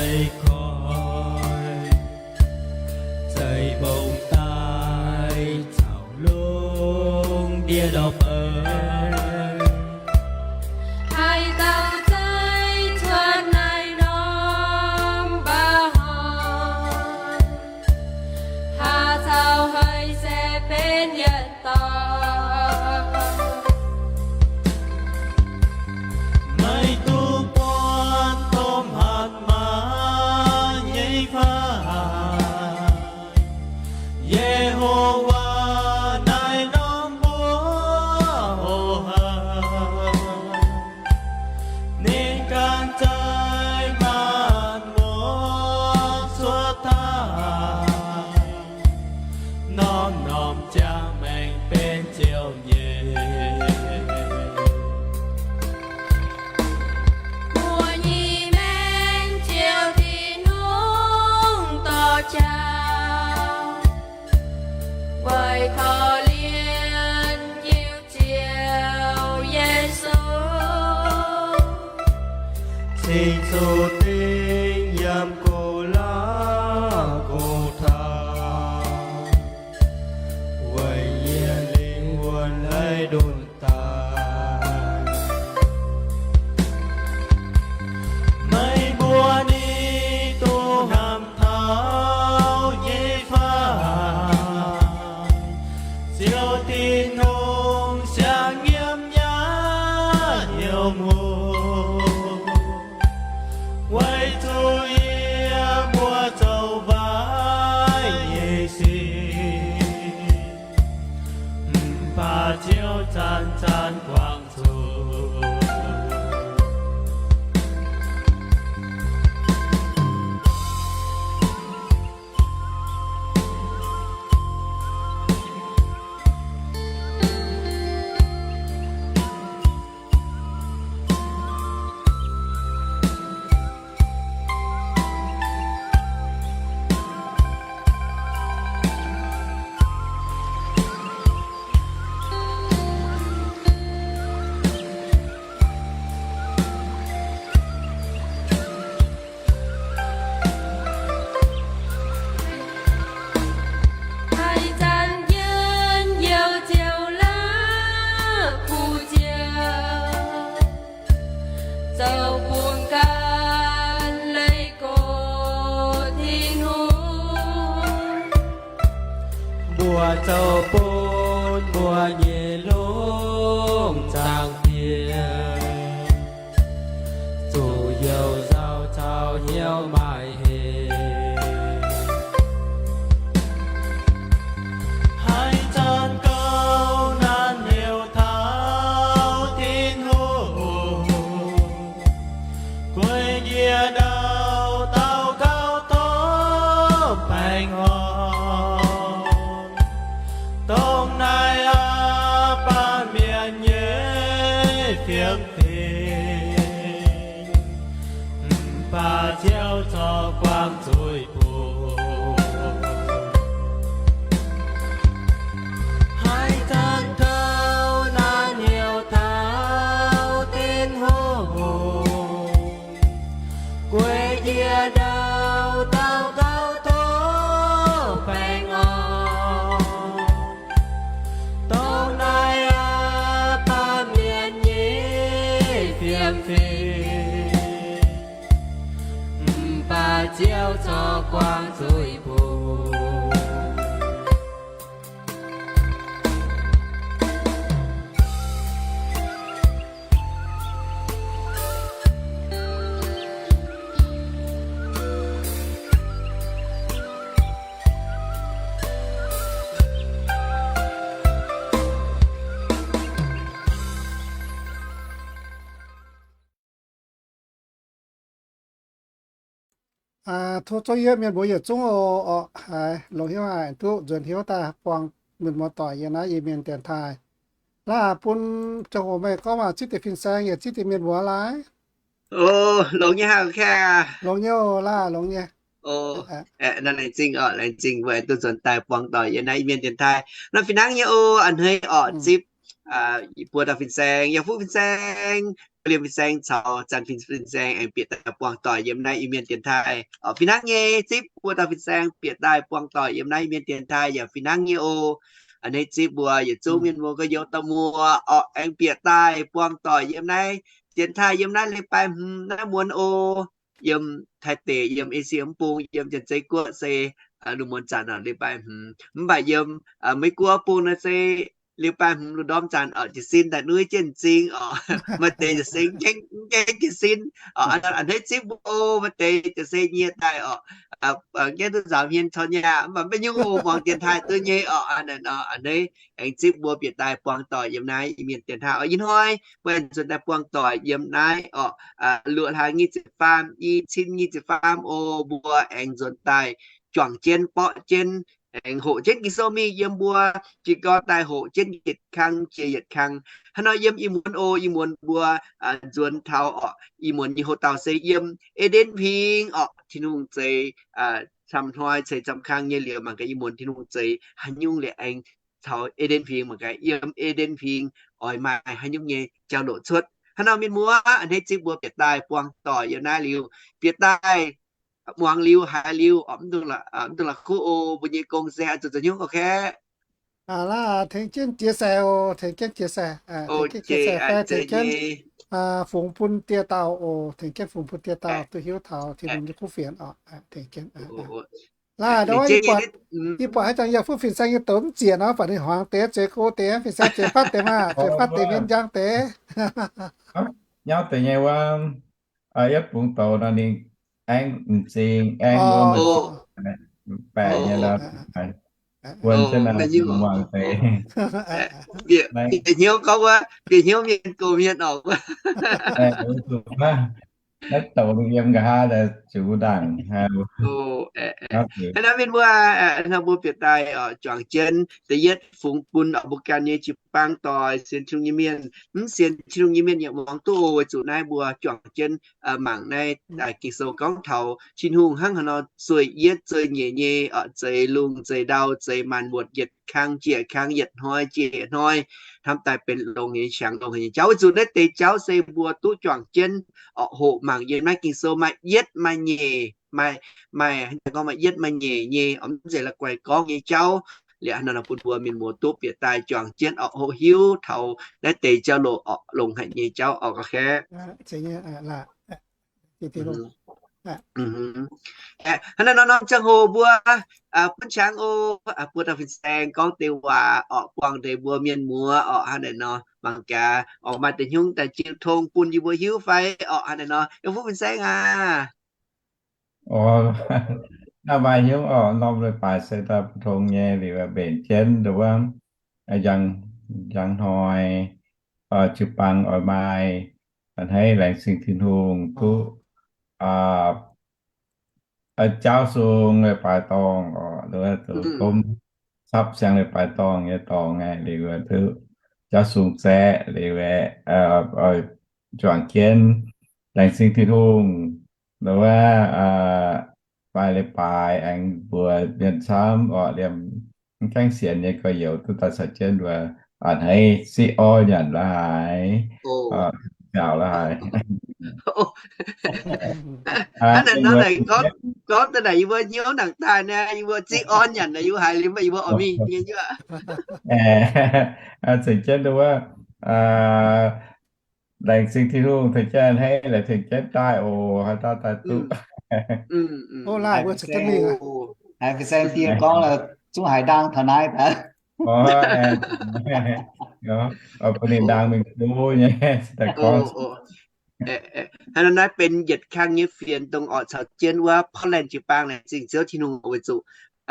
Eix koi, zeiv mbong daaih caux lungh ndiev ndorpv beiv, haih dauh zeiv cuotv naaiv norm mba'hnoi, haaix dauh haiz se benx yietc dauh. Maiv dungx buatc domh hatc maaz nyei fai? Yehowa naaiv norm mbuo hoqc haic, ninh ganh zeiv maanc muotc cuotv taaih, norm-norm ziangh maengc benx ziouv nyei. Mbuo nyei maengc ziouc Tin-Hungh dorh jauv, weic korv-lienh Ziouv Yesu, cingx zuqc dingh yiem Go^laa^go^taa, weic yie lingh wuonh haiz ndunh daaih. Meih mbuo ni duqv hnamv taux nyei fai? Ziouv Tin-Hungh siang nyiemv nyei hnyouv hmuv, weic zuqc yie mbuo zoux waaic nyei sic, mv baac Ziouv zanc-zanc guangc zuqc. Haaix zanc njien-youh ziouc la'kuqv ziouc, zoux bun gan leih gox Tin-Hungh. Mbuo zoux bun mbuo nyei lungh zaangc Diex zuqc youh nzauh caux hnyouv maaih hec. Haaix zanc gauh naanc heuc taux Tin-Hungh, guei yie ndau daux gaux tov baengh orn. Dongh naaiv aqv, baamh mienh nyei fiem fim, mv baac Ziouv corc guangc zuiz bun. Haaix zanc gauh naanc heuc taux Tin-Hungh, guei yie ndau daux gaux tov baengh orn. Dongh naaiv aqv, baamh mienh nyei fiem fim, mv baac Ziouv corc guangc zuiz bun. Tov zouv yie mienh mbuo yietc zungv oc, haiz longx hnyouv haic, duqv nzuonx hnyouv daaih buangh mienh muoz-doic yiem naaiv Iu-Mienh dienx taaih. Laaih bun ziangh hoc meih gorngv waac zipv deix fin-saeng yaac zipv deix mienh muoz laaic. Longx nyei, laaih longx nyei. Laengz zingh oc, laengz zingh mbuo duqv nzuonx daaih buangh doic yiem naaiv Iu-Mienh dienx taaih. Norm fih hnangv nyei oc, a'hneiv orqc zipv buo dauh fin-saeng, yaac fuqv fin-saeng, liemh fin-saeng caux zanc fin-saeng aengx bieqc daaih buangh doic yiem naaiv Iu-Mienh dienx taaih. Fih hnangv nyei, zipv buo dauh fin-saeng bieqc daaih buangh doic yiem naaiv Iu-Mienh dienx taaih yaac fih hnangv nyei oc. A'hneiv zipv mbuo yietc zungv mienh muoz gorx-youz dauh muoz orqc, aengx bieqc daaih buangh doic yiem naaiv dienx taaih yiem naaiv leiz-baaix hmz naaiv muonz oc. Yiem Taiv deic, yiem Esie mv bung, yiem Janx-Zei Guoqv se lungh muonz zanc leiz-baaix hmz. Mv baac yiem Meiv Guoqv bung naaiv se leiz-baaix hmz lungh ndorm zanc orqc, jiez sin daaih nuiv jienv m'zing orqc. Maaih deix jiez sin gaengh jiez sin orqc. A'hneiv zipv mbuo oc, maaih deix jiez sin nyie daaih orqc, gaengh duqv nzaaux hmien caux nyaah, mv baac maiv nyungc oc, muangx dienx taaih duqv nyei orqc. A'hneiv aengx zipv mbuo bieqc daaih buangh doic yiem naaiv Iu-Mienh dienx taaih orqc. Ih hnoi mbuo aengx nzuonx daaih buangh doic yiem naaiv orqc, luoqc hlaax nyic ziepc faam, i cin nyic ziepc faam oc, mbuo aengx nzuonx daaih juangc jienv, borqv jienv, aengx hoqc jienv Ging-Sou mingh yiem mbuo jiez gorn daaih hoqc jienv yietc kang jiex yietc kang. Hnangv nor yiem ih muonz oc, ih muonz mbuo nzuonx taux orqc, ih muonz nyei hoc dauh se yiem E^nden Huingx orqc, Tin-Hungh zeix camv hnoi ceix camv kang nyei liuz, mangc gaax ih muonz Tin-Hungh zeix haaix nyungc liuz aengx taux E^nden Huingx, mangc gaax yiem E^nden Huingx oix maaih haaix nyungc nyei jauv-louc cuotv. Hnangv nor mienh muoz, a'hneiv zipv mbuo bieqc daaih buangh doic yiem naaiv liuz, bieqc daaih muangx liuz haiz liuz orqc, mv dungx la'kuqv oc. Mbuo nyei gong se oix zuqc zoux hnyouv oc, kaeqv. Tengx jienv jiex sai oc, tengx jienv jiex sai, tengx jienv jiex sai fai tengx jienv fungx bun dieh dauh oc, tengx jienv fungx bun dieh dauh duqv hiuv taux Tin-Hungh nyei kuv fienx oc. Tengx jienv. Laaih ndau wuov, yie buatc haaix zanc yie fuqv fin-saeng nyei douz mv ziec nor, baac ninh hmuangx deix zueiz go deix, fin-saeng zueiz fatv deix maah, zueiz fatv deix mienh njang deix. Nyauv deix nyei wuov, yietv bungx douz nor ninh aengx m'zing, aengx wuov baeqc nyei wuonh jienv muangx deix. Bieqc hnyouv gorngv wuov, bieqc hnyouv mienh gox mienh oc. Naaiv douz ninh yiem nqa'haav ziux ndaangc. Hnangv naaiv mienh mbuo, hnangv mbuo bieqc daaih oc, juangc jienv da'yietv fungx bun oc mbuo ganh nyei jiu-baang doic, sienx Tin-Hungh nyei mienh, mv sienx Tin-Hungh nyei mienh yaac muangx duqv oc. Weic zuqc naaiv mbuo juangc jienv mangc naaiv Ging-Sou gorngv taux Tin-Hungh hnangv haaix nor zueih yietv zueih nyeic nyei oc, zeix lungh zeix ndau, zeix maanc muotc yietc kang jiex kang, yietc hnoi jiex yietc hnoi, hnamv daaih benx longx haic nyei qangx, longx haic nyei jauv. Weic zuqc naaiv deix jauv se mbuo duqv juangc jienv oc, hoqc mangc yiem naaiv Ging-Sou maaih yietv maaih nyeic, maaih, maaih gorngv maaih yietv maaih nyeic nyei oc, mv zeiz la'guaih gorngv nyei jauv. Liuz hnangv nor bun mbuo mienh muoz duqv bieqc daaih juangc jienv oc, hoqc hiuv taux naaiv deix jauv-louc oc, longx haic nyei jauv oc, gorngv hnangv naaiv nor norm ziangh hoc mbuo buonv qangx oc, buo dauh fin-saeng gorngv deix waac oc, buangh deix mbuo mienh muoz oc, hnangv naaiv nor mangc gaax oc, maaih deix hnyouv daaih jiu tong bun yie mbuo hiuv fai oc, hnangv naaiv nor. Yiem fuqv fin-saeng aac. Naaiv maaih hnyouv oc, norm leiz-baaix se daaih mv tong nyei liuz mbenc jienv nduov, njang hnoi, jiu-baang oix maaih, a'hneiv laengz zingh Tin-Hungh duqv jaauv sung leiz-baaix dorngh oc, nduov, gomv capv siang leiz-baaix dorngh nyei dorngx aqv, liuz duqv jaauv sung zaeqv liuz, oix juangc jienv laengz zingh Tin-Hungh, nduov, fai leiz-baaix aengx mbuox mienh camv oc, liemh mv gaengh sienx nyei gorx-youz duqv daaih caux jienv mbuo a'hneiv ziqv orv nyanc la'haaix, nziaauc la'haaix. Hnangv naaiv nor, gorngv daaih naaic yie mbuo hnyouv nangc daaih naaic, yie mbuo ziqv orv nyanc naaic yie mbuo haiz liuz, yie mbuo oix mingh nyei. Ceng jienv nduov, laengz zingh Tin-Hungh tengx jienv a'hneiv, laengz tengx jienv daaih oc, haaix dauh daaih duqv. Haiz fin-saeng die gorngv zungv haiz ndaang taux naaiv daaih. Bun ninh ndaang mingh go nyei daaih gorngv. Hnangv nor naaiv benx yietc kang nyei fienx dongh orqc caux jienv wuov Portland jiu-baang laengz zingh Ziouv Tin-Hungh weic zuqc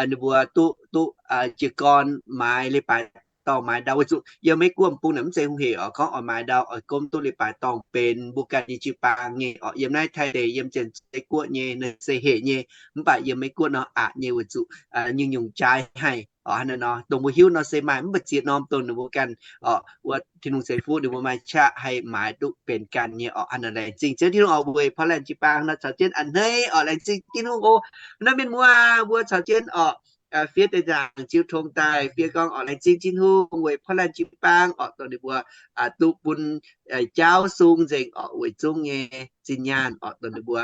ninh mbuo duqv, duqv jiez gorn maaiz leiz-baaix dorngh maaiz ndau. Weic zuqc yiem Meiv Guoqv bung naaic mv zeiz hungh hec oc, gorngv oix maaiz ndau oix gomv duqv leiz-baaix dorngh benx mbuo ganh nyei jiu-baang nyei oc. Yiem naaiv Taiv deic, yiem Janx-Zei Guoqv nyei naaiv se hec nyei, mv baac yiem Meiv Guoqv nor aqc nyei weic zuqc nyungc-nyungc jaaix haic oc. Hnangv naaiv nor dongh mbuo hiuv nor se maaih mv baac ziex norm dongh ninh mbuo ganh oc, wuov Tin-Hungh ceix fuqv ninh mbuo maaih qaqv haih maaiz duqv benx ganh nyei oc. Hnangv naaiv laengz zingh Ziouv Tin-Hungh oc, weic Portland jiu-baang nor caux jienv a'hneiv oc, laengz zingh Tin-Hungh oc. Naaiv mienh muoz mbuo caux jienv oc, fiev deix nzaangc jiu tong daaih fiev gorngv orqc, laengz zingh Tin-Hungh weic Portland jiu-baang orqc, dongh ninh mbuo duqv bun jaauv sung nzengc orqc, weic zungv nyei zinh nyaanh orqc, dongh ninh mbuo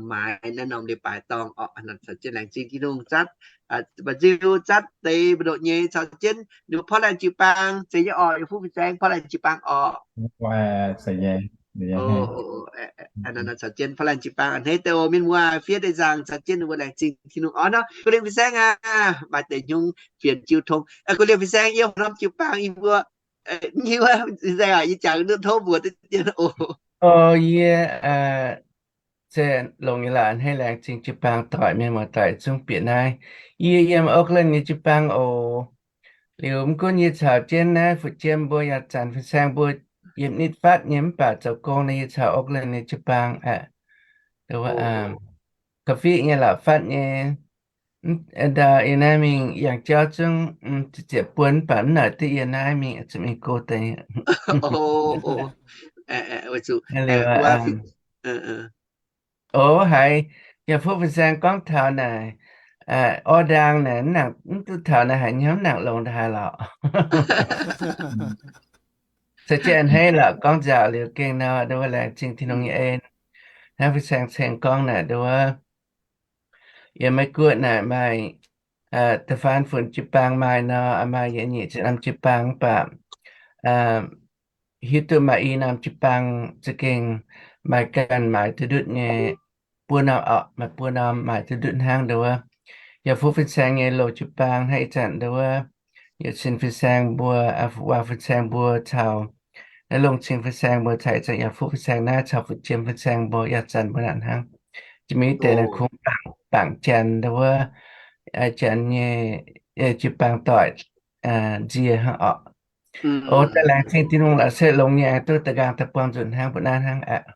maaiz naaiv norm leiz-baaix dorngh orqc. Caux jienv laengz zingh Tin-Hungh zatv, mba'nziu zatv deix mbu'ndongx nyei caux jienv ninh mbuo Portland jiu-baang zeiz nyei orqc, yie fuqv fin-saeng Portland jiu-baang orqc. Caux jienv Portland jiu-baang a'hneiv deix oc, mienh muoz fiev deix nzaangc caux jienv ninh mbuo laengz zingh Tin-Hungh orqc nor. Guv lingh fin-saeng aac, maaih deix hnyungv fienx jiu tong. Guv lingh fin-saeng, yiem haaix norm jiu-baang yie mbuo, yie fin-saeng aac, yie jangx duqv tov mbuox duqv dien oc. Yie se longx nyei laaix, a'hneiv laengz zingh jiu-baang doic, mienh muoz doic zungv bieqc naaiv. Yie yiem Oakland nyei jiu-baang oc. Liuz mv gunv yie caux jienv naaiv fu'jueiv mbuo yaac zanc fin-saeng mbuo yiem nitv fatv nyei, mv baac zoux gong nor yie caux Oakland nyei jiu-baang aqv, coffee nyei la'fatv nyei. Ndau yie naaiv mingh yangh jauv zungv ziepc buonc, mv baac mv naaic duqv yie naaiv mingh zuqc mingh go deix. Oc, haiz yaac fuqv fin-saeng gorngv taux naaic, orv ndaang naaic, mv duqv taux naaic haic, hnyouv mv nangc longx ndaaih haaix lorqc. Se jienv a'hneiv lorqc, gorngv nzauc liuz gengh nor, nduov laengz zingh Tin-Hungh nyei en. Hnangv fin-saeng ceng gorngv naaic, nduov yiem Meiv Guoqv naaic maaih da'faam funx jiu-baang maaih nor, maaih yietc nyeic ziepc norm jiu-baang, mv baac hiuv duqv maaih i norm jiu-baang za'gengh maaih ganh maaiz duqv ndutv nyei. Buo norm orqc, maaih buo norm maaiz duqv ndutv hnangv nduov. Yaac fuqv fin-saeng nyei loz jiu-baang hnangv ih zanc nduov, yietc cin fin-saeng mbuo, waac fin-saeng mbuo caux naaiv longx cing fin-saeng mbuo caux ih zanc yaac fuqv fin-saeng naaiv caux fu'jueiv fin-saeng mbuo yaac zanc mbuo naaic hnangv. Jiex mingh deix naaic kungx bangc janx nduov, janx nyei jiu-baang doic nzie hnangv orqc. Oc, daaih laengz zingh Tin-Hungh lorqc, se longx nyei aengx duqv da'nqaang da'buangh nzunc hnangv mbuo naaiv hnangv aqv.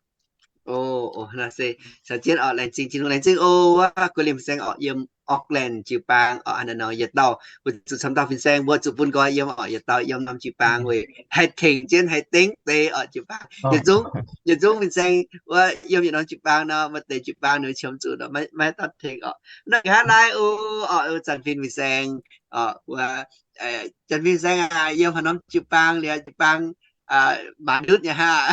Caux jienv orqc, laengz zingh Tin-Hungh, laengz zingh oc, wuov guv lingh fin-saeng orqc, yiem Auckland jiu-baang orqc, hnangv naaiv nor yietc dauh weic zuqc camv dauh fin-saeng mbuo zuqc bun nqoi yiem orqc, yietc dauh yiem norm jiu-baang weic haih tengx jienv haih dengv deix orqc jiu-baang. Yietc zungv, yietc zungv fin-saeng wuov yiem yietc norm jiu-baang nor, maaih deix jiu-baang ninh qiemx zuqc nor maiv dorh tengx orqc. Naaiv nqa'haav naaiv oc, zanc fin fin-saeng orqc, wuov zanc fin fin-saeng aac, yiem haaix norm jiu-baang liuz jiu-baang maaiz ndutv nyei hnangv.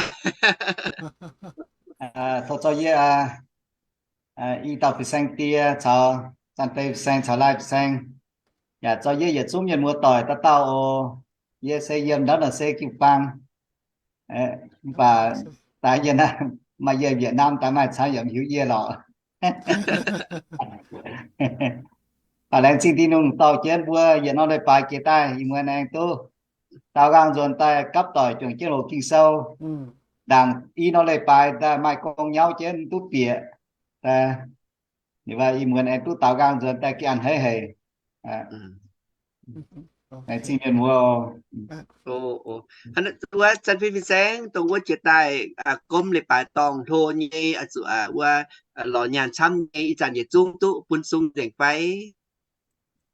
Tov zorqv yie i dauh fin-saeng die caux zanc deix fin-saeng caux laai fin-saeng, yaac zorqv yie yietc zungv mienh muoz-doic dauh dauh oc. Yie se yiem ndortv naaic se jiu-baang, mv baac daaih yie naaiv maaih yie Việt Nam daaih maaih camv yaac mv hiuv yie lorqc. Baac laengz zingh Tin-Hungh dorh jienv mbuo yietc norm leiz-baaix jiex daaih, ih muonz aengx duqv daaux nqaang nzuonx daaih gapv doic juangc jienv hoqc Ging-Sou. Ndaangc i norm leiz-baaix daaih maaih gong nyauv jienv mv duqv bieqc. Ninh mbuo ih muonz aengx duqv daaux nqaang nzuonx daaih ganh haiv haic. Laengz zingh mienh muoz. Wuov zanc fin fin-saeng dongh wuov jiex daaih gomv leiz-baaix dorngh hlo nyei, zuqc wuov lorz nyaanh camv nyei, ih zanc yietc zungv duqv bun sung nzengc fai?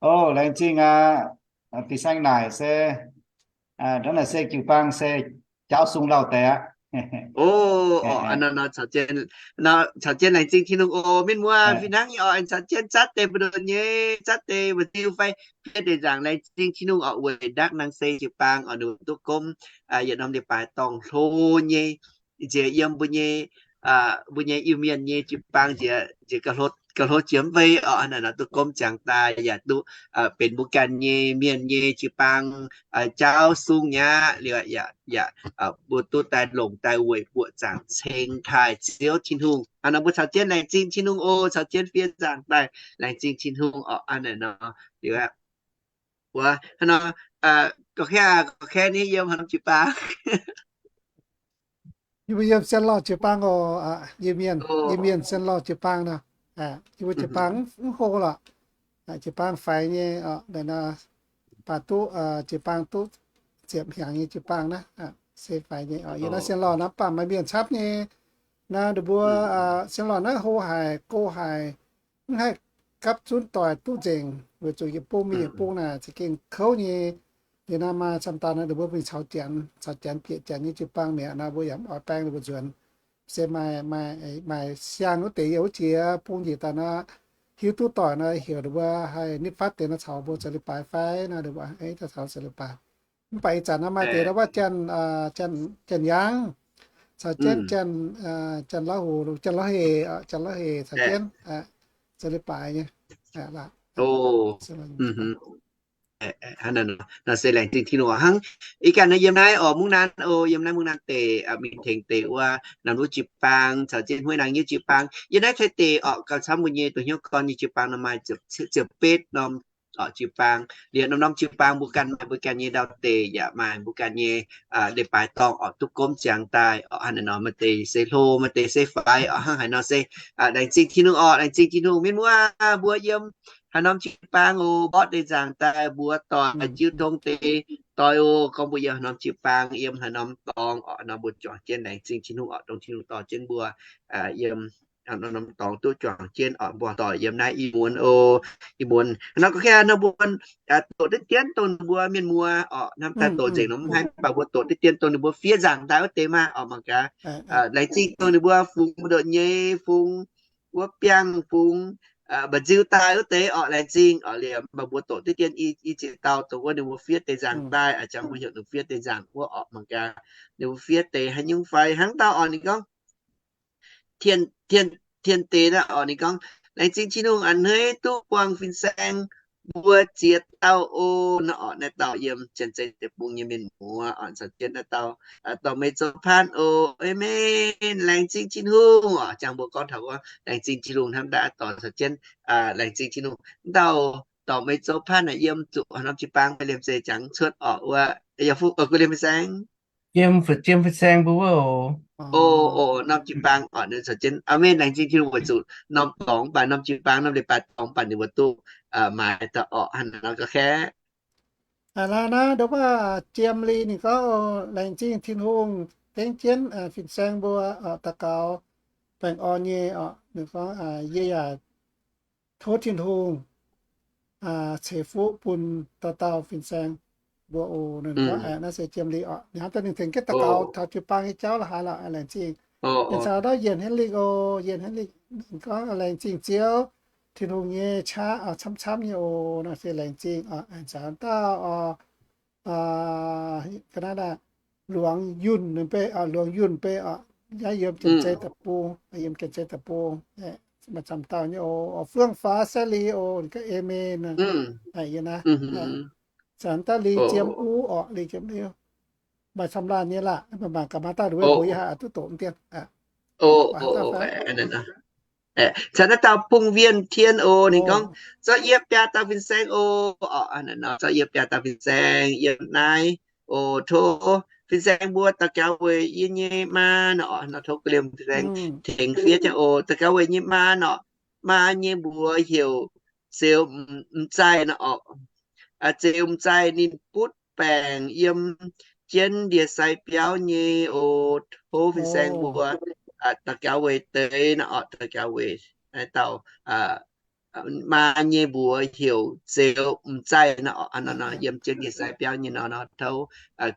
O, laengz zingh aqv. Fin-saeng naaic se ndortv naaic se jiu-baang se jaauv sung lauh deix aqv. O, caux jienv laengz zingh Tin-Hungh oc. Mienh muoz fih hnangv nyei oc, caux jienv zatv deix mbu'ndongx nyei, zatv deix mbu'nziu fai fiev deix nzaangc, laengz zingh Tin-Hungh oc, weic ndakv naaiv se jiu-baang oc, ninh duqv gomv yietc norm leiz-baaix dorngh hlo nyei, nziex yiem mbuo nyei, mbuo nyei Iu-Mienh nyei jiu-baang nziex, nziex gauh hlo jiex mv bei oc. Naaiv nor duqv gomv ziangx daaih yaac duqv benx mbuo ganh nyei mienh nyei jiu-baang jaauv sung nyei aqv. Liuz yaac, yaac mbuo duqv daaih longc daaih weic buoqc zaangc ceng taaih Ziouv Tin-Hungh. Hnangv nor mbuo caux jienv laengz zingh Tin-Hungh oc, caux jienv fiev nzaangc daaih laengz zingh Tin-Hungh oc. Hnangv naaic nor, liuz aqv, wuov hnangv nor, gorqv-kaeqv, gorqv-kaeqv ni yiem haaix norm jiu-baang? Yie mbuo yiem Sien Lauh jiu-baang oc. Yie mienh, yie mienh Sien Lauh jiu-baang nor, yie mbuo jiu-baang mv hlo lorqc. Jiu-baang faix nyei oc, naaiv nor, baac duqv jiu-baang duqv ziepc hnyangx nyei jiu-baang naaiv, se faix nyei oc. Yie naaiv Sien Lauh naaiv baac maaih mienh capv nyei. Naaiv ninh mbuo Sien Lauh naaiv hlo haic, go haic, mv haih gapv zunv doic duqv nzengc, weic zuqc yietc bung mingh yietc bung naaic za'gengh kouv nyei. Liuz naaiv maaih camv dauh naaiv ninh mbuo mingh caux Janx, caux Janx bieqc Janx nyei jiu-baang mi'aqv. Naaiv mbuo yaac mv oix baeng ninh mbuo nzuonx. Se maaih, maaih, maaih siang wuov deix yiem wuov jiex bung njiec daaih nor, hiuv duqv doic nor, heuc ninh mbuo haih nitv fatv deix nor caux mbuo zoux leiz-baaix fai nor, ninh mbuo, ei, caux zoux leiz-baaix. Mv baac ih zanc nor maaih deix ndau wuov Janx, Janx Yangv caux jienv Janx, Janx Lauv Hoc, Janx Lauv Hec, Janx Lauv Hec caux jienv zoux leiz-baaix nyei. Nor se laengz zingh Tin-Hungh hnangv. Ih ganh nor yiem naaiv oc, mungv naanv oc, yiem naaiv mungv naanv deic mingh tengx deix wuov Namx Luv jiu-baang caux jienv Hueiv Naang Nyuv jiu-baang. Yiem naaiv tengx deix oc, gauh camv mbuo nyei donh hnyouv gorn nyei jiu-baang nor maaih ziepc betv norm oc jiu-baang. Liuz norm-norm jiu-baang mbuo ganh maaih mbuo ganh nyei ndau-deic, yaac maaih mbuo ganh nyei leiz-baaix dorngh oc, duqv gomv ziangx daaih oc. Hnangv naaiv nor maaih deix se hlo, maaih deix se faix oc. Hnangv haaix nor se laengz zingh Tin-Hungh oc, laengz zingh Tin-Hungh. Mienh muoz mbuo yiem haaix norm jiu-baang oc, mborqv deix nzaangc daaih mbuox doic jiu tong deix doic oc. Gorngv mbuo yiem haaix norm jiu-baang, yiem haaix norm dorngx oc, nor mbuo juangc jienv laengz zingh Tin-Hungh oc, dongh Tin-Hungh dorh jienv mbuo yiem norm dorngx duqv juangc jienv oc, mbuo doic yiem naaiv ih muonz oc, ih muonz nor gorngv nor mbuo doqc diqv dien dongh ninh mbuo mienh muoz oc, hnamv daaih doqc nzengc nor mv haih, mv baac mbuo doqc diqv dien dongh ninh mbuo fiev nzaangc daaih wuov deix maah oc. Mangc gaax, laengz zingh dongh ninh mbuo fungx mbu'ndongx nyei, fungx wuov biangh, fungx mba'nziu daaih wuov deix oc, laengz zingh oc. Liuz mv baac mbuo doqc diqv dien i ziex dauh dongh wuov ninh mbuo fiev deix nzaangc daaih, a'jangx mbuo heuc ninh fiev deix nzaangc wuov oc. Mangc gaax ninh mbuo fiev deix haaix nyungc fai hnangv dauh oc, ninh gorngv tien, tien deix naaiv oc, ninh gorngv, laengz zingh Tin-Hungh a'hneiv duqv buangh fin-saeng mbuo ziex dauh oc. Naaiv oc, naaiv dauh yiem Janx-Zei Deic-Bung nyei mienh muoz oc, caux jienv naaiv dauh, dorh meih zoux paanv oc. Aamen. Laengz zingh Tin-Hungh oc. Jangx mbuo gorngv taux wuov laengz zingh Tin-Hungh hnamv daaih dorh caux jienv laengz zingh Tin-Hungh. Naaiv dauh dorh meih zoux paanv naaic yiem zuqc haaix norm jiu-baang, maiv liemh zeiz jangx cuotv oc, wuov yaac fu guv liemh fin-saeng. Yiem fu'jueiv fin-saeng mbuo wuov oc. Oc, norm jiu-baang oc, ninh caux jienv. Aamen. Laengz zingh Tin-Hungh weic zuqc norm dorngx mv baac norm jiu-baang, norm leiz-baaix dorngx mv baac ninh mbuo duqv maaiz daaih oc. Hnangv naaiv nor ga'kengx. Aa, naaiv nor ndongc wuov Jiem Li ninh gorngv, laengz zingh Tin-Hungh tengx jienv fin-saeng mbuo daux gaux baengh orn nyei oc. Ninh gorngv, yie yaac tov Tin-Hungh ceix fuqv bun dauh dauh fin-saeng mbuo oc. Ninh gorngv, naaiv se Jiem Li oc. Ninh hnamv daaih ninh tengx jienv daux gaux taux jiu-baang nyei jauv la'haaix lorqc, laengz zingh. Ninh caux dauh Yienc Henrik oc, Yienc Henrik ninh gorngv, laengz zingh Ziouv, Tin-Hungh nyei qaqv camv-camv nyei oc. Naaiv se laengz zingh oc. Ninh caux dauh oc, ga'naaiv, Luangx Yunh, Luangx Yunh Bei oc, naaiv yiem Janx-Zei Deic-Bung, yiem Janx-Zei Deic-Bung, maaih camv dauh nyei oc. Fuangv Faaux Sai Li oc, ninh gorngv aamen. Yie naaiv caux dauh Li Jiem U oc, Li Jiem U, maaih camv laanh nyei laah, mangc gaax maaih dauh nduov mbuox yie haic, duqv doqc mv dien. Caux naaiv dauh Bung Wien Tien oc, ninh gorngv, zorqv yie biaa dauh fin-saeng oc. Zorqv yie biaa dauh fin-saeng yiem naaiv oc. Tov fin-saeng mbuo daux gaux weic yie nyei maa nor, nor tov guv liemh fin-saeng tengx fiev jienv oc. Daux gaux weic nyei maa nor, maa nyei mbuox heuc Zeux M'Zaih nor oc. Zeux M'Zaih ninh butv baengc yiem jienv ndie-sai biauv nyei oc. Tov fin-saeng mbuo daux gaux weic deix nor oc, daux gaux weic naaiv dauh maa nyei mbuox heuc Zeux M'Zaih nor oc, nor yiem jienv ndie-sai biauv nyei nor, nor tov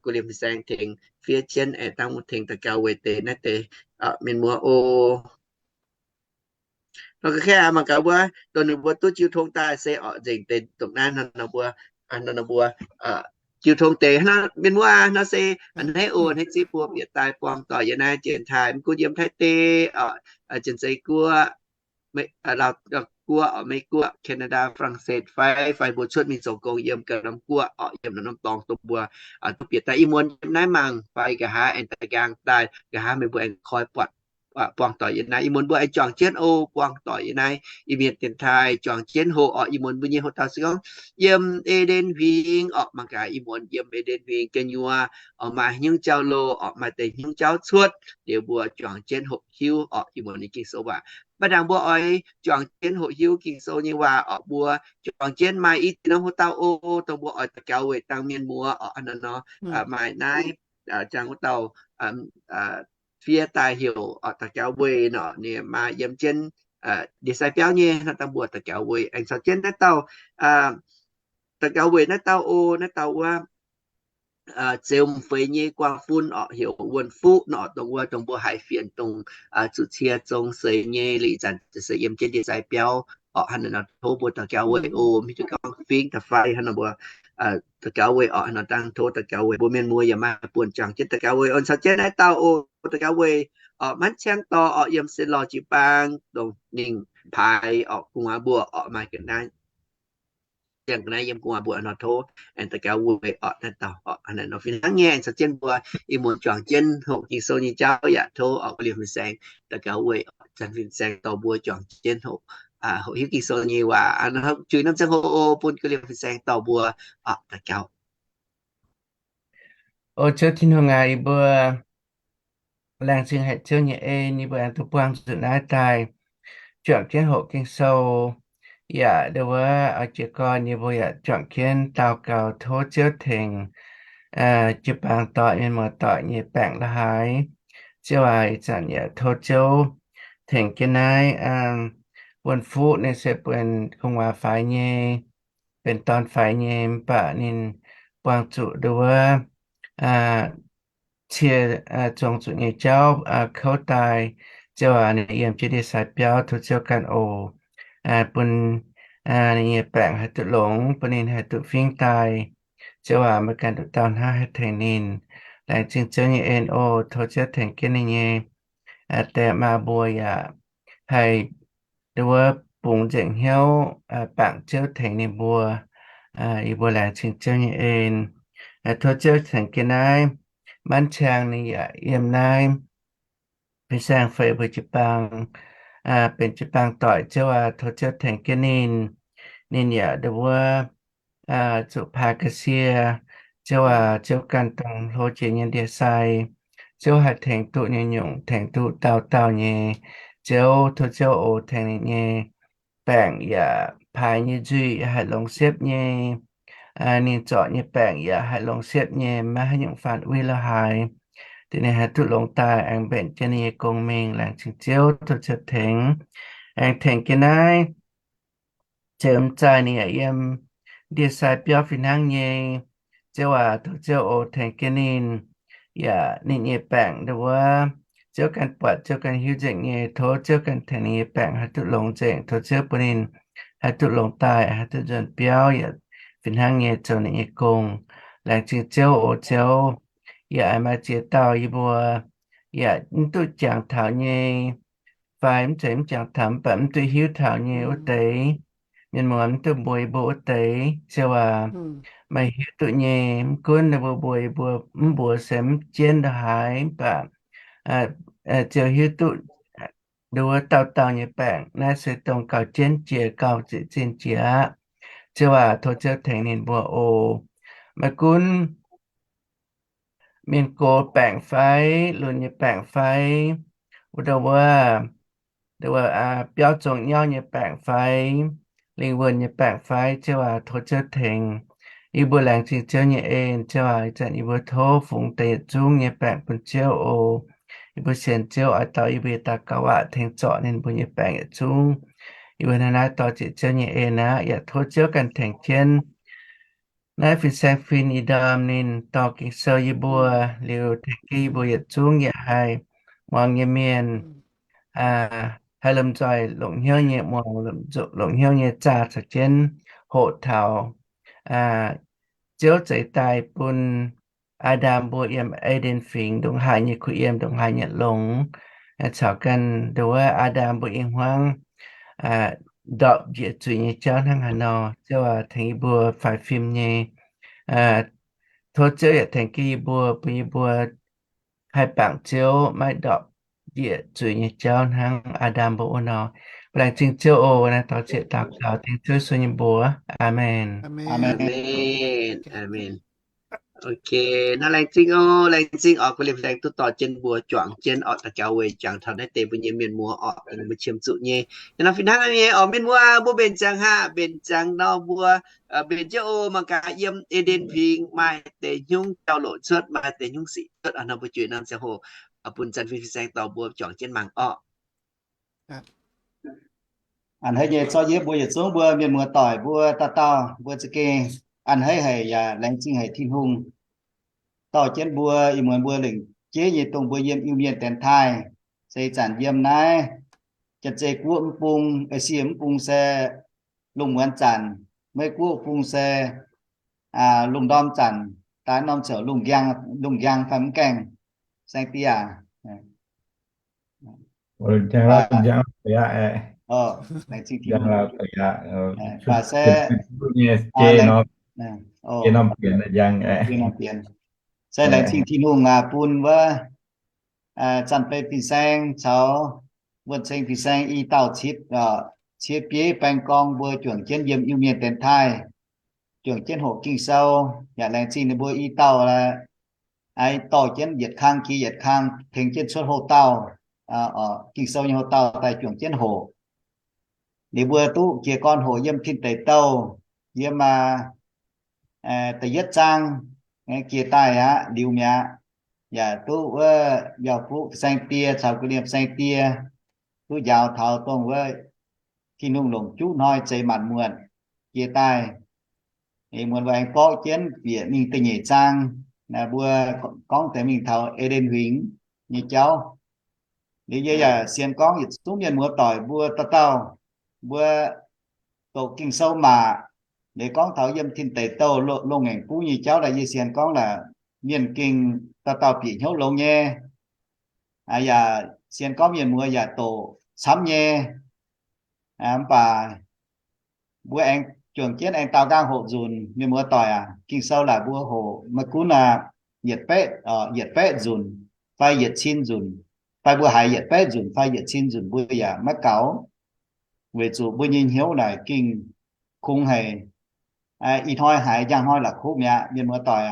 guv liemh fin-saeng tengx fiev jienv, aengx dangh tengx daux gaux weic deix naaiv deix mienh muoz oc. Nor ga'kengx mangc gaax mbuo, dongh ninh mbuo duqv jiu tong daaih se orqc nzengc deix dongh naaiv nor mbuo, nor mbuo jiu tong deix mienh muoz nor se a'hneiv oc, a'hneiv ziev buo bieqc daaih buangh doic yiem naaiv Janx-Taiv, mv gunv yiem Taiv deic, Janx-Zei Guoqv, Laauv Guoqv, Meiv Guoqv, Canada, Faa^lang^set fai, fai mbuo cuotv mingh zoux gong yiem ganh norm guoqv orqc, yiem norm-norm dorngx dongh mbuo duqv bieqc daaih. Ih muonz yiem naaiv mangc fai nqa'haav aengx daaih nqaang daaih, nqa'haav meih mbuo aengx koi buatc buangh doic yiem naaiv. Ih muonz mbuo aengx juangc jienv oc, buangh doic yiem naaiv Iu-Mienh Janx-Taiv, juangc jienv hoqc orqc. Ih muonz mbuo nyei hoqc dauh se gorngv yiem E^nden Huingx orqc. Mangc gaax ih muonz yiem E^nden Huingx gu'nyuoz oix maaih haaix nyungc jauv-louh orqc, maaih deix haaix nyungc jauv cuotv, liuz mbuo juangc jienv hoqc hiuv orqc ih muonz nyei Ging-Sou waac. Mv baac ndaangc mbuo oix juangc jienv hoqc hiuv Ging-Sou nyei waac orqc, mbuo juangc jienv maaih i ziex norm hoqc dauh oc, dongh mbuo oix daux gaux weic dangh mienh muoz orqc. Hnangv nor maaih naaiv jangx wuov dauh fiev daaih heuc orqc daux gaux weic nor, ninh maaih yiem jienv ndie-sai biauv nyei nor, dangh mbuo daux gaux weic. Aengx caux jienv naaiv dauh daux gaux weic naaiv dauh oc, naaiv dauh wuov Zeux M'Feix nyei guanh fun orqc, heuc Wuonh Fuqv nor, dongh wuov dongh mbuo haiz fienx dongh zuqc cie zong seix nyei, liuz ih zanc se yiem jienv ndie-sai biauv orqc. Hnangv naaiv nor tov mbuo daux gaux weic oc, mv hiuv duqv gorngv fingx da'fai hnangv nor mbuo daux gaux weic orqc. Hnangv nor dangh tov daux gaux weic mbuo mienh muoz yaac maaih buonc juangc jienv daux gaux weic oc. Caux jienv naaiv dauh oc, daux gaux weic orqc, maiv ciang dorh orqc, yiem se lorh jiu-baang dongh ninh paaix orqc, gu'nguaaz mbuo orqc, maaih ga'naaiv ziangh ga'naaiv yiem gu'nguaaz mbuo nor tov aengx daux gaux weic orqc. Naaiv dauh orqc, hnangv naaiv nor fih hnangv nyei aengx caux jienv mbuo ih muonz juangc jienv hoqc Ging-Sou nyei jauv yaac tov orqc, gu'nguaaz fin-saeng daux gaux weic orqc, zanc fin-saeng dorh mbuo juangc jienv hoqc, hoqc hiuv Ging-Sou nyei waac. Juix norm ziangh hoc oc, bun gu'nguaaz fin-saeng dorh mbuo orqc daux gaux. O Ziouv Tin-Hungh aac, yie mbuo laengz zingh haic Ziouv nyei en, yie mbuo aengx duqv buangh zuqc naaiv daaih juangc jienv hoqc Ging-Sou. Yaac ndo wuov oix jiez gorn yie mbuo yaac juangc jienv daux gaux tov Ziouv tengx jiu-baang doic, mienh muoz doic nyei baengc la'haaix. Ziouv aac, ih zanc yaac tov Ziouv tengx jienv naaiv buonv-fuqv ninh se benx gu'nguaaz faix nyei, benx dorn faix nyei, mv baac ninh buangh zuqc ndo wuov cie zong zuqc nyei jauv kouv daaih. Ziouv aac, ninh yiem jienv ndie-sai biauv, tov Ziouv ganh oc bun ninh nyei baengc haih duqv longx, bun ninh haih duqv fingx daaih. Ziouv aac, meih ganh nduqc dauh hnangv haih tengx ninh. Laengz zingh Ziouv nyei en oc. Tov Ziouv tengx jienv ninh nyei die maa mbuo yaac haih ndo wuov bungx nzengc hnyouv bangc Ziouv tengx ninh mbuo. Yie mbuo laengz zingh Ziouv nyei en. Tov Ziouv tengx jienv naaiv Manv Ciang ninh yaac yiem naaiv fin-saeng feix mbuo jiu-baang, benx jiu-baang doic. Ziouv aac, tov Ziouv tengx jienv ninh. Ninh yaac ndo wuov zuqc paaix ga'sie. Ziouv aac, Ziouv ganh dongh hlo jiex nyei ndie-sai. Ziouv haih tengx duqv nyei nyungc, tengx duqv dauh dauh nyei. Ziouv, tov Ziouv oc tengx ninh nyei baengc yaac paaix nyei nzuih haih longx siepv nyei. Ninh zorc nyei baengc yaac haih longx siepv nyei, maiv haaix nyungc faan uix la'haaix. Deix ninh haih duqv longx daaih aengx mbenc jienv ninh nyei gong mingh. Laengz zingh Ziouv, tov Ziouv tengx, aengx tengx jienv naaiv Ziouv, mv zaaih ninh yaac yiem ndie-sai biauv fih hnangv nyei. Ziouv aac, tov Ziouv oc tengx jienv ninh, yaac ninh nyei baengc ndo wuov Ziouv ganh buatc, Ziouv ganh hiuv nzengc nyei. Tov Ziouv ganh tengx ninh nyei baengc haih duqv longx nzengc. Tov Ziouv bun ninh haih duqv longx daaih, haih duqv nzuonx biauv yaac fih hnangv nyei zoux ninh nyei gong. Laengz zingh Ziouv oc. Ziouv, yaac maaih ziex dauh yie mbuo yaac mv duqv jangx taux nyei, fai mv zeiz mv jangx taux mv baac mv duqv hiuv taux nyei wuov deix, mienh muoz mv duqv mbuox yie mbuo wuov deix. Ziouv aac, meih hiuv duqv nyei. Mv gunv ninh mbuo mbuox yie mbuo mv mbuox se mv jienv la'haaix, mv baac Ziouv hiuv duqv ndo wuov dauh dauh nyei baengc. Naaiv se dongh gaux jienv jiex, gauh zieqc zinh jiex aqv. Ziouv aac, tov Ziouv tengx ninh mbuo oc. Maiv gunv mienh gox baengc fai, lunx nyei baengc fai, wuov ndo wuov, ndo wuov biauv zong nyauv nyei baengc fai, lingh wuonh nyei baengc fai, Ziouv aac, tov Ziouv tengx. Yie mbuo laengz zingh Ziouv nyei en. Ziouv aac, ih zanc yie mbuo tov fungx deix yietc zungv nyei baengc bun Ziouv oc. Yie mbuo sienx Ziouv oix dorh yie mbuo nyei daux gaux waac tengx zorc ninh mbuo nyei baengc yietc zungv. Yie mbuo hnangv naaiv dorh zieqc Ziouv nyei en aqv. Yaac tov Ziouv ganh tengx jienv naaiv fin-saeng fin ih ndorm ninh dorh Ging-Sou yie mbuo liuz, tengx jienv yie mbuo yietc zungv yaac haih muangx nyei mienh, haih lomh nzoih longc hnyouv nyei muangx, longc hnyouv nyei zaah caux jienv hoqc taux Ziouv zeix daaih bun Aa^ndam mbuo yiem E^nden Fingx ndongc haaix nyei kuh yiem, ndongc haaix nyei longx, caux ganh ndo wuov Aa^ndam mbuo i hmuangv ndorpc njiec zuiz nyei jauv hnangv haaix nor. Ziouv aac, tengx yie mbuo faix fim nyei. Tov Ziouv yaac tengx jienv yie mbuo, bun yie mbuo haih bangc Ziouv maiv ndorpc njiec zuiz nyei jauv hnangv Aa^ndam mbuo wuov nor. Laengz zingh Ziouv oc. Naaiv dorh zieqc daux gaux dengv Ziouv Yesu nyei mbuox. Aamen. Aamen. Aamen. Ok, naaiv laengz zingh oc, laengz zingh oc. Gu'nyuoz laengz duqv dorh jienv mbuo juangc jienv orqc, daux gaux weic jangx taux naaiv deix mbuo nyei mienh muoz orqc, mbuo qiemx zuqc nyei. Hnangv naaiv fih hnangv nyei orqc, mienh muoz mbuo mbenc ziangx haav, mbenc ziangx nor mbuo mbenc jienv oc. Mangc gaax yiem E^nden Fingx maaih deix hnyungv jauv-louc cuotv, maaih deix hnyungv sic cuotv nor, mbuo juix norm ziangh hoc bun Zanc Fin Fin Saeng dorh mbuo juangc jienv mangc orqc. A'hneiv nyei zorqv yietv mbuo yietc zungv mbuo mienh muoz doic mbuo dauh dauh mbuo za'gengh a'hneiv haic yaac laengz zingh haic Tin-Hungh dorh jienv mbuo ih muonz mbuo lengc jeiv nyei dongh mbuo yiem Iu-Mienh dienx taaih, se ih zanc yiem naaiv Janx-Zei Guoqv mv bung, Esie mv bung se lungh muonz zanc, Meiv Guoqv bung se lungh ndorm zanc, daaih norm ziouc lungh njang fai mv gaengh, saeng-die aac. Laengz zingh Tin-Hungh. Se laengz zingh Tin-Hungh bun wuov Zanc Beiv Fin-Saeng caux Wuonh Ceng Fin-Saeng i dauh citv, ciev bieiv baeng gorng mbuo juangc jienv yiem Iu-Mienh dienx taaih, juangc jienv hoqc Ging-Sou. Yaac laengz zingh ninh mbuo i dauh, dorh jienv yietc kang jiex yietc kang, tengx jienv cuotv houh dauh, Ging-Sou nyei houh dauh daaih juangc jienv hoqc. Liuz mbuo duqv jiez gorn hoqc yiem Tin Deic Douh, yiem da'yietv zaang jiex daaih aqv, liuz mi'aqv. Yaac duqv wuov Yauh Guqv saeng-die caux Gu'liem saeng-die duqv njaaux taux dongh wuov Tin-Hungh longc juqv hnoi zeix maanc muotc jiex daaih. Muonz mbuo aengx borqv jienv bieqc mingh da'nyeic zaang, mbuo gorngv deix mingh taux E^nden Huingx nyei jauv. Liuz yie yaac sienx gorngv yietc zungv mienh muoz-doic mbuo dauh dauh mbuo doqc Ging-Sou maac, liuz gorngv taux yiem Tin Deic Douh, Loz-Ngaengc Guv nyei jauv daaih, yie sienx gorngv laaix mienh gengh dauh dauh bieqc hnyouv longx nyei. Yaac sienx gorngv mienh muoz yaac doqc camv nyei. Mv baac mbuo aengx juangc jienv aengx daaux nqaang hoqc nzunc, mienh muoz-doic aac. Ging-Sou laaic mbuo hoqc maiv gunv aac, yietc baeqv, yietc baeqv nzunc fai yietc cin nzunc, fai mbuo haiz yietc baeqv nzunc fai yietc cin nzunc mbuo yaac maiv gaux, weic zuqc mbuo nyei hnyouv naaic gengh kungx haic. Ih hnoi haiz njang hnoi la'kuqv mi'aqv, mienh muoz-doic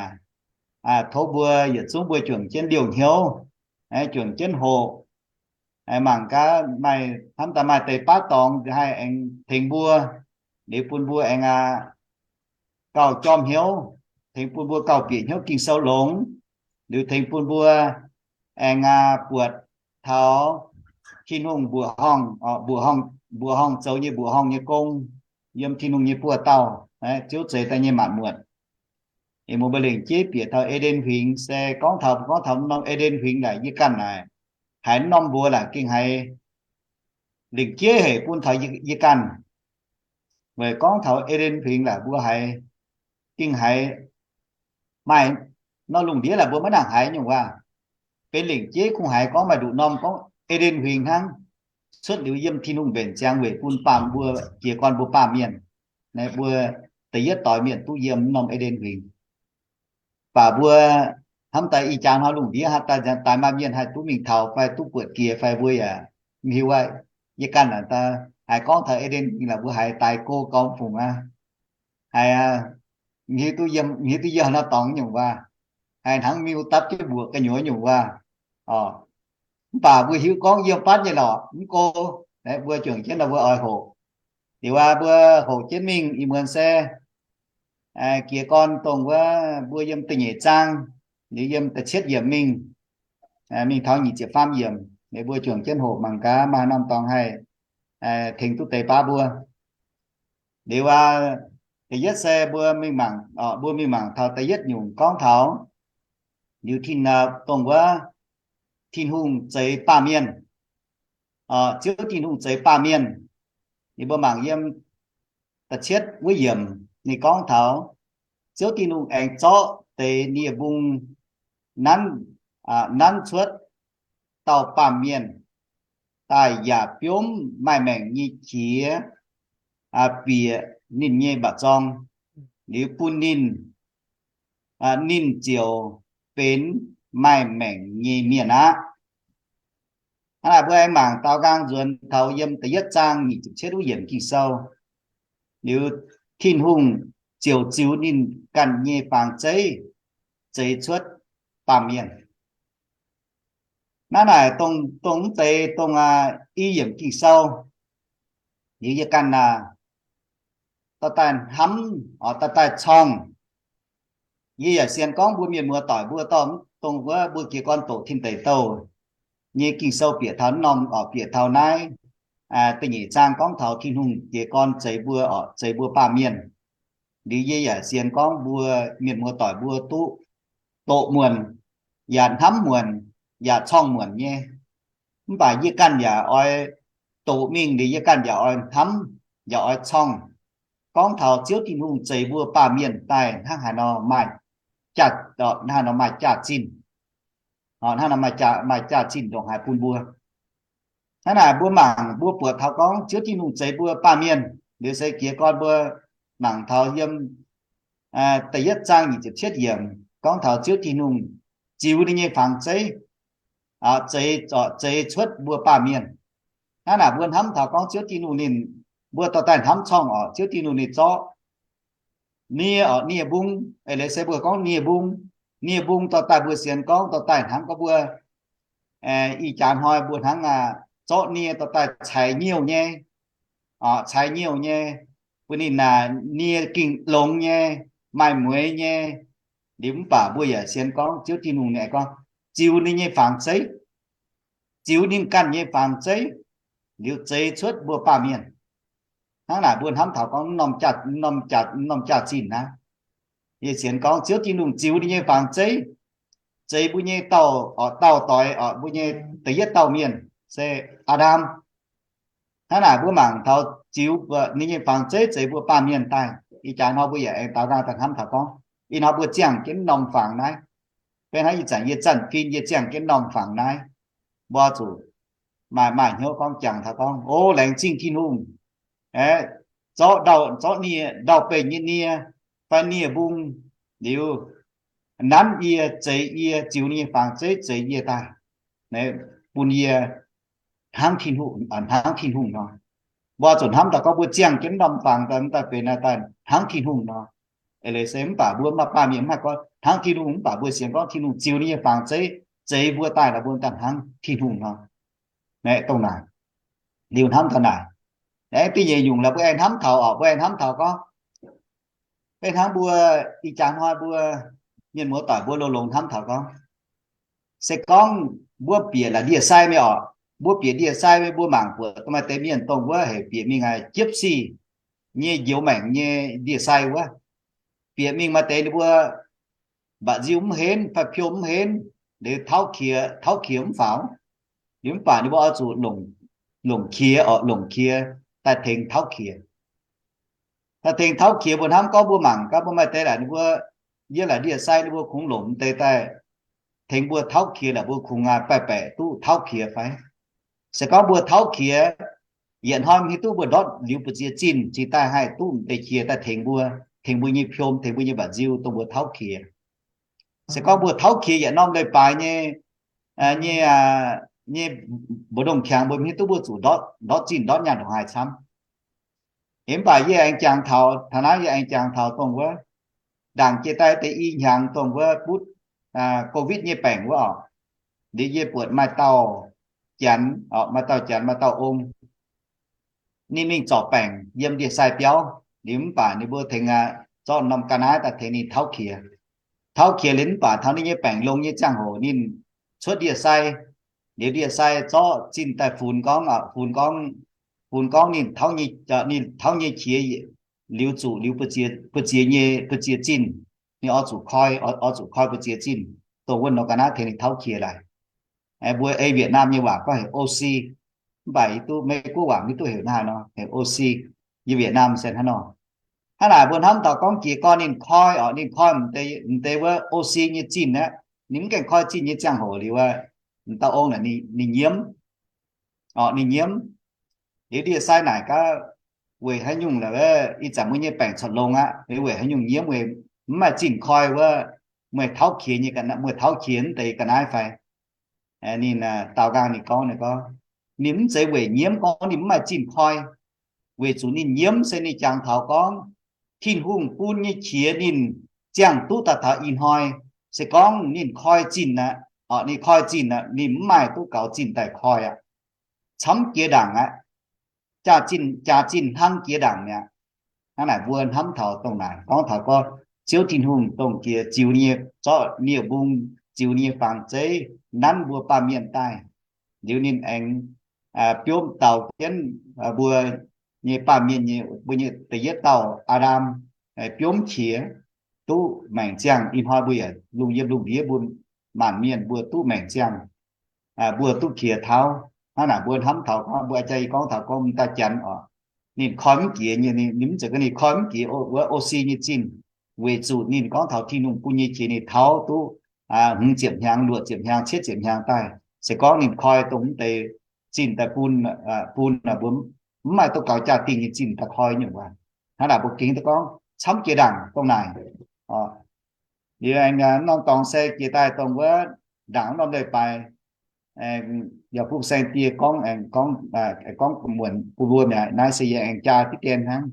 aac. Tov mbuo yietc zungv mbuo juangc jienv liouh hnyouv, juangc jienv hoqc, mangc gaax maaih hnamv daaih maaih deix baav dorngx haih aengx tengx mbuo, liuz bun mbuo aengx gauh jorm hnyouv, tengx bun mbuo gauh bieqc hnyouv Ging-Sou longx, liuz tengx bun mbuo aengx buatc taux Tin-Hungh mbuoqc horngh, mbuoqc horngh zoux nyei mbuoqc horngh nyei gong yiem Tin-Hungh nyei buoz-dauh, Ziouv zeix daaih nyei maanc muotc. Ih muoz mbuo lengc jeiv bieqc taux E^nden Huingx se gorngv taux, gorngv taux norm E^nden Huingx naaic, yie ganh naaic haiz norm mbuox naaic gengh haiz lengc jeiv haic bun taux yie ganh. Weic gorngv taux E^nden Huingx naaic mbuo haiz gengh haiz maaih norm lungh ndiev naaic mbuo maiv nangc haiz nyungc waac. Benx lengc jeiv kungx haiz gorngv maaih nduqc norm gorngv E^nden Huingx hnangv, cuotv liuz yiem Tin-Hungh mbenc ziangx weic bun baamh mbuo jiez gorn mbuo baamh mienh. Naaiv mbuo da'yietv doix mienh duqv yiem norm E^nden Huingx. Baac mbuo hnamv daaih ih jaax hnoi lungh ndiev haaix daaih maaih mienh haih duqv mingh taux fai duqv buatc jiex fai mbuo yaac mv hiuv aqv. Yie ganh naaic daaih haiz gorngv taux E^nden Huingx naaic mbuo haiz daaih go gau fungc aqv. Haiz mv hiuv duqv yiem, mv hiuv duqv yiem haaix nor dorngx nyungc waac. Haiz hnangv miuc dapv jienv mbuoqc gu'nyuoz nyungc waac. Mv baac mbuo hiuv gorngv yiem fatv nyei lorqc mv go. Mbuo juangc jienv nor mbuo oix hoqc. Liuz aqv, mbuo hoqc jienv mingh ih muonz se jiez gorn dongh wuov mbuo yiem da'nyeic zaang, liuz yiem da'cietv yiemc mingh, mingh taux nyic ziepc faam yiemc, liuz mbuo juangc jienv hoqc mangc gaax maaih norm dorngx haih tengx duqv deix baav mbuo. Liuz aqv, da'yietv se mbuo mingh mangc, mbuo mingh mangc taux da'yietv nyungc gorngv taux liuz Tin, dongh wuov Tin-Hungh zeix baamh mienh. Ziouv Tin-Hungh zeix baamh mienh. Liuz mbuo mangc yiem da'cietv wuov yiemc ninh gorngv taux Ziouv Tin-Hungh aengx zorqv deix nie-mbung nanv, nanv cuotv dauh baamh mienh daaih yaac biomv maaih maengc nyei qiex bieqc ninh nyei mba'zorng, liuz bun ninh, ninh ziouc benx maaih maengc nyei mienh aqv. Hnangv naaic mbuo aengx mangc daaux nqaang nzuonx taux yiem da'yietv zaang nyic ziepc cietv wuov yiemc Ging-Sou. Liuz Tin-Hungh ziouc ziux ninh ganh nyei fangx zeiv zeix cuotv baamh mienh. Naaiv naaic dongh, dongh mv deix dongh i yiemc Ging-Sou, liuz yie ganh naaic daaih hnamv, daaih corng. Yie yaac sienx gorngv mbuo mienh muoz-doic mbuo dorh dongh wuov mbuo jiez gorn doqc Tin Deic Douh nyei Ging-Sou bieqc taux norm, bieqc taux naaiv da'nyeic zaang gorngv taux Tin-Hungh jiez gorn zeix mbuo, zeix mbuo baamh mienh. Liuz yie yaac sienx gorngv mbuo mienh muoz-doic mbuo duqv doqc muonc, yaac hnamv muonc, yaac corng muonc nyei. Mv baac yie ganh yaac oix doqc mingh liuz yie ganh yaac oix hnamv, yaac oix corngh, gorngv taux Ziouv Tin-Hungh zeix mbuo baamh mienh daaih hnangv haaix nor maaih, hnangv haaix nor maaih jaax-zinh, hnangv haaix nor maaih jaax-zinh ndongc haaix bun mbuo. Hnangv naaic mbuo mangc mbuo buatc taux gorngv Ziouv Tin-Hungh zeix mbuo baamh mienh liuz se jiez gorn mbuo mangc taux yiem da'yietv zaang nyic ziepc cietv yiemc gorngv taux Ziouv Tin-Hungh ziux ninh nyei fangx zeiv, zeix, zeix cuotv mbuo baamh mienh. Hnangv naaic mbuo hnamv taux gorngv Ziouv Tin-Hungh ninh, mbuo dorh daaih hnamv corngh oc, Ziouv Tin-Hungh ninh zorqv nie oc, nie-mbung, eix leiz se mbuo gorngv nie-mbung. Nie-mbung dorh daaih mbuo sienx gorngv dorh daaih hnangv gorngv mbuo ih jaax hnoi mbuo hnangv zorqv nie dorh daaih caix nyouh nyei, caix nyouh nyei, bun ninh nie gengh longx nyei, maaih mueiz nyei. Liuz mv baac mbuo yaac sienx gorngv Ziouv Tin-Hungh ninh gorngv ziux ninh nyei fangx zeiv, ziux ninh ganh nyei fangx zeiv, liuz zeix cuotv mbuo baamh mienh. Hnangv naaic mbuo hnamv taux gorngv norm jaax-zinh naaiv, yie sienx gorngv Ziouv Tin-Hungh ziux ninh nyei fangx zeiv, zeix mbuo nyei dauh, dauh doix, mbuo nyei da'yietv dauh mienh se Aa^ndam. Hnangv naaic mbuo mangc taux ziux ninh nyei fangx zeiv zeix mbuo baamh mienh daaih, ih jaax hnoi mbuo yaac aengx daaux nqaang daaih hnamv taux gorngv, ih hnoi mbuo ziangh jienv norm fangx naaiv, beiv hnangv ih zanc yie zanc-fin yie ziangh jienv norm fangx naaiv, mbuo zuqc maaih, maaih hnyouv gorngv jangx taux gorngv, O laengz zingh Tin-Hungh, zorqv ndau, zorqv nie, ndau-beih nyei nie fai nie-mbung liuz, nanv yie, zeix yie, ziux ninh nyei fangx zeiv zeix yie daaih, bun yie hnangv Tin-Hungh, hnangv Tin-Hungh nor. Mbuo zuqc hnamv daaih gorngv mbuo ziangh jienv norm fangx daaih, daaih benx daaih hnangv Tin-Hungh nor. Eix leiz se mv baac mbuo maaih baamh mienh mv haih gorngv hnangv Tin-Hungh, mv baac mbuo sienx gorngv Tin-Hungh ziux ninh nyei fangx zeiv zeix mbuo daaih nor mbuo daaih hnangv Tin-Hungh nor. Dongh naaic, liuz hnamv taux naaic, aengx da'nyeic nyungc laaix mbuo aengx hnamv taux oc, mbuo aengx hnamv taux gorngv, beiv hnangv mbuo ih jaax hnoi mbuo mienh muoz doic mbuo longx-longx hnamv taux gorngv, se gorngv mbuo bieqc la'ndie-sai mingh oc, mbuo bieqc ndie-sai mingh mbuo mangc buatc maaih deix mienh dongh wuov heuc bieqc mingh gypsy nyei njoux maengc nyei ndie-sai wuov, bieqc mingh maaih deix ninh mbuo mba'nziu mv henv fai piom mv henv, liuz tauv qiex, tauv qiex mv faaux, liuz mv baac ninh mbuo oix zuqc longc qiex oc, longc qiex daaih tengx tauv qiex. Daaih tengx tauv qiex mbuo hnamv gorngv mbuo mangc gaax mbuo maaih deix laaix ninh mbuo, yie la'ndie-sai ninh mbuo kungx longc deix daaih tengx mbuo tauv qiex laaix mbuo kungx baeqc baeqc duqv tauv qiex fai? Se gorngv mbuo tauv qiex, yietc hnoi mv hiuv duqv mbuo ndortv liuz mbu'ziex zinh cingx daaih haih duqv m'deix qiex daaih tengx mbuo, tengx mbuo nyei piom, tengx mbuo nyei mba'nziu dongh mbuo tauv qiex. Se gorngv mbuo tauv qiex yietc norm leiz-baaix nyei, nyei, nyei mbu'ndongx qangx mbuo mv hiuv duqv mbuo zuqc ndortv, ndortv zinh ndortv nyaanh ndongc haaix camv. Mv baac yie aengx jangx taux, taux naaiv yie aengx jangx taux dongh wuov, ndaangc jiex daaih deix i hnyangx dongh wuov butv Covid nyei baengc wuov oc. Liuz yie buatc maaih dauh janx, maaih dauh janx, maaih dauh ong, ninh mingh zorc baengc yiem ndie-sai biauv. Liuz mv baac ninh mbuo tengx aqv, zorqv norm ga'naaiv daaih tengx ninh tauv qiex. Tauv qiex liuz mv baac taux ninh nyei baengc longx nyei ziangh hoc ninh cuotv ndie-sai. Liuz ndie-sai zorqv zinh daaih funx gorngv, funx gorngv, funx gorngv ninh tauv nyei, ninh tauv nyei qiex liuz zuqc liuz mbu'ziex nyei, mbu'ziex zinh, ninh oix zuqc koi, oix zuqc koi mbu'ziex zinh, dongh wuov norm ga'naaiv tengx ninh tauv qiex laaix. Mbuo ei Việt Nam nyei waac gorngv heuc oxy, mv baac hiuv duqv Meiv-Guoqv waac hiuv duqv heuc naaiv nor heuc oxy. Yiem Việt Nam se hnangv nor. Hnangv naaic mbuo hnamv taux gorngv jiez gorn ninh koi oc, ninh koi m'deix wuov oxy nyei zinh aqv. Ninh mv gaengh koi zinh nyei ziangh hoc liuz, m'dauh ong naaic ninh nyiemv, ninh nyiemv. Liuz ndie-sai naaic gaax, weic haaix nyungc la'wuov ih zanc mbuo nyei baengc corc longx aqv, weic haaix nyungc nyiemv? Weic mv maaih zinh koi wuov, meih tauv qiex nyei, meih tauv qiex m'deix ga'naaiv fai? Ninh daaux nqaang ninh gorngv, ninh gorngv, ninh mv zeiz weic nyiemv gorngv ninh mv maaih zinh koi. Weic zuqc ninh nyiemv se ninh jangx taux gorngv Tin-Hungh bun nyei qiex ninh ziangh duqv daaih taux ih hnoi, se gorngv ninh koi zinh aqv, ninh koi zinh aqv, ninh mv maaih duqv gaux zinh daaih koi aqv. Camv jiex ndaangc aqv. Jaax zinh, jaax zinh hnangv jiex ndaangc mi'aqv. Hnangv naaic mbuo hnamv taux dongh naaic, gorngv taux gorngv Ziouv Tin-Hungh dongh jiex ziux nyei, zorqv nie-mbung, ziux nyei fangx zeiv nanv mbuo baamh mienh daaih. Liuz ninh aengx biomv daux jienv mbuo nyei baamh mienh nyei, mbuo nyei da'yietv dauh Aa^ndam, biomv qiex duqv maengc ziangh. Ih hnoi mbuo yaac lungh yiem lungh ndiev mbuo maanc mienh mbuo duqv maengc ziangh, mbuo duqv qiex tauv. Hnangv naaic mbuo hnamv taux gorngv mbuo jaa i gorngv taux gorngv m'daaih janx oc, ninh koi mv jiex nyei, ninh mv zeiz gorngv ninh koi mv jiex wuov O C nyei zinh, weic zuqc ninh gorngv taux Tin-Hungh bun nyei qiex ninh taux duqv hmz ziepc hnyangx, luoqc ziepc hnyangx, cietv ziepc hnyangx daaih. Se gorngv ninh koi dongh mv deix zinh daaih bun, bun mbuo mv maaih duqv gaux jaa-dingh nyei zinh daaih koi nyungc waac. Hnangv naaic mbuo gengh duqv gorngv camv jiex ndaangc dongh naaic. Liuz aengx norm dorngx se jiex daaih dongh wuov ndaangc norm leiz-baaix, yaac bun saeng-die gorngv, gorngv muonc bun mbuo mi'aqv. Naaiv se yie aengx jaa diqv dien hnangv.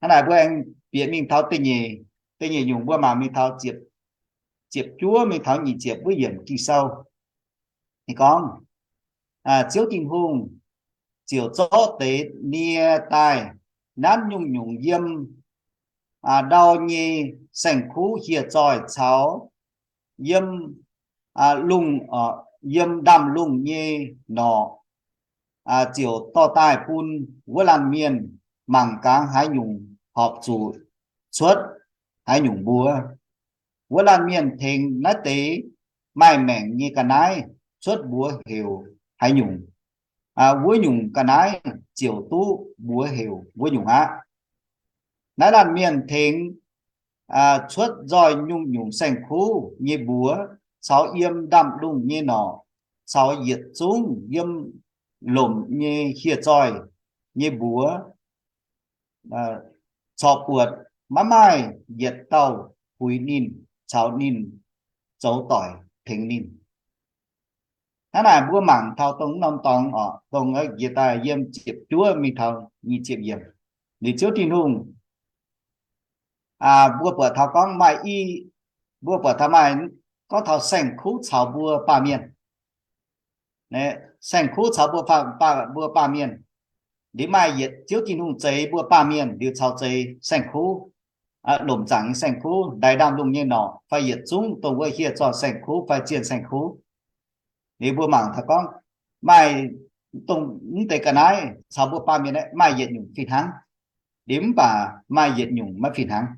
Hnangv naaic mbuo aengx bieqc mingh taux da'nyeic, da'nyeic nyungc mbuo mangc mingh taux ziepc juov mingh taux nyic ziepc wuov yiemc Ging-Sou. Ninh gorngv, Ziouv Tin-Hungh ziouc zorqv deix nie daaih nanv nyungc-nyungc yiem ndau nyei saeng-kuv hieh zoih caux yiem lungh, yiem ndaamv-lungh nyei norqc, ziouc dorh daaih bun wuov laanh mienh mangc gaax haaix nyungc horpc zuqc cuotv haaix nyungc mbuox. Wuov laanh mienh tengx naaiv deix maaih maengc nyei ga'naaiv cuotv mbuox heuc haaix nyungc, wuov nyungc ga'naaiv ziouc duqv mbuox heuc wuov nyungc aqv. Naaiv laanh mienh tengx cuotv nzoih nyungc-nyungc saeng-kuv nyei mbuox caux yiem ndaamv-lungh nyei norqc caux yietc zungv yiem lomc nyei hieh zoih nyei mbuox corc buatc maiv maaih yietc dauh puix ninh caux ninh zoux doic tengx ninh. Hnangv naaic mbuo mangc taux dongh norm dorngx oc, dongh jiex daaih yiem ziepc juov mingh taux nyic ziepc yiemc. Liuz Ziouv Tin-Hungh, mbuo buatc taux gorngv maaih i, mbuo buatc taux maaih gorngv taux saeng-kuv caux mbuo baamh mienh. Saeng-kuv caux mbuo, mbuo baamh mienh. Liuz maaih yietc Ziouv Tin-Hungh zeix mbuo baamh mienh liuz caux zeix saeng-kuv, lomc zaangc nyei saeng-kuv, ndaix ndaamv-lungh nyei norqc, fai yietc zungv dongh wuov hieh zoih saeng-kuv fai zienh saeng-kuv. Liuz mbuo mangc taux gorngv maaih dongh mv deix ga'naaiv caux mbuo baamh mienh aeqv, maaih yietc nyungc fih hnangv. Liuz mv baac maaih yietc nyungc maiv fih hnangv.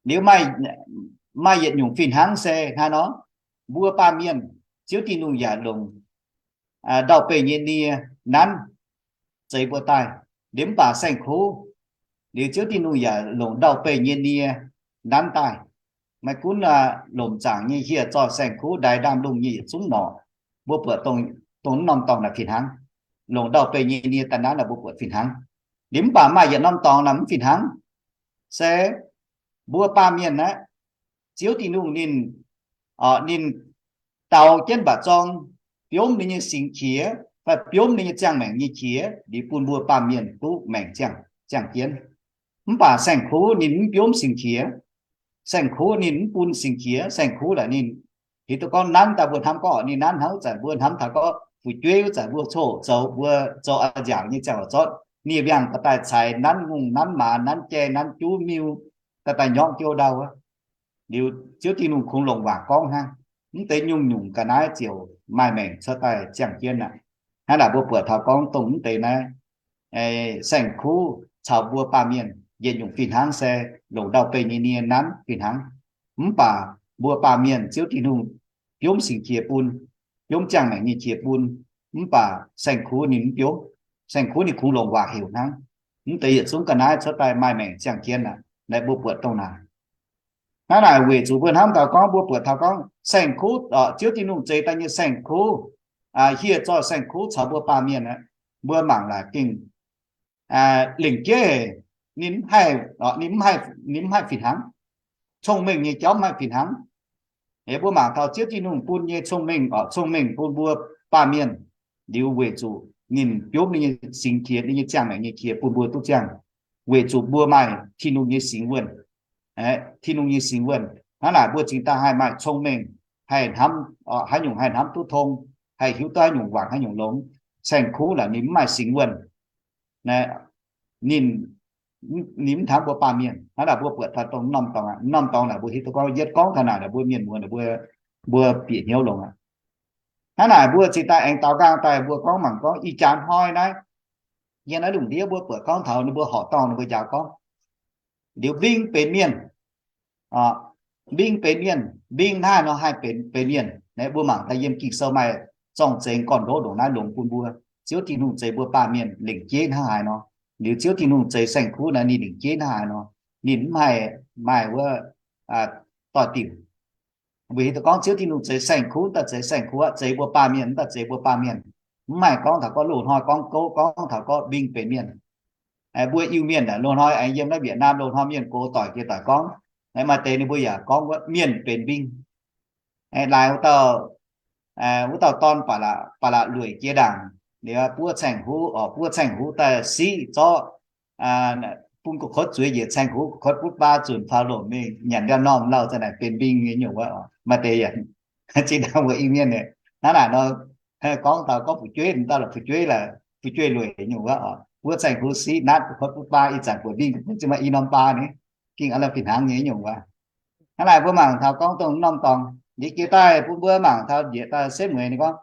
Liuz maaih yietc nyungc fih hnangv se hnangv nor, mbuo baamh mienh Ziouv Tin-Hungh yaac longc ndau-beih nyei nie nanv zeix mbuo daaih. Liuz mv baac saeng-kuv, liuz Ziouv Tin-Hungh yaac longc ndau-beih nyei nie nanv daaih. Maiv gunv lomc zaangc nyei hieh zoih saeng-kuv, ndaix ndaamv-lungh nyei yietc zungv norqc, mbuo buatc dongh norm dorngx naaic fih hnangv. Longc ndau-beih nyei nie daaih nanv naaic mbuo buatc fih hnangv. Liuz mv baac maaih yietc norm dorngx naaic mv fih hnangv, se mbuo baamh mienh aeqv, Ziouv Tin-Hungh ninh, ninh daaux jienv mba'zorng, biomv ninh nyei singx qiex fai biomv ninh nyei ziangh maengc nyei qiex liuz bun mbuo baamh mienh duqv maengc ziangh, ziangh jienv. Mv baac saeng-kuv ninh mv biomv singx qiex. Saeng-kuv ninh mv bun singx qiex. Saeng-kuv laaic ninh hiuv duqv gorngv nanv daaih mbuo hnamv gorngv ninh nanv hnangv wuov zanc mbuo hnamv taux gorngv fu'jueiv wuov zanc mbuo coqv zoux, mbuo zoux a'nziaauc nyei ziangh hoc zorqv nie wiangh daaih daic cai nanv ngongh nanv maaz nanv jai nanv juv miuh daaih daaih nyorngv jiouv ndau wuov. Liuz Ziouv Tin-Hungh kungx longc waac gorngv hnangv. Mv deix nyungc-nyungc ga'naaiv ziouc maaih maengc cuotv daaih ziangh jienv aqv. Hnangv naaic mbuo buatc taux gorngv dongh mv deix naaiv saeng-kuv caux mbuo baamh mienh yietc nyungc fih hnangv se longc ndau-beih nyei nie nanv fih hnangv. Mv baac mbuo baamh mienh Ziouv Tin-Hungh biomv singx qiex bun, biomv ziangh maengc nyei qiex bun, mv baac saeng-kuv ninh mv biomv. Saeng-kuv ninh kungx longc waac heuc hnangv. Mv deix yietc zungv ga'naaiv cuotv daaih maaih maengc ziangh jienv aqv. Naaiv mbuo buatc dongh naaic. Hnangv naaic weic zuqc mbuo hnamv taux gorngv mbuo buatc taux gorngv saeng-kuv, Ziouv Tin-Hungh zeix daaih nyei saeng-kuv, hieh zoih saeng-kuv caux mbuo baamh mienh aqv, mbuo mangc laaic gengh lengc jeiv ninh, ninh mv haih fih hnangv. Cong-mengh nyei jauv mv haih fih hnangv. Mbuo mangc taux Ziouv Tin-Hungh bun nyei cong-mengh, cong-mengh bun mbuo baamh mienh, liuz weic zuqc ninh biomv ninh nyei singx qiex, ninh nyei ziangh maengc nyei qiex bun mbuo duqv ziangh, weic zuqc mbuo maaih Tin-Hungh nyei singx wuonh. Tin-Hungh nyei singx wuonh hnangv naaic mbuo cingx daaih haih maaih cong-mengh, haih hnamv, haaix nyungc haih hnamv duqv tong, haih hiuv duqv haaix nyungc wangc haaix nyungc longx. Saeng-kuv laaic ninh mv maaih singx wuonh. Ninh, ninh mv hnangv mbuo baamh mienh. Hnangv naaic mbuo buatc taux dongh norm dorngx, norm dorngx naaic mbuo hiuv duqv gorngv yietv gorngv taux naaic naaic mbuo mienh muoz naaic mbuo, mbuo bieqc hnyouv longx aqv. Hnangv naaic mbuo cingx daaih aengx daaux nqaang daaih mbuo gorngv mangc gorngv ih jaax hnoi naaiv, yiem naaiv lungh ndiev mbuo buatc gorngv taux ninh mbuo horqc dorngh ninh mbuo njaaux gorngv, liuz mbing benx mienh, mbing benx mienh, mbing hnangv haaix nor haih benx, benx mienh. Naaiv mbuo mangc daaih yiem Ging-Sou maaih zorng-zengx gorn-ndoqv ndongc naaiv longx bun mbuo. Ziouv Tin-Hungh zeix mbuo baamh mienh lengc jeiv hnangv haaix nor, liuz Ziouv Tin-Hungh zeix saeng-kuv naaiv ninh lengc jeiv hnangv haaix nor, ninh mv haih maaih wuov doix-diuc. Mbuo hiuv duqv gorngv Ziouv Tin-Hungh zeix saeng-kuv, mv daaih zeix saeng-kuv aqv, zeix mbuo baamh mienh, mv daaih zeix mbuo baamh mienh. Mv haih gorngv taux gorngv loz-hnoi gorngv gouv, gorngv taux gorngv mbing benx mienh. Mbuo Iu-Mienh loz-hnoi aengx yiem naaiv Việt Nam loz-hnoi mienh gox doic jiex doic gorngv, maaih deix ninh mbuo yaac gorngv wuov mienh benx mbing. Laaix wuov dauh dorn ba'laqc lueic jiex ndaangc, liuz buov caeng-huv, buov caeng-huv daaih siqv zorqv bun gu'kotv zueiz njiec caeng-huv, gu'kotv butv baa zunc faaux lomc mingh nyanc ndau-norm lauh za'naaic benx mbing nyei nyungc wuov. Maaih deix yaac zinh ndaangc mbuo Iu-Mienh hnangv naaic nor gorngv taux gorngv fu'jueiv, dauh la'fu'jueiv, fu'jueiv lueic nyungc wuov oc. Buov caeng-huv siqv natv gu'kotv butv baa, ih zanc buatc mbing gu'kotv zinh maaih i norm baa ni, gengh a'lapv fih hnangv nyei nyungc wuov. Hnangv naaic mbuo mangc taux gorngv dongh norm dorngx, liuz jiex daaih bun mbuo mangc taux njiec daaih setv mueiz ninh gorngv,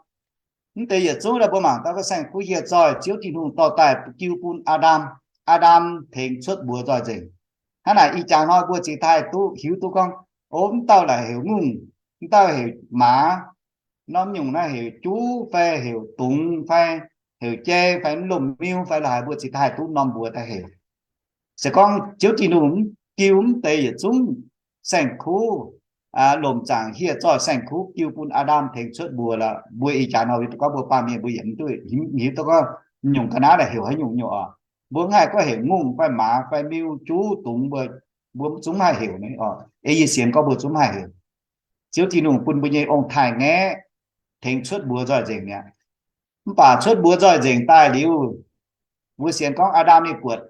mv deix yietc zungv daaih mbuo mangc taux gorngv saeng-kuv hieh zoih Ziouv Tin-Hungh dorh daaih jiu bun Aa^ndam. Aa^ndam tengx cuotv mbuox nzoih nzengc. Hnangv naaic ih jaax hnoi mbuo cingx daaih duqv hiuv duqv gorngv, o, mv dauh naaic heuc ngungh, mv dauh heuc maaz, norm nyungc naaiv heuc juv fai heuc dungz fai heuc jai fai mv lomh miuv fai la'haaix, mbuo cingx daaih duqv norm mbuox daaih heuc. Se gorngv Ziouv Tin-Hungh mv jiu mv deix yietc zungv saeng-kuv, lomc zaangc hieh zoih saeng-kuv jiu bun Aa^ndam tengx cuotv mbuox lorqc, mbuo ih jaax nor hiuv duqv gorngv mbuo baamh mienh mbuo yaac mv duqv hiuv, hiuv duqv gorngv nyungc ga'naaiv naaic heuc haaix nyungc nyungc oc. Mbuo mv haih gorngv heuc ngungh fai maaz fai miuv juv dungz, mbuo, mbuo zungv mv haih heuc ni oc. Ei yie sienx gorngv mbuo zungv mv haih heuc. Ziouv Tin-Hungh bun mbuo nyei ong-taaix-ngaeqv tengx cuotv mbuox nzoih nzengc mi'aqv. Mv baac cuotv mbuox nzoih nzengc daaih liuz, mbuo sienx gorngv Aa^ndam ninh buatc,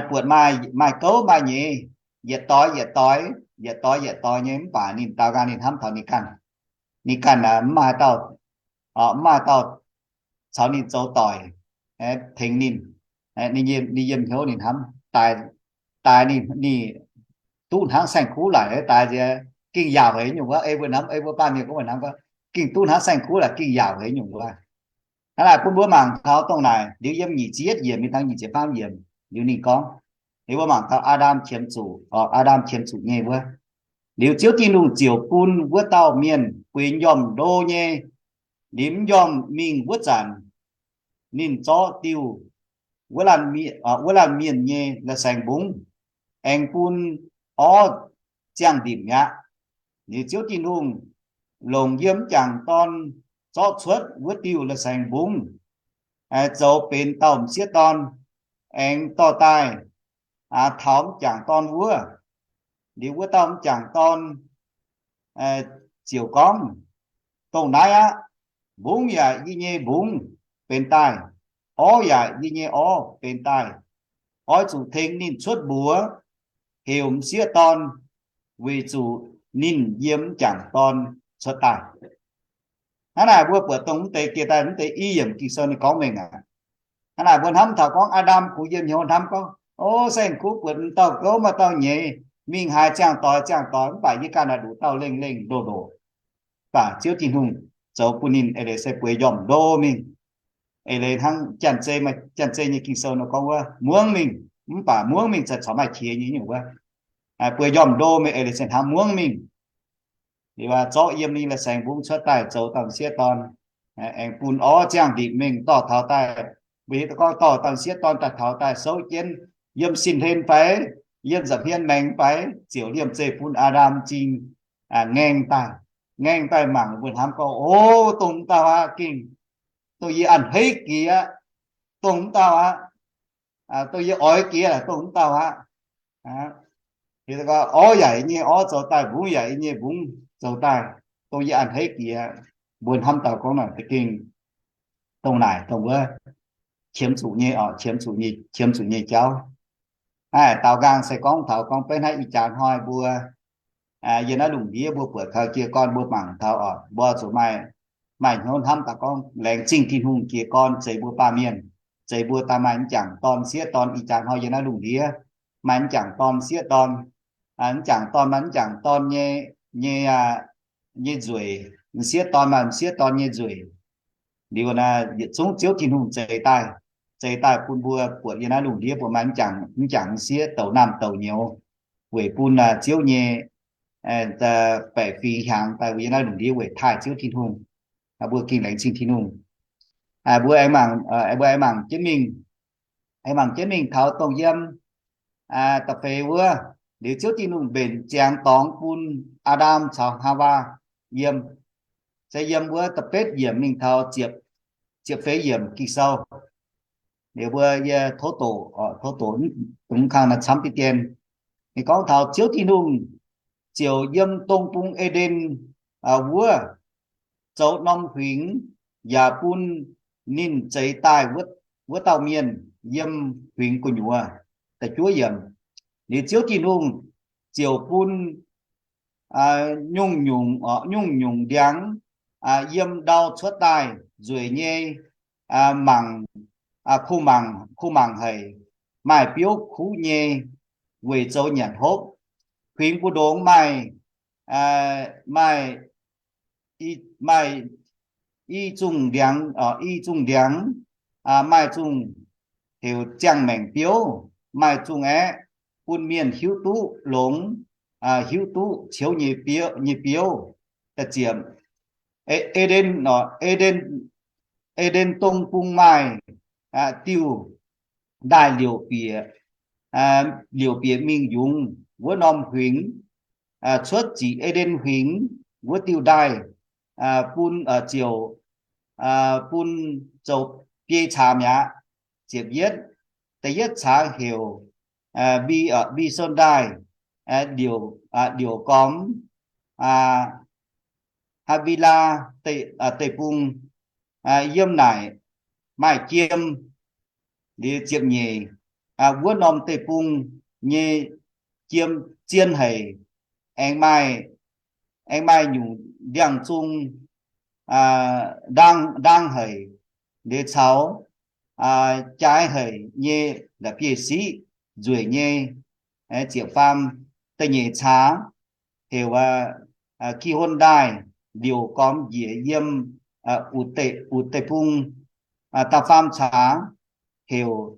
buatc maaih, maaih gouv maaih nyeiz, yietc doix yietc doix, yietc doix yietc doix nyei, mv baac ninh daaux nqaang ninh hnamv taux ninh ganh, ninh ganh mv maaih dauh, mv maaih dauh caux ninh zoux doic tengx ninh. Ninh yiem hnyouv ninh hnamv, daaix ninh, ninh duqv hnangv saeng-kuv laic daaih nziex, gengh yaauc haic nyungc wuov. Ei mbuo hnamv, ei mbuo baamh mienh gorngv mbuo hnamv gorngv gengh duqv hnangv saeng-kuv laic, gengh yaauc haic nyungc wuov. Hnangv naaic bun mbuo mangc taux dongh naaic liuz yiem nyic ziepc yietv yiemc mingh taux nyic ziepc faam yiemc liuz ninh gorngv, liuz mbuo mangc taux Aa^ndam qiemx zuqc, Aa^ndam qiemx zuqc nyei wuov. Liuz Ziouv Tin-Hungh ziouc bun wuov dauh mienh bueix njormh ndo nyei. Liuz mv njormh mingh wuov zanc, ninh zorqv diuh wuov laanh mienh nyei la'saengx mbungv, aengx bun orv ziangh ndimc mi'aqv. Liuz Ziouv Tin-Hungh longc yiem m'jangc dorn zorqv cuotv wuov diuh la'saengx mbungv zoux benx dauh m'sieqv dorn, aengx dorh daaih taux m'jangc dorn wuov. Liuz wuov dauh m'jangc dorn ziouc gorngv, dongh naaiv aqv, mbungv yaac yie nyei mbungv benx daaih, orv yaac yie nyei orv benx daaih. Oix zuqc tengx ninh cuotv mbuox heuc m'sieqv dorn, weic zuqc ninh yiem m'jangc dorn cuotv daaih. Hnangv naaic mbuo buatc dongh mv deix jiex daaih mv deix i yiemc Ging-Sou ninh gorngv mengh aqv. Hnangv naaic mbuo hnamv taux gorngv Aa^ndam kungx yiem hnyouv hnamv gorngv, o, saeng-kuv buatc m'dauh gouv maaih dauh nyeiz, mingh haaix ziangh doix ziangh doix, mv baac yie ganh naaic nduqc dauh lengh lengh ndoh ndoh. Mv baac Ziouv Tin-Hungh zoux bun ninh eix leiz se bueix njormh ndo mingh. Eix leiz hnangv Janx-Zei, Janx-Zei nyei Ging-Sou nor gorngv wuov muangv mingh, mv baac muangv mingh za'gengh maaih qiex nyei nyungc wuov. Bueix njormh ndo mingh eix leiz se hnamv muangv mingh. Liuz zorqv yiem ninh la'saengx mbungv cuotv daaih zoux dauh m'sieqv dorn, aengx bun orv ziangh ndipc mingh dorh taux daaih. Mbuo hiuv duqv gorngv dorh dauh m'sieqv dorn daaih taux daaih souv jienv yiem sin hlen fai yiem nza'hmien maengx fai, ziouc liemh zeih bun Aa^ndam m'zing ngaeng daaih. Ngaeng daaih mangc mbuo hnamv gorngv, o, dongh m'dauh aqv, gengh dongh yie a'hneiv jiex aqv, dongh m'dauh aqv, dongh yie oix jiex dongh m'dauh aqv. Orv yaac yie nyei orv zoux daaih, mbungv yaac yie nyei mbungv zoux daaih, dongh yie a'hneiv jiex. Mbuo hnamv dauh gorngv naaic za'gengh dongh naaic dongh wuov qiemx zuqc nyei oc, qiemx zuqc nyei, qiemx zuqc nyei jauv. Naaiv daaux nqaang se gorngv taux gorngv benx hnangv ih jaax hnoi mbuo yiem naaiv lungh ndiev mbuo buatc kaux jiez gorn mbuo mangc taux oc, mbuo zuqc maaih, maaih hnyouv hnamv daaih gorngv laengz zingh Tin-Hungh jiez gorn zeix mbuo baamh mienh, zeix mbuo daaih maaih m'jangc dorn m'sieqv dorn. Ih jaax hnoi yiem naaiv lungh ndiev maaih m'jangc dorn m'sieqv dorn, m'jangc dorn maaih m'jangc dorn nyei, nyei, nyei nzueic, m'sieqv dorn maaih m'sieqv dorn nyei nzueic. Liuz naaiv yietc zungv Ziouv Tin-Hungh zeix daaih, zeix daaih bun mbuo buatc yiem naaiv lungh ndiev mbuo maaih m'jangc, m'jangc m'sieqv douc naamh douc nyouz, weic bun Ziouv nyei baeqc fingx hiaangx daaih yiem naaiv lungh ndiev weic taaih Ziouv Tin-Hungh. Mbuo gengh laengz zingh Tin-Hungh. Mbuo aengx mangc, mbuo aengx mangc jienv mingh, aengx mangc jienv mingh taux dongh yiem da'feix wuov, liuz Ziouv Tin-Hungh mbenc ziangx dorngx bun Aa^ndam caux Haawaa yiem. Se yiem wuov da'betv yiemc mingh taux ziepc feix yiemc Ging-Sou. Liuz mbuo yie tov doqc, tov doqc dongh kang naaiv camv diqv dien. Ninh gorngv taux Ziouv Tin-Hungh ziouc yiem dong bung E^nden wuov zoux norm huingx yaac bun ninh zeix daaih wuov dauh mienh yiem huingx gu'nyuoz. Da'juov yiemc, liuz Ziouv Tin-Hungh ziouc bun nyungc-nyungc, nyungc-nyungc ndiangx yiem ndau cuotv daaih nzueic nyei, mangc, kuh mangc haic, maaih biouv kuv nyei weic zoux nyanc hopv. Huingx mbu'ndongx maaih, maaih, maaih i zungh ndiangx, i zungh ndiangx, maaih zungh heuc ziangh maengc biouv, maaih zungh aeqv, bun mienh hiuv duqv longx, hiuv duqv ciouv nyei biouv, nyei biouv. Da'ziepc, E^nden, E^nden, E^nden dong bung maaih diuh ndaaih liouc bieqc, liouc bieqc mingh yungz wuov norm huingx, cuotv ziqc E^nden huingx wuov diuh ndaaih, bun, ziouc, bun zoux biei caamx mi'aqv. Ziepc yietv, da'yietv caamx heuc Mbi, Mbi-Son ndaaih, liouc, liouc gormx Haavilaa deic-bung. Yiem naaic maaih jiem. Liuz ziepc nyeic, wuov norm deic-bung nyei jiem zien haic, aengx maaih, aengx maaih nyungc ndiangx-zung ndaang, ndaang haic, liuz caux jaaix haic nyei la'bieiv-siqv nzueic nyei. Ziepc faam, da'nyeic caamx heuc Gihon ndaaih, liouc gormx njiec yiem utc deic-bung. Da'faam caamx heuc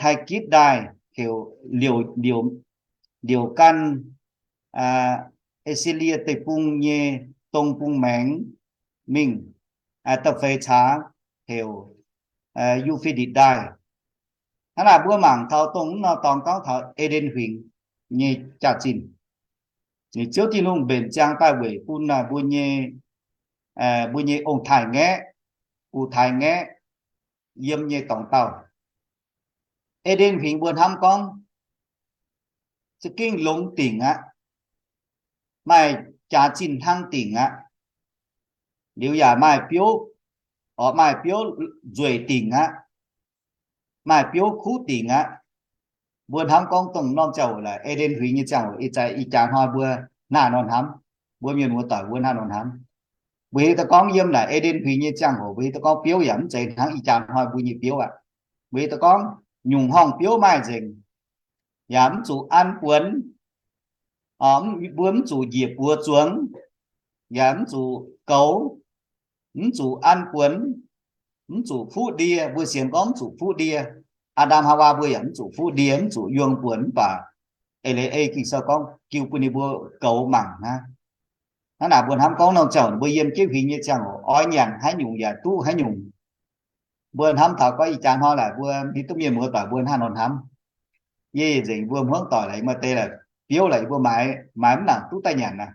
Taigitv ndaaih, heuc liouc, liouc gan E^saa^lie Deic-Bung nyei dong bung maengx mingh. Da'feix caamx heuc Yu^fe^ditc ndaaih. Hnangv naaic mbuo mangc taux dongh mv norm dorngx gorngv taux E^nden Huingx nyei jaax-zinh. Ziouv Tin-Hungh mbenc ziangx daaih weic bun mbuo nyei, mbuo nyei ong-taaix-ngaeqv, gu-taaix-ngaeqv yiem nyei dorngx dauh. E^nden Huingx mbuo hnamv gorngv za'gengh longx dingc aqv, maaih jaax-zinh hnangv dingc aqv, liuz yaac maaih biouv, orqc, maaih biouv nzueic dingc aqv, maaih biouv kuv dingc aqv. Mbuo hnamv gorngv dongh norm ziangh hoc laaix E^nden Huingx nyei ziangh hoc, ih zanc ih jaax hnoi mbuo hnangv nor hnamv. Mbuo mienh muoz-doic mbuo hnangv nor hnamv. Mbuo hiuv duqv gorngv yiem naaic E^nden Huingx nyei ziangh hoc, mbuo hiuv duqv gorngv biouv yaac mv zeiz hnangv ih jaax hnoi mbuo nyei biouv aqv. Mbuo hiuv duqv gorngv nyungc horngh biouv maaih nzengc, yaac mv zuqc an buonx, mbuo mv zuqc njiec buoz zuangx, yaac mv zuqc goux, mv zuqc an buonx, mv zuqc fuqv ndie. Mbuo sienx gorngv mv zuqc fuqv ndie. Aa^ndam Haawaa mbuo yaac mv zuqc fuqv ndie, mv zuqc yuong buonx, mv baac eix leiz ei Ging-Sou gorngv jiu bun ninh mbuo goux mangc hnangv. Hnangv naaic mbuo hnamv gorngv norm ziangh hoc mbuo yiem jienv huingx nyei ziangh hoc oix nyanc haaix nyungc yaac duqv haaix nyungc. Mbuo hnamv taux gorngv ih jaax hnoi laaix mbuo hiuv duqv mienh muoz-doic mbuo hnangv nor hnamv. Yie nzengc mbuo hmuangv doic laaix maaih deix laaix biouv laaix mbuo maaiz, maaiz mv nangc duqv daaih nyanc aqv.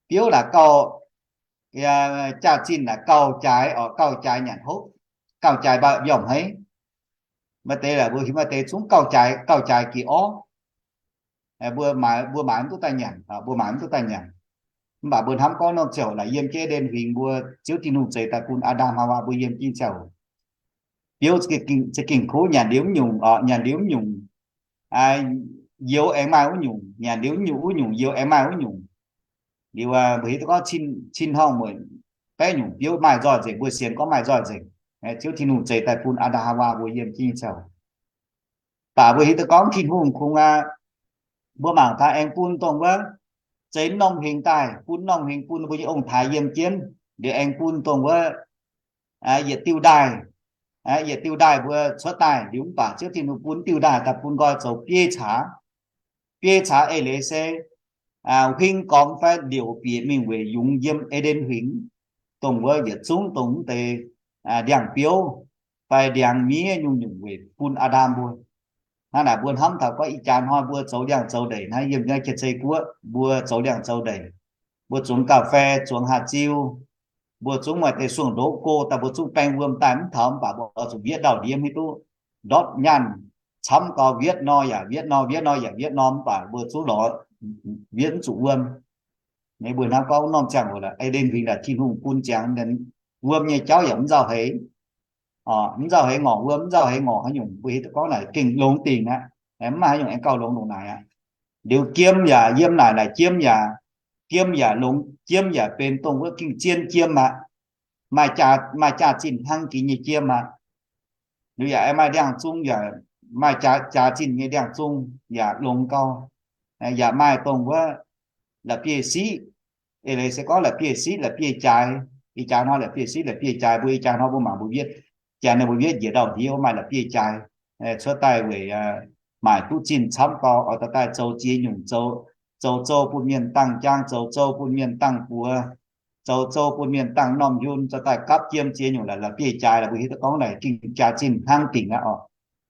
Biouv laaix gauh jaax-zinh laaix gauh jaaix, orqc, gauh jaaix nyanc hopv, gauh jaaix mbiormh haiv. Maaih deix laaix mbuo hiuv maaih deix zungv gauh jaaix, gauh jaaix geh orv. Mbuo maaiz, mbuo maaiz mv duqv daaih nyanc, mbuo maaiz mv duqv daaih nyanc. Mv baac mbuo hnamv gorngv norm ziangh hoc laaix yiem jienv E^nden Huingx mbuo, Ziouv Tin-Hungh zeix daaih bun Aa^ndam Haawaa mbuo yiem jienv ziangh hoc, biouv za'gengh kuv, nyanc liuz mv nyungc, orqc, nyanc liuz mv nyungc, youz aengx maaih wuov nyungc, nyanc liuz mv nyungc wuov nyungc, youz aengx maaih wuov nyungc. Liuz mbuo hiuv duqv gorngv cin horngh mueic baeqv nyungc biouv maaih nzoih nzengc, mbuo sienx gorngv maaih nzoih nzengc. Ziouv Tin-Hungh zeix daaih bun Aa^ndam Haawaa mbuo yiem jienv nyei ziangh hoc. Baac mbuo hiuv duqv gorngv Tin-Hungh kungx aqv, mbuo mangc taux aengx bun dongh wuov zeix norm huingx daaih, bun norm huingx bun mbuo nyei ong-taaix yiem jienv, liuz aengx bun dongh wuov yietc diuh ndaaih, yietc diuh ndaaih mbuo cuotv daaih, liuz mv baac Ziouv Tin-Hungh bun diuh ndaaih daaih bun nqoi zoux biei caax. Biei caax eix leiz se huing gormx fai liouc bieqc mingh weic yungz yiem E^nden Huingx. dongh wuov yietc zungv dongh mv deix ndiangx-biouv fai ndiangx-miev nyungc-nyungc weic bun Aa^ndam mbuo. Hnangv naaic mbuo hnamv taux gorngv ih jaax hnoi mbuo zoux ndiangx-zoux ndeic hnangv yiem nyei Janx-Zei Guoqv, mbuo zoux ndiangx-zoux ndeic, mbuo zuangx ga'fei, zuangx haaix ziu, mbuo zungv maaih deix suangx ndoqv go daaih, mbuo zungv baeng wuom daaih mv taux, mv baac mbuo oix zuqc wiev ndau-ndiev hiuv duqv ndortv nyaanh camv gau, wiev nor yaac wiev nor, wiev nor yaac wiev nor, mv baac mbuo zungv lorz wiev mv zuqc wuom. Mbuo hnamv gorngv norm ziangh hoc laaix Eden Huingx naaic Tin-Hungh bun ziangx, wuom nyei jauv yaac mv nzauh heix. Mv nzauh heix ngorc wuom, mv nzauh heix ngorc haaix nyungc, mbuo hiuv duqv gorngv naaic gengh longx dingc aqv. Mv maaih haaix nyungc aengx gauh longx ndongc naaic aqv. Liuz jiem yaac, yiem naaic, naaic jiem yaac, jiem yaac longx, jiem yaac benx dongh wuov gengh zien jiem aqv. Maaih jaax, maaih jaax-zinh hnangv jiex nyei jiem aqv. Liuz yaac aengx maaih ndiangx-zung yaac, maaih jaax, jaax-zinh nyei ndiangx-zung yaac longx gau. Yaac maaih dongh wuov la'bieiv-siqv, eix leiz se gorngv la'bieiv-siqv, la'bieiv jaaix. Ih jaax hnoi la'bieiv-siqv, la'bieiv jaaix, mbuo ih jaax hnoi mbuo mangc mbuo wiev, janx ninh mbuo wiev njiec ndau-ndiev wuov maaih la'bieiv jaaix cuotv daaih weic maaih duqv zinh camv gau, oix dorh daaih zoux ziex nyungc, zoux, zoux zou bun mienh dangh jaang, zoux zou bun mienh dangh buoz, zoux zou bun mienh dangh norm yunh, zoux daaih gapv jiem ziex nyungc la'bieiv jaaix. Laaix mbuo hiuv duqv gorngv naaic gengh jaax-zinh hnangv dingc aqv oc.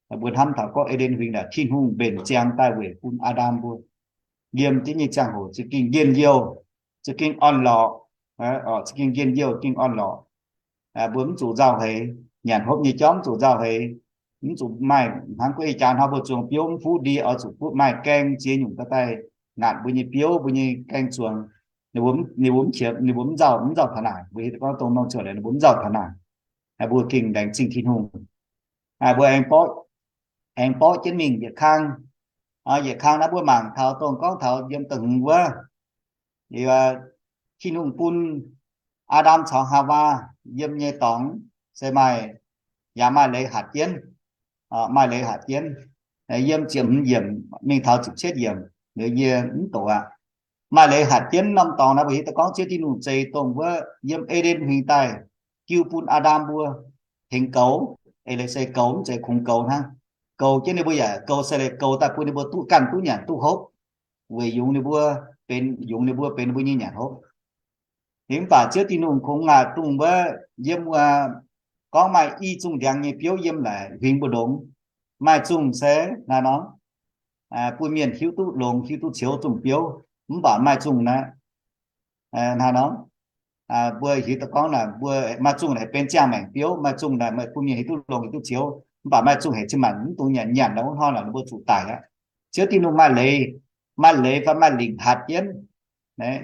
Mbuo hnamv taux gorngv Eden Huingx naaic Tin-Hungh mbenc ziangx daaih weic bun Aa^ndam mbuo. Yiem jienv nyei ziangh hoc za'gengh njien-youh, za'gengh orn-lorqc, za'gengh njien-youh, gengh orn-lorqc. Mbuo mv zuqc nzauh heix, nyanc hopv nyei jauv mv zuqc nzauh heix, mv zuqc maaih hnangv gorngv ih jaax hnoi mbuo zuangx biouv mv fuqv ndie oix zuqc butv maaih gaeng ziex nyungc dorh daaih ngaatc mbuo nyei biouv, mbuo nyei gaeng zuangx. Ninh mbuo, ninh mbuo mv qiemx, ninh mbuo mv nzauh, mv nzauh taux naaic. Mbuo hiuv duqv gorngv dongh norm ziangh hoc ninh mbuo mv nzauh taux naaic. Mbuo gengh laengz zingh Tin-Hungh. Mbuo aengx borqv, aengx borqv jienv mingh yietc kang. Yietc kang naaiv mbuo mangc taux dongh gorngv taux yiem da'hmz wuov, Tin-Hungh bun Aa^ndam caux Haawaa yiem nyei dorngx se maaih, yaac maaih leiz hatc jienv, maaih leiz hatc jienv. Yiem ziepc hmz yiemc mingh taux ziepc cietv yiemc, liuz yie mv doqc aqv. Maaih leiz hatc jienv norm dorngx naaiv mbuo hiuv duqv gorngv Ziouv Tin-Hungh zeix dongh wuov yiem E^nden Huingx daaih jiu bun Aa^ndam mbuo tengx goux. Eix leiz se goux, mv zeiz kungx goux hnangv. Goux jienv ninh mbuo yaac goux se leiz goux daaih bun ninh mbuo duqv ganh duqv nyanc duqv hopv, weic yungz ninh mbuo benx, yungz ninh mbuo benx ninh mbuo nyei nyanc hopv. Liuz mv baac Ziouv Tin-Hungh kungx ngaatc dongh wuov yiem wuov gorngv maaih i zungh ndiangx nyei biouv yiem naaic huingx mbu'ndongx. Maaih zungh se naaiv norm bun mienh hiuv duqv longx hiuv duqv ceux zungh biouv. Mv baac maaih zungh naaiv, naaiv norm mbuo hiuv duqv gorngv naaic mbuo maaih zungh naaic benx ziangh maengc biouv, maaih zungh naaic meih bun mienh hiuv duqv longx hiuv duqv ceux, mv baac maaih zungh hec cin-maanc mv dungx nyanc, nyanc lorz wuov hnoi naaic ninh mbuo zuqc daic aqv. Ziouv Tin-Hungh maaih leiz, maaih leiz fai maaih lingc hatc jienv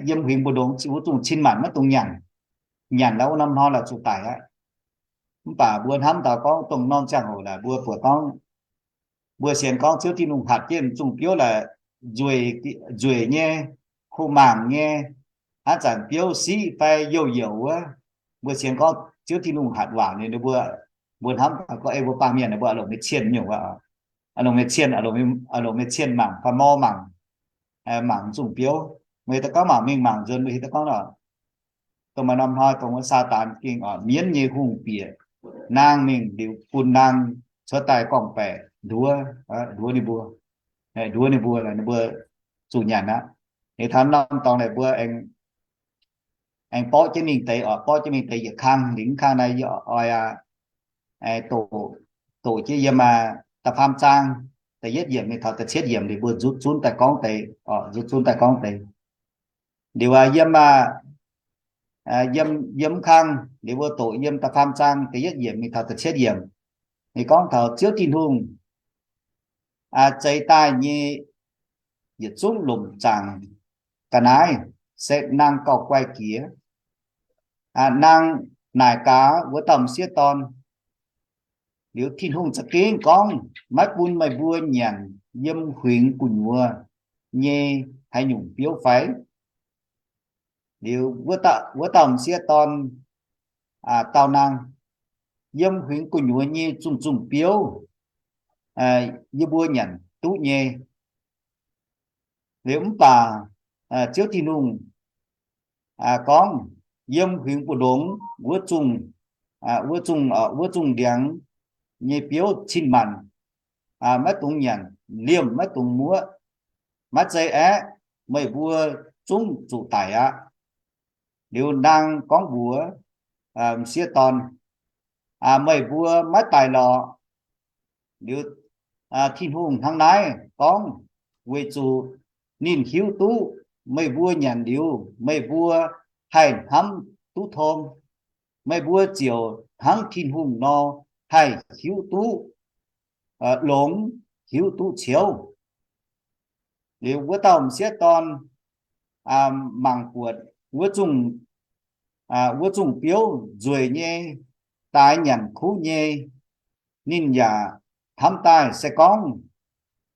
yiem huingx mbu'ndongx wuov zungh cin-maanc maiv dungx nyanc. Nyanc lorz wuov norm hnoi naaic zuqc daic aqv. Mv baac mbuo hnamv taux gorngv dongh norm ziangh hoc naaic mbuo buatc gorngv, mbuo sienx gorngv Ziouv Tin-Hungh hatc jienv zungh biouv laaix nzueic, nzueic nyei, kuh mangc nyei, hnangv zanc biouv siqv fai youh youc wuov, mbuo sienx gorngv Ziouv Tin-Hungh hatc waac ninh mbuo, mbuo hnamv gorngv ei mbuo baamh mienh mbuo longc nyei cienh nyungc, longc nyei cienh, longc nyei cienh mangc fai mor mangc, mangc zungh biouv. Mbuo hiuv duqv gorngv mangc mingh mangc nzuonx mbuo hiuv duqv gorngv dongh maaih norm hnoi dongh wuov Saadaan gengh mienv nyei hungh bieqc naang mingh liuz bun naang cuotv daaih gorngv-baeqc nduov, nduov ninh mbuo, nduov ninh mbuo, ninh mbuo zuqc nyanc aqv. Liuz taux norm dorngx naaic mbuo aengx borqv jienv mingh deix, oc, borqv jienv mingh deix yietc kang. Liuz mv kang naaiv yie oix aqv, doqc, doqc jienv yiem da'faam zaang da'yietv yiemc mingh taux da'cietv yiemc liuz mbuo nzutv zunv daaih gorngv deix, oc, nzutv zunv daaih gorngv deix. Liuz yiem, yiem mv kang liuz mbuo doqc yiem da'faam zaang da'yietv yiemc mingh taux da'cietv yiemc. Ninh gorngv taux Ziouv Tin-Hungh zeix daaih nyei yietc zungv lomc zaangc ga'naaiv se naang gauh guai jiex. Naang naaic gaax wuov dauh m'sieqv dorn, liuz Tin-Hungh za'gengh gorngv, maiv bun meih mbuo nyanc yiem huingx gu'nyuoz nyei haaix nyungc biouv fai? Liuz wuov dauh m'sieqv dorn dau naang, yiem huingx gu'nyuoz nyei zungh zungh biouv yie mbuo nyanc duqv nyei. Liuz mv baac Ziouv Tin-Hungh gorngv, yiem huingx mbu'ndongx wuov zungh, wuov zungh, wuov zungh ndiangx nyei biouv cin-maanc, maiv dungx nyanc, liemh maiv dungx muoqv. Maiv zei aeqv, meih mbuo zungv zuqc daic aqv. Liuz naang gorngv mbuox m'sieqv dorn, meih mbuo maiv daic lorqc. Liuz Tin-Hungh hnangv naaiv gorngv, weic zuqc ninh hiuv duqv meih mbuo nyanc liuz meih mbuo haih hnamv duqv tong, meih mbuo ziouc hnangv Tin-Hungh nor haih hiuv duqv longx, hiuv duqv ciouv. Liuz wuov dauh m'sieqv dorn mangc buatc wuov zungh, wuov zungh biouv nzueic nyei, daaix nyanc kuv nyei. Ninh yaac hnamv daaih se gorngv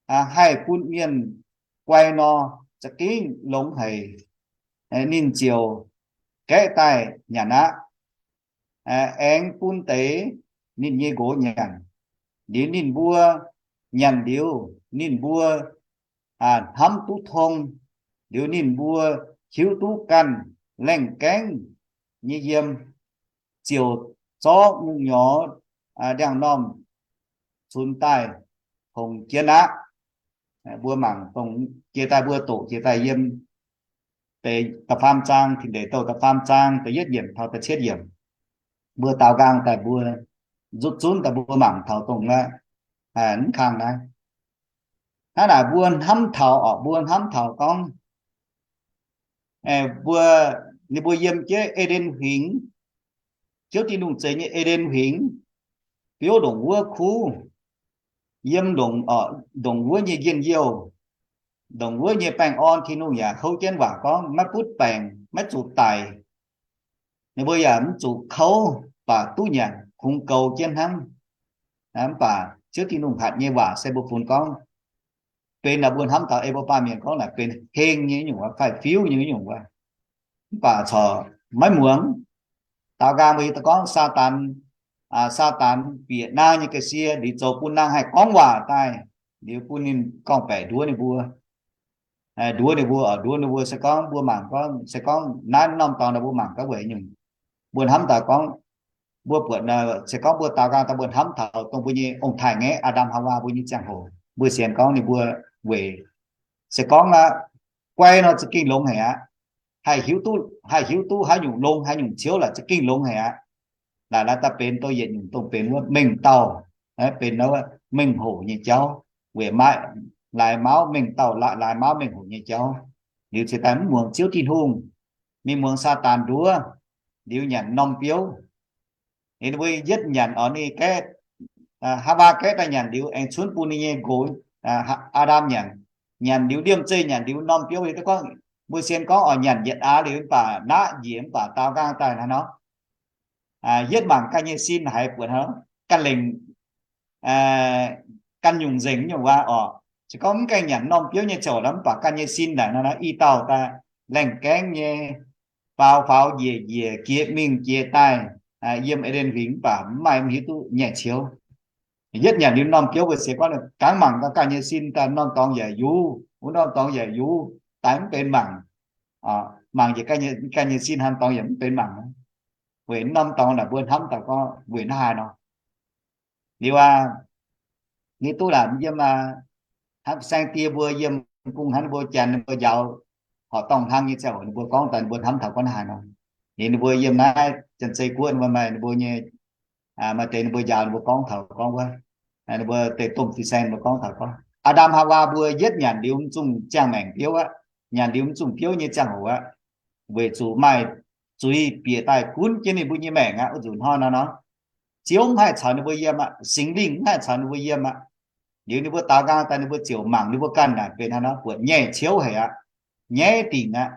haih bun mienh guai nor, za'gengh longx haic. Ninh ziouc gaeqv daaih nyanc aqv. Aengx bun deix ninh nyei nqox nyanc. Liuz ninh mbuo nyanc liuz, ninh mbuo hnamv duqv tong, liuz ninh mbuo hiuv duqv ganh laengh gaengv nyei yiem, ziouc zorqv nyungc-nyorx ndiangx-normh cunx daaih tongx jienv aqv. Mbuo mangc dongh jiex daaih mbuo doqc jiex daaih yiem deix da'faam zaang, Tin Deic Douh da'faam zaang da'yietv yiemc taux da'cietv yiemc. Mbuo daaux nqaang daaih mbuo zutv zunv daaih mbuo mangc taux dongh aqv, mv kang naaiv. Hnangv naaic mbuo hnamv taux orqc, mbuo hnamv taux gorngv mbuo, ninh mbuo yiem jienv E^nden Huingx, Ziouv Tin-Hungh zeix nyei E^nden Huingx, biouv ndongc wuov kuv, yiem ndongc wuov nyei njien-youh, ndongc wuov nyei baengh orn, Tin-Hungh yaac houv jienv waac gorngv maiv butv baengc, maiv zuqc daic. Ninh mbuo yaac mv zuqc kouv, baac duqv nyanc kungx goux jienv hnangv. Mv baac Ziouv Tin-Hungh hatc nyei waac se mbuo funx gorngv benx naaic mbuo hnamv taux ei mbuo baamh mienh gorngv naaic benx heng nyei nyungc wuov, faix-fiuv nyei nyungc wuov. Mv baac corc maiv muangx. Daaux nqaang mbuo gorngv Saadaan, Saadaan bieqc naang nyei ga'sie liuz zoux bun naang haih gorngv waac daaih, liuz bun ninh gorngv-baeqc nduov ninh mbuo. Nduov ninh mbuo, nduov ninh mbuo se gorngv mbuo mangc gorngv, se gorngv naaiv norm dorngx naaic mbuo mangc gaax weic nyungc. Mbuo hnamv daaih gorngv, mbuo buatc, se gorngv mbuo daaux nqaang daaih mbuo hnamv taux dongh mbuo nyei ong-taaix-ngaeqv Aa^ndam Haawaa mbuo nyei ziangh hoc, mbuo sienx gorngv ninh mbuo weic, se gorngv aqv, guai nor za'gengh longx haic aqv. Haih hiuv duqv, haih hiuv duqv haaix nyungc longx haaix nyungc ciouv laaix za'gengh longx haic aqv. Laaix laaix daaih benx dongh yietc nyungc dongh benx wuov mengh dauh, benx wuov mengh hoc nyei jauv, weic maaih laaix mauv mengh dauh, laaix mauv mengh hoc nyei jauv. Liuz cingx daaih mv muangx Ziouv Tin-Hungh, mingh muangx Saadaan nduov, liuz nyanc norm biouv. Ninh mbuo yietv nyanc oc, ninh gaeqv, Haawaa gaeqv daaih nyanc liuz aengx cunv bun ninh nyei nqox, Aa^ndam nyanc. Nyanc liuz liemh zeih nyanc liuz norm biouv, gorngv mbuo sienx gorngv oix nyanc yietc aav liuz mv baac naqv njiec mv baac daaux nqaang daaih hnangv nor, yietv mangc ganh nyei sin haiz buatc hnangv nor, ganh lengc, ganh nyungc nzengc nyungc waac orqc. Se gorngv mv gaengh nyanc norm biouv nyei ziouc lorqc, mv baac ganh nyei sin ndaangc hnangv nor i dauh daaih laengh gaengv nyei, faaux faaux njiec njiec, jiex mingh jiex daaih, yiem E^nden Huingx mv baac mv maaih mv hiuv duqv nyei ciouv. Yietv nyanc liuz norm biouv mbuo sienx gorngv gangv mangc ganh nyei sin daaih norm dorngx yaac yungz, wuov norm dorngx yaac yungz, daaih mv benx mangc. Mangc njiec ganh nyei sin hnangv dorngx yaac mv benx mangc. Weic norm dorngx naaic mbuo hnamv daaih gorngv weic naaiv haaix nor. Liuz aac, ninh duqv laatc yiem aac, hnangv saeng-die mbuo yiem bung hnangv ninh mbuo janx ninh mbuo njaaux horqc dorngh hlang nyei ziangh hoc ninh mbuo gorngv daaih ninh mbuo hnamv taux gorngv naaiv haaix nor. Ninh mbuo yiem naaiv Janx-Zei Guoqv ninh mbuo maaih ninh mbuo nyei, maaih deix ninh mbuo njaaux ninh mbuo gorngv taux gorngv wuov, ninh mbuo deix domh fin-saeng ninh mbuo gorngv taux gorngv Aa^ndam Haawaa mbuo yietv nyanc liuz mv zungh ziangh maengc biouv aqv, nyanc liuz mv zungh biouv nyei ziangh hoc aqv, weic zuqc maaih zuiz bieqc daaih gunv jienv ninh mbuo nyei maengc aqv. Wuov nzunc hnoi nor nor, Ziouv mv haih caux ninh mbuo yiem aqv, Singx Lingh mv haih caux ninh mbuo yiem aqv. Liuz ninh mbuo daaux nqaang daaih ninh mbuo ziouc mangc ninh mbuo ganh naaic benx hnangv nor buatc nyei ciouv haic aqv, nyaiv dingc aqv.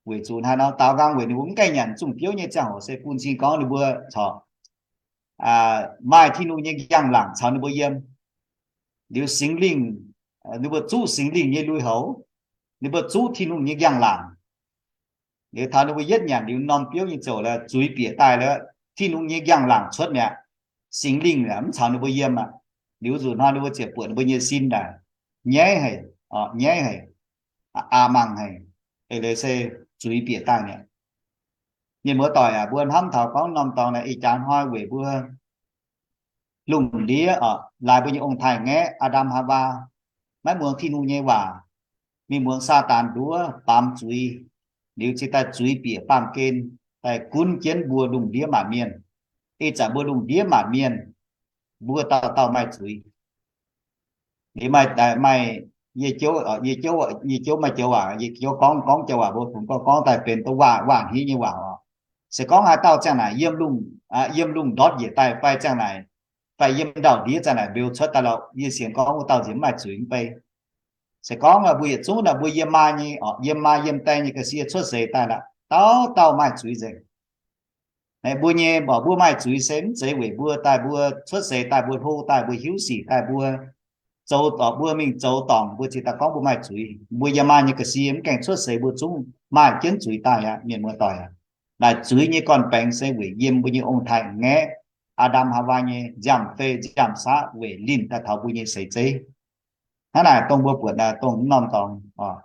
Weic zuqc hnangv nor daaux nqaang weic ninh mbuo mv gaengh nyanc zungh biouv nyei ziangh hoc se bun cing gorngv ninh mbuo corc maaih Tin-Hungh nyei njang-laangc caux ninh mbuo yiem. Liuz Singx Lingh, ninh mbuo zuqv Singx Lingh nyei lui-houx, ninh mbuo zuqv Tin-Hungh nyei njang-laangc. Liuz taux ninh mbuo yietv nyanc liuz norm biouv nyei ziouc lorqc, zuiz bieqc daaih lorqc, Tin-Hungh nyei njang-laangc cuotv mi'aqv. Singx Lingh mv caux ninh mbuo yiem aqv. Liuz nzunc hnoi ninh mbuo ziouc buatc ninh mbuo nyei sin daaih nyaiv haic, nyaiv haic, aqc mangc haic, eix leiz se zuiz bieqc daaih mi'aqv. Mienh muoz-doic aac, mbuo hnamv taux gorngv norm dorngx naaic ih jaax hnoi weic mbuo lungh ndiev oc, laaix mbuo nyei ong-taaix-ngaeqv Aa^ndam Haawaa maiv muangx Tin-Hungh nyei waac, mingh muangx Saadaan nduov baamz zuiz, liuz cingx daaih zuiz bieqc baamh gen, daaih gunv jienv mbuo lungh ndiev maanc mienh. Ih zanc mbuo lungh ndiev maanc mienh, mbuo dauh dauh maaih zuiz. Liuz maaih, maaih, yie jouv, yie jouv, yie jouv maaih joux waac, yie jouv gorngv, gorngv joux waac mbuo fungx gorngv, gorngv daaih benx duqv waac, waac-hniev nyei waac oc. Se gorngv haaix dauh ziangh naaic yiem lungh, yiem lungh ndortv njiec daaih fai ziangh naaic, fai yiem ndau-ndiev ziangh naaic mbeux cuotv daaih lorqc, yie sienx gorngv wuov dauh nziex mv maaih zuiz mv bei. Se gorngv mbuo yietc zungv naaic mbuo yiem maa nyei, yiem maa yiem die nyei ga'sie cuotv seix daaih lorqc, dauh dauh maaih zuiz nzengc. Mbuo nyei, mbuo maaih zuiz se mv zeiz weic mbuo daaih mbuo cuotv seix daaih mbuo hlo daaih mbuo hiuv sic daaih mbuo zoux, mbuo mingh zoux dorngc mbuo ziouc daaih gorngv mbuo maaih zuiz. Mbuo yiem maa nyei ga'sie mv gaengh cuotv seix mbuo zungv maaih jienv zuiz daaih aqv, mienh muoz-doic aqv. Naaic zuiz nyei gorn-baengx se weic yiem mbuo nyei ong-taaix-ngaeqv, Aa^ndam, Haawaa nyei nziaamv fei nziaamv saqv weic linh daaih taux mbuo nyei seix zeiv. Hnangv naaic dongh mbuo buatc naaic dongh mv norm dorngx oc.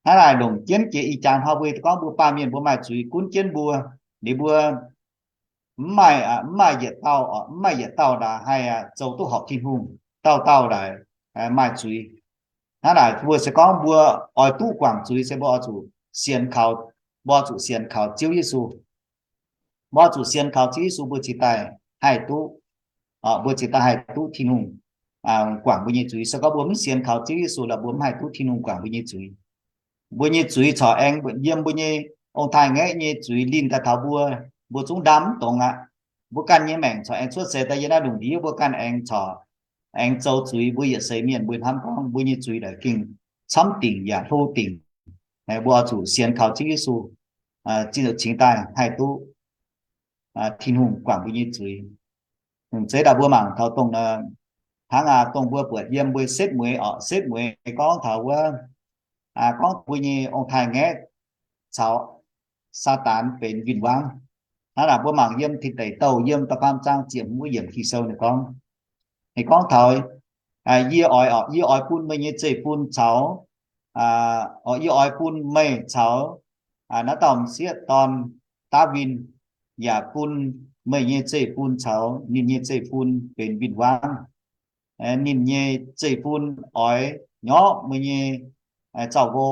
Hnangv naaic longc jienv jiex ih jaax hnoi mbuo gorngv mbuo baamh mienh mbuo maaih zuiz gunv jienv mbuo, liuz mbuo mv maaih, mv maaih yietc dauh, mv maaih yietc dauh ndaaic haih zoux duqv horpc Tin-Hungh. Dauh dauh ndaaic maaih zuiz. Hnangv naaic mbuo se gorngv mbuo oix duqv guangc zuiz se mbuo oix zuqc sienx kaux, mbuo oix zuqc sienx kaux Ziouv Yesu. Mbuo oix zuqc sienx kaux Ziouv Yesu mbuo cingx daaih haih duqv, mbuo cingx daaih haih duqv Tin-Hungh guangc mbuo nyei zuiz. Se gorngv mbuo mv sienx kaux Ziouv Yesu lorqc, mbuo mv haih duqv Tin-Hungh guangc mbuo nyei zuiz. Mbuo nyei zuiz corc aengx yiem mbuo nyei ong-taaix-ngaeqv nyei zuiz linh daaih taux mbuo, mbuo zungv ndaam mv dongz aqv. Mbuo ganh nyei maengc corc aengx cuotv seix daaih yiem naaiv lungh ndiev, mbuo ganh aengx corc aengx zoux zuiz. Mbuo yietc seix mienh mbuo hnamv gorngv mbuo nyei zuiz naaic gengh camv dingc yaac hlo dingc. Mbuo oix zuqc sienx kaux Ziouv Yesu, zinh nzunc cingx daaih haih duqv Tin-Hungh guangc mbuo nyei zuiz. Zeiz daaih mbuo mangc taux dongh, hnangv dongh mbuo buatc yiem mbuo setv mueiz oc, setv mueiz gorngv taux wuov, gorngv mbuo nyei ong-taaix-ngaeqv caux Saadaan benx win-wangv. Hnangv naaic mbuo mangc yiem Tin Deic Douh yiem da'faam zaang ziepc hmz wuov yiemc Ging-Sou ninh gorngv, ninh gorngv taux, yie oix, yie oix bun meih nyei zeiv-fun caux, yie oix bun meih caux naaiv dauh m'sieqv dorn Ndaawitv, yaac bun meih nyei zeiv-fun caux ninh nyei zeiv-fun benx win-wangv. Ninh nyei zeiv-fun oix nyorqv meih nyei zaux-nqo,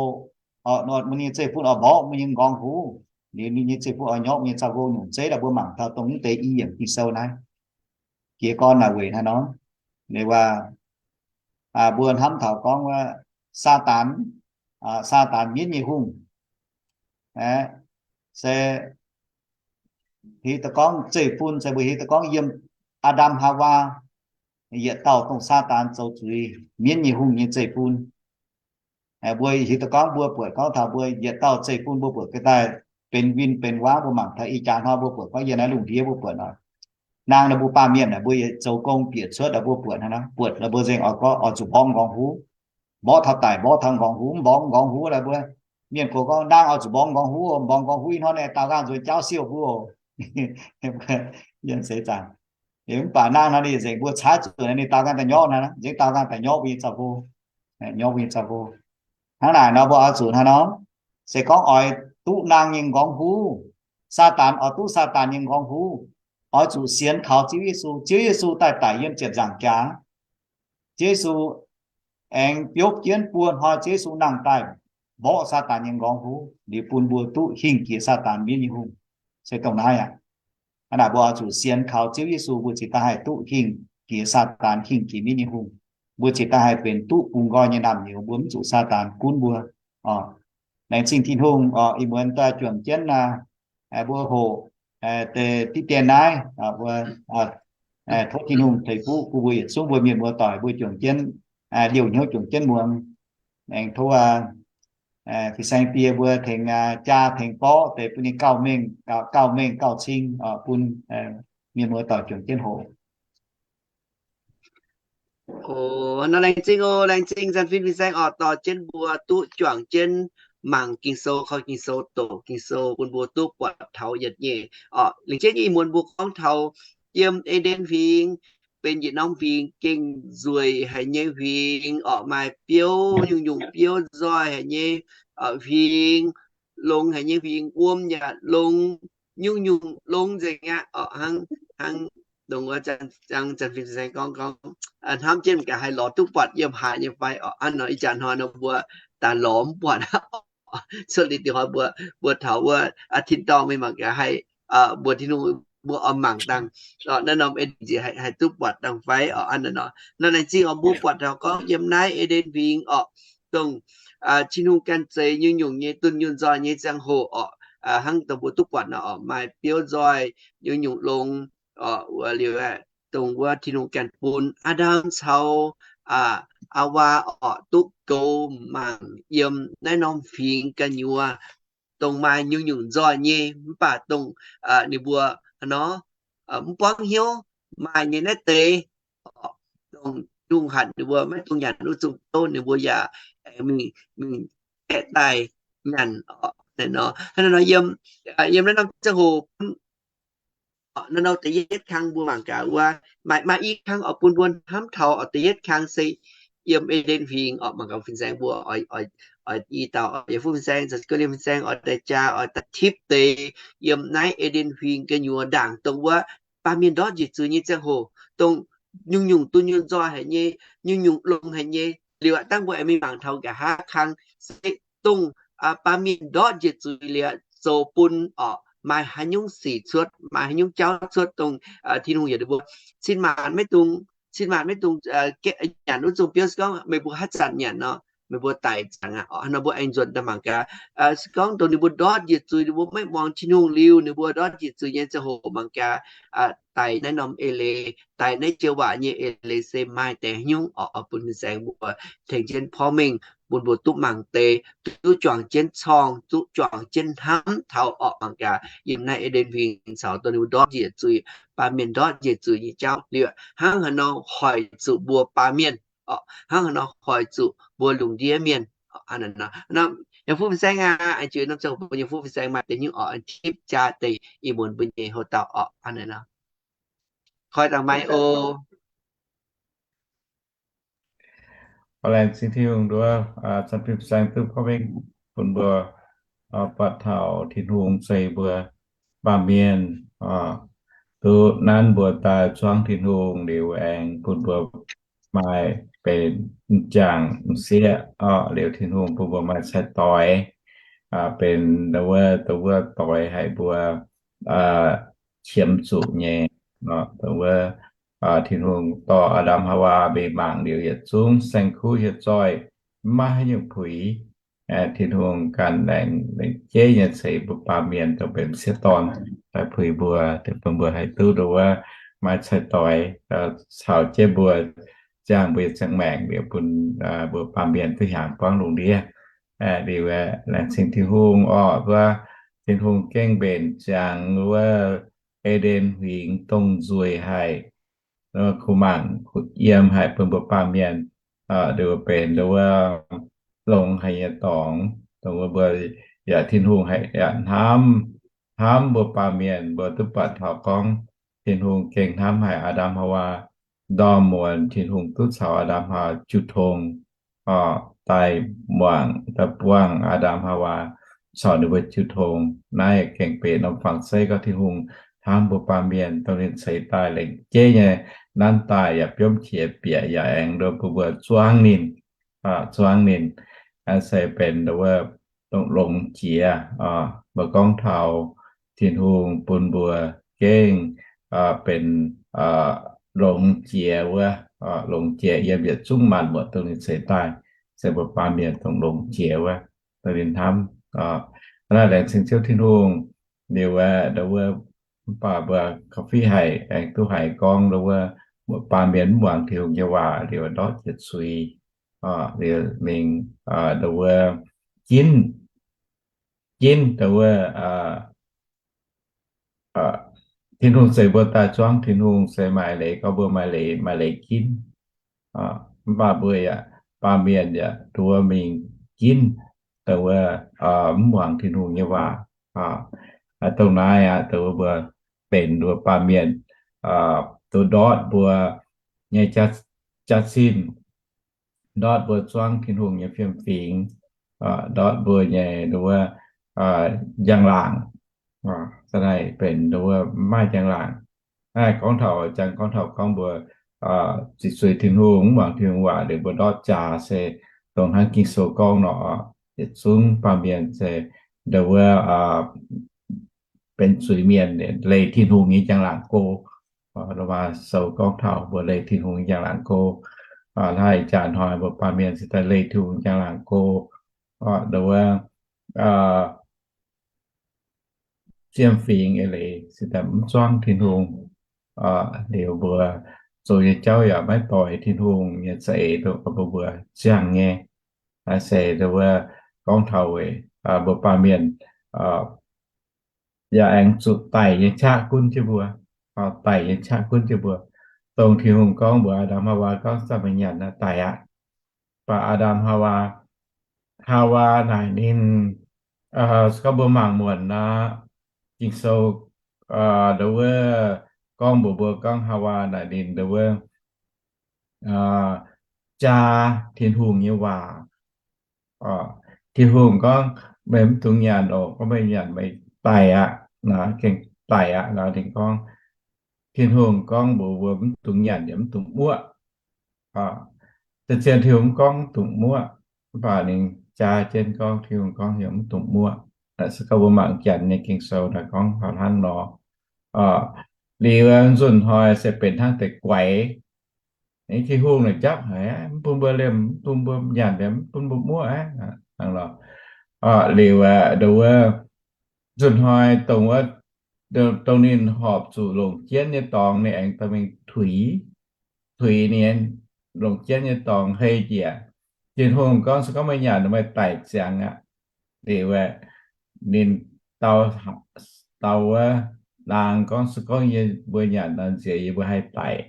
meih nyei zeiv-fun oix mborqv meih nyei nqorngv-huv. Liuz ninh nyei zeiv-fun oix nyorqv meih nyei zaux-nqo. Nyungc zeiv daaih mbuo mangc taux dongh mv deix i yiemc Ging-Sou naaiv. Jiez gorn naaic weic haaix nor? Ninh waac, mbuo hnamv taux gorngv wuov Saadaan, Saadaan mienv nyei hungh, se hiuv duqv gorngv zeiv-fun se mbuo hiuv duqv gorngv yiem Aa^ndam, Haawaa yietc dauh dongh Saadaan zoux zuiz mienv nyei hungh nyei zeiv-fun. Mbuo hiuv duqv gorngv mbuo buatc gorngv taux mbuo yietc dauh zeiv-fun mbuo buatc ga'daaih benx win benx wangv. Mbuo mangc taux ih jaax hnoi mbuo buatc gorngv yiem naaiv lungh ndiev mbuo buatc nor, naang nor mbuo baamh mienh naaic mbuo zoux gong bieqc cuotv naaic mbuo buatc hnangv nor, buatc naaic mbuo nzengc oix gorngv oix zuqc mborqv nqorngv-huv, mborqv taux daic, mborqv taux nqorngv-huv, mborqv nqorngv-huv naaic mbuo. Mienh gox gorngv naang oix zuqc mborqv nqorngv-huv, mborqv nqorngv-huv ih hnoi naaic daaux nqaang nzuonx jaauv siouh mbuo oc. Mv baac naang hnoi ninh nzengc mbuo caaiv zuqc naaic ninh daaux nqaang daaih nyorqv naaic, nzengc daaux nqaang daaih nyorqv mbuo nyei zaux-nqo, nyorqv mbuo nyei zaux-nqo. Hnangv naaic nor mbuo oix zuqc hnangv nor, se gorngv oix duqv naang nyei nqorngv-huv, Saadaan oix duqv Saadaan nyei nqorngv-huv, oix zuqc sienx kaux Ziouv Yesu. Ziouv Yesu daaih daic yiem ziepc nzaangc jaax. Ziouv Yesu aengx biopv jienv buo hnoi, Ziouv Yesu nangh daaih mborqv Saadaan nyei nqorngv-huv liuz bun mbuo duqv hingh jiex Saadaan mienv nyei hungh. Se dongh naaiv aqv. Hnangv naaic mbuo oix zuqc sienx kaux Ziouv Yesu mbuo cingx daaih haih duqv hingh jiex Saadaan, hingh jiex mienv nyei hungh. Mbuo cingx daaih haih benx duqv bungx nqoi nyei naamh nyouz, mbuo mv zuqc Saadaan gunv mbuo oc. Laengz zingh Tin-Hungh oc. Ih muonz daaih juangc jienv mbuo hoqc deix diqv dien naaiv, mbuo tov Tin-Hungh tengx fuqv bun mbuo yietc zungv mbuo mienh muoz-doic mbuo juangc jienv liouh hnyouv juangc jienv muangx. Aengx tov fin-saeng die mbuo tengx jaa tengx borqv deix bun ninh gauh mengh, gauh mengh gauh cing bun mienh muoz-doic juangc jienv hoqc. Oc, nor laengz zingh oc, laengz zingh zanc fin fin-saeng oc, dorh jienv mbuo duqv juangc jienv mangc Ging-Sou, koi Ging-Sou, doqc Ging-Sou bun mbuo duqv buatc taux yietc nyeic oc. Laengz zingh ih muonz mbuo gorngv taux yiem E^nden Huingx benx yietc norm huingx gengh nzueic haic nyei huingx oc, maaih biouv nyungc-nyungc biouv, nzoih haic nyei huingx, longx haic nyei huingx, wuom yaac longx, nyungc-nyungc longx nzengc aqv oc. Hnangv, hnangv dongh wuov zanc fin-saeng gorngv, gorngv hnamv jienv mangc gaax haih lorz duqv buatc yiem haaix nyei fai oc. Hnangv nor ih jaax hnoi nor mbuo daaih lorz mv buatc. Cuotv liuz diuh hnoi mbuo, mbuo taux wuov tin-dorngh mingh mangc gaax haih mbuox Tin-Hungh, mbuo oix mangc dangh naaiv norm eix leiz haih duqv buatc dangh fai oc. Hnangv naaiv nor, nor laengz zingh oc, mbuo buatc taux gorngv yiem naaiv Eden huingx oc, dongh Tin-Hungh ganh zeix nyungc-nyungc nyei dunh yunh nzoih nyei ziangh hoc oc, hnangv dongh mbuo duqv buatc nor oc, maaih biouv nzoih, nyungc-nyungc longx oc, liuz dongh wuov Tin-Hungh ganh bun Aa^ndam caux Aa^waa oc duqv goux mangc yiem naaiv norm huingx gu'nyuoz, dongh maaih nyungc-nyungc nzoih nyei, mv baac dongh ninh mbuo hnangv nor mv buangv hnyouv maaih nyei naaiv deix oc, dongh Tin-Hungh hatc ninh mbuo maiv dungx nyanc wuov zungh biouv, ninh mbuo yaac aengx mingh, mingh baeqc daaih nyanc oc. Hnangv naaiv nor, hnangv naaiv nor yiem, yiem naaiv norm ziangh hoc bun Naaiv nor da'yietv kang mbuo mangc gaax wuov, maaih, maaih i kang oix bun mbuo hnamv taux oc. Da'yietv kang se yiem Eden huingx oc. Mangc gaax fin-saeng mbuo oix, oix, oix i dauh, oix yaac fuqv fin-saeng, zoux ga'ndiev fin-saeng oix daaih jaa, oix daaih tipv deix yiem naaiv Eden huingx gu'nyuoz ndaangc dongh wuov baamh mienh ndortv njiec zuiz nyei ziangh hoc, dongh nyungc-nyungc dunh yunh nzoih haic nyei, nyungc-nyungc longx haic nyei. Liuz aqv, dangh mbuo aengx mingh mangc taux nqa'haav kang se dongh baamh mienh ndortv njiec zuiz liuz zoux bun oc maaih haaix nyungc sic cuotv, maaih haaix nyungc jauv cuotv dongh Tin-Hungh yaac ninh mbuo cin-maanc maiv dungx, cin-maanc maiv dungx nyanc wuov zungh biouv. Se gorngv meih mbuo haaix zanc nyanc nor, meih mbuo daic ziangx aqv oc. Nor mbuo aengx nzuonx daaih mangc gaax, se gorngv dongh ninh mbuo ndortv njiec zuiz, ninh mbuo maiv muangx Tin-Hungh liuz, ninh mbuo ndortv njiec zuiz nyei ziangh hoc mangc gaax, daic naaiv norm eix leiz, daic naaiv joux waac nyei eix leiz se maaih deix haaix nyungc oc. Bun fin-saeng mbuo tengx jienv porv mengh bun mbuo duqv mangc deix, duqv juangc jienv corng, duqv juangc jienv hnamv taux oc. Mangc gaax yiem naaiv Eden huingx caux dongh ninh mbuo ndortv njiec zuiz, baamh mienh ndortv njiec zuiz nyei jauv liuz hnangv haaix nor hoic zuqc mbuo baamh mienh oc, hnangv haaix nor hoic zuqc mbuo lungh ndiev mienh oc. Yiem fuqv fin-saeng aqv, aengx jiex norm ziangh hoc bun yiem fuqv fin-saeng maaih deix nyungc oc, aengx tipv jaa deix ih muonz mbuo nyei houx dauh oc. Koi dangh maiv oc. Laengz zingh Tin-Hungh nduov, cien fin-saeng duqv porv mengh bun mbuo buatc taux Tin-Hungh se mbuo baamh mienh duqv nanv mbuo daaih zuangv Tin-Hungh liuz aengx bun mbuo maaih benx m'jangc m'sieqv oc. Liuz Tin-Hungh bun mbuo maaih cai-doix benx dongh wuov, dongh wuov doix haic mbuo qiemx zuqc nyei. Dongh wuov Tin-Hungh dorh Aa^ndam Haawaa mingh mangc liuz yietc zungv saeng-kuv hieh zoih, maiv maaih haaix nyungc puix. Tin-Hungh ganh laengz, laengz jeiv nyei ceix mbuo baamh mienh dongh benx m'sieqv dorn daaih puix mbuo, deix bun mbuo haih duqv dongh wuov maaih cai-doix caux jienv mbuo ziangh mbuo nyei ziangh maengc liuz bun mbuo baamh mienh duqv hiaangx buangv lungh ndiev. Liuz laengz zingh Tin-Hungh oc, wuov Tin-Hungh gengh mbenc ziangx wuov Eden huingx dongh nzueic haic, kuh mangc kuh yiem haic bun mbuo baamh mienh, liuz benx dongh wuov longx haic nyei dorngx, dongh wuov mbuo yaac Tin-Hungh haic yaac hnamv, hnamv mbuo baamh mienh mbuo duqv buatc taux gorngv Tin-Hungh gengh hnamv haic Aa^ndam Haawaa, ndorm muonz Tin-Hungh duqv caux Aa^ndam Haawaa jiu tong daaih muangx, daaih buangh Aa^ndam Haawaa caux ninh mbuo jiu tong. Naaiv gengh benx norm fangx-zeiv gorngv Tin-Hungh hnamv mbuo baamh mienh dongh ninh ceix daaih laengz jeiv nyei nanv daaih yaac biomv qiex bieqc yaac aengx nduov bun mbuo zuangv ninh, zuangv ninh. Naaiv se benx dongh wuov dongh longx jiex. Mbuo gorngv taux Tin-Hungh bun mbuo gengh benx longx jiex wuov, longx jiex yiem yietc zungv maanc muotc dongh ninh ceix daaih, se mbuo baamh mienh dongh longx jiex wuov, dongh ninh hnamv. Naaiv laengz zingh Ziouv Tin-Hungh. Liuz aeqv, dongh wuov mv baac mbuo korv-fiqv haic aengx duqv haiz gorngv dongh wuov mbuo baamh mienh mv muangx Tin-Hungh nyei waac liuz ndortv jiez zuiz, liuz mingh dongh wuov ginv, ginv dongh wuov Tin-Hungh ceix mbuo daaih zuangv Tin-Hungh se maaih leiz gorngv mbuo maaih leiz, maaih leiz ginv. Mv baac mbuo yaac baamh mienh yaac nduov mingh ginv dongh wuov mv muangx Tin-Hungh nyei waac. Dongh naaiv aqv, dongh wuov mbuo benx nduov baamh mienh, duqv ndortv mbuo nyei jaax, jaax-zinh, ndortv mbuo zuangv Tin-Hungh nyei fiem-fingx, ndortv mbuo nyei nduov njang-laangc. Da'naaiv benx nduov maiv maaih njang-laangc. Naaiv gorngv taux, jangx gorngv taux gorngv mbuo ziqc zuiz Tin-Hungh, mv muangx Tin-Hungh waac liuz mbuo ndortv jaax se dongh hnangv Ging-Sou gorngv nor, yietc zungv baamh mienh se nduov benx zuiz-mienh leih Tin-Hungh nyei njang-laangc go. Lomaa sou gorngv taux mbuo leih Tin-Hungh nyei njang-laangc go. Hnangv ih jaax hnoi mbuo baamh mienh se daaih leih Tin-Hungh njang-laangc go. Nduov wuov, siem fingx eix leiz se daaih mv zuangv Tin-Hungh. Liuz mbuo zoux nyei jauv yaac maiv doix Tin-Hungh nyei za'eix, dongh mbuo mbuo ziangh nyei. Naaiv se nduov wuov gorngv taux weic mbuo baamh mienh yaac aengx zuqc daic nyei qaqv gunv jienv mbuo, daic nyei qaqv gunv jienv mbuo. Dongh Tin-Hungh gorngv mbuox Aa^ndam Haawaa gorngv, Zanc meih nyanc naaiv daic aqv. Mv baac Aa^ndam Haawaa, Haawaa naaic ninh, se gorngv mbuo mangc muonc nor, Ging-Sou nduov wuov gorngv mbuox mbuo gorngv Haawaa naaic ninh nduov wuov jaa Tin-Hungh nyei waac. Tin-Hungh gorngv, Meih mv dungx nyanc oc. Gorngv meih nyanc meih daic aqv, gengh daic aqv. Ninh gorngv, Tin-Hungh gorngv mbuox mbuo mv dungx nyanc yaac mv dungx muoqv. Zien-zien Tin-Hungh mv gorngv mv dungx muoqv, mv baac ninh jaa jienv gorngv, Tin-Hungh gorngv heuc mv dungx muoqv. Se gorngv mbuo mangc Janx nyei Ging-Sou naaic gorngv taux hnangv nor. Liuz nzunc hnoi se benx hnangv deix guaix. Tin-Hungh naaic njapv haic, mv bun mbuo liemh, mv bun mbuo nyanc, mv bun mbuo muoqv aqv. Liuz nduov wuov, nzunc hnoi dongh wuov, dongh ninh horpc zuqc longc jienv nyei dorngx, ninh aengx dorh mingh tuix, tuix ninh longc jienv nyei dorngx hei njiec. Tin-Hungh gorngv, Se gorngv meih nyanc, meih daic ziangx aqv. Liuz ninh dau, dau wuov laangz gorngv, Se gorngv yie mbuo nyanc nor, nziex yie mbuo haih daic.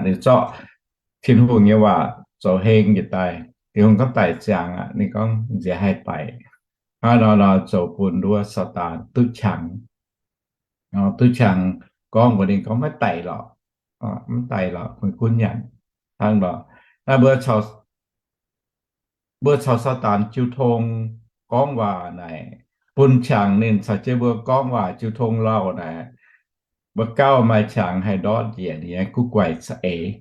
Ninh zorqv Tin-Hungh nyei waac zoux heng njiec daaih. Tin-Hungh gorngv daic ziangx aqv, ninh gorngv nziex haih daic. Hnangv nor nor zoux bun nduov Saadaan duqv qangx. Duqv qangx gorngv mbuox ninh gorngv, Maiv daic lorqc. Mv daic lorqc, meih gunv nyanc. Hnangv nor, naaiv mbuo caux, mbuo caux Saadaan jiu tong gorngv waac naaic, bun qangx ninh caux jienv mbuo gorngv waac jiu tong lauh naaic, mbuo gauh maaih qangx haih ndortv njiec ninh nyei guv guaix za'eix.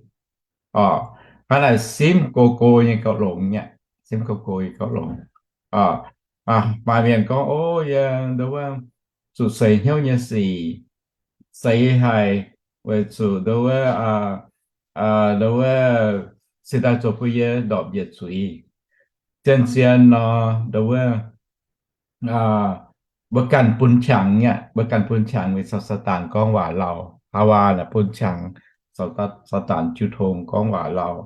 Orqc, hnangv naaic simv go go nyei gauh longx nyei, simv go go nyei gauh longx. Maaih mienh gorngv, O, yie nduov wuov zuqc seix hnyouv nyei sic, seix haic, weic zuqc nduov wuov, nduov wuov se daaih zoux bun yie ndorpc yietc zuiz. Zien-zien nor, nduov wuov, mbuo ganh bun qangx nyei, mbuo ganh bun qangx weic caux Saadaan gorngv waac lauh. Haawaa naaic bun qangx caux Saadaan jiu tong gorngv waac lauh.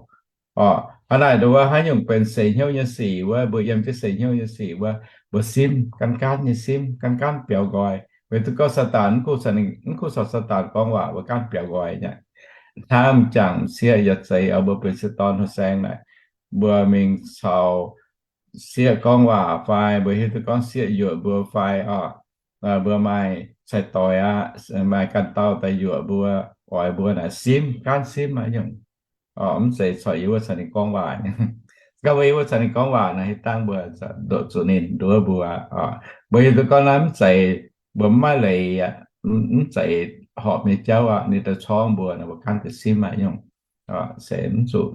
Orqc, hnangv naaic nduov wuov haaix nyungc benx seix hnyouv nyei sic wuov, mbuo yiem jienv seix hnyouv nyei sic wuov, mbuo simv, gaanv gaanv nyei simv, gaanv gaanv biaux nqoi. Weic zuqc gorngv Saadaan, mv gunv caux Saadaan gorngv waac, mbuo gaanv biaux nqoi nyei. Hnamv jangc sieqv yaac zeiz, mbuo benx sieqv dorn hnoi saeng naaic, mbuo mingh caux sieqv gorngv waac fai mbuo hiuv duqv gorngv sieqv yuoqc mbuo fai orqc, mbuo maaih cai-doix aqv, maaih ganh dauh daaih yuoqc mbuo, oix mbuo naaic simv, gaanv simv maiv nyungc. Mv zeiz corc yie wuov caux ninh gorngv waac. Gorngv mbuo yie wuov caux ninh gorngv waac naaic, haaix dangh mbuo ndoqc zuqc ninh nduov mbuo. Mbuo hiuv duqv gorngv naaiv mv zeiz, mbuo mv maaih leiz aqv, mv zeiz horpc nyei jauv aqv, ninh daaih corngv mbuo naaic, mbuo gaanv deix simv maiv nyungc. Se mv zuqc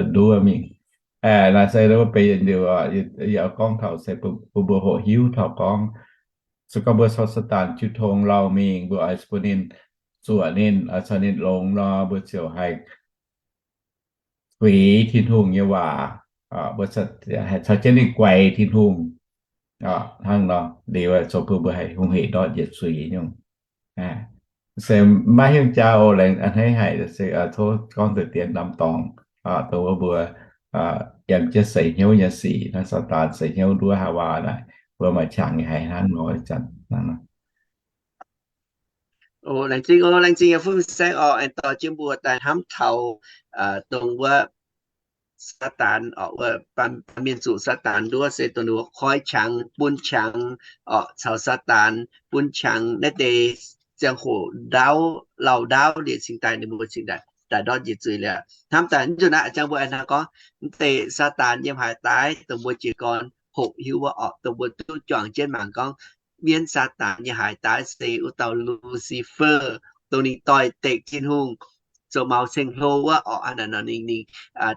nduov mingh. Naaic se nduov benx yietc liuz, yie oix gorngv taux se bun mbuo hoqc hiuv taux gorngv, se gorngv mbuo caux Saadaan jiu tong lauh mingh, mbuo oix bun ninh zuoqc ninh, oix caux ninh longx nor, mbuo ziouc haih gueix Tin-Hungh nyei waac, mbuo caux jienv ninh guaix Tin-Hungh. Hnangv nor liuz zoux bun mbuo haih hungh hec ndortv yietc zuiz nyungc. Se maiv hiuv jaa oc, laengz a'hneiv haic, se tov gorngv deix dien norm dorngx, dongh wuov mbuo yiem jienv seix hnyouv nyei sic, hnangv Saadaan seix hnyouv nduov Haawaa naaic, mbuo maaih qangx nyei haiz hnangv nor ih zanc. O, laengz zingh, o, laengz zingh yiem fuqv saeng orqc, aengx dorh jienv mbuo daaih hnamv taux dongh wuov Saadaan orqc, wuov baamh mienh zuqc Saadaan nduov se dongh wuov koi qangx, bun qangx orqc, caux Saadaan bun qangx naaiv deix ziangh hoc ndaauv, lauh ndaauv liuz cingx daaih ninh mbuo cingx daaih ndortv njiec zuiz liuz. Hnamv daaih nzunc naaiv, jangx mbuo aengx hnangv gorngv, mv deix Saadaan yiem haaix daaih dongh mbuo jiez gorn hoqc hiuv wuov orqc, dongh mbuo duqv juangc jienv mangc gorngv mienv Saadaan nyei haaix daaih se wuov dauh Lucifer, dongh ninh doix-dekc Tin-Hungh, zoux maux ceng-hlo wuov orqc. Hnangv naaic nor ninh, ninh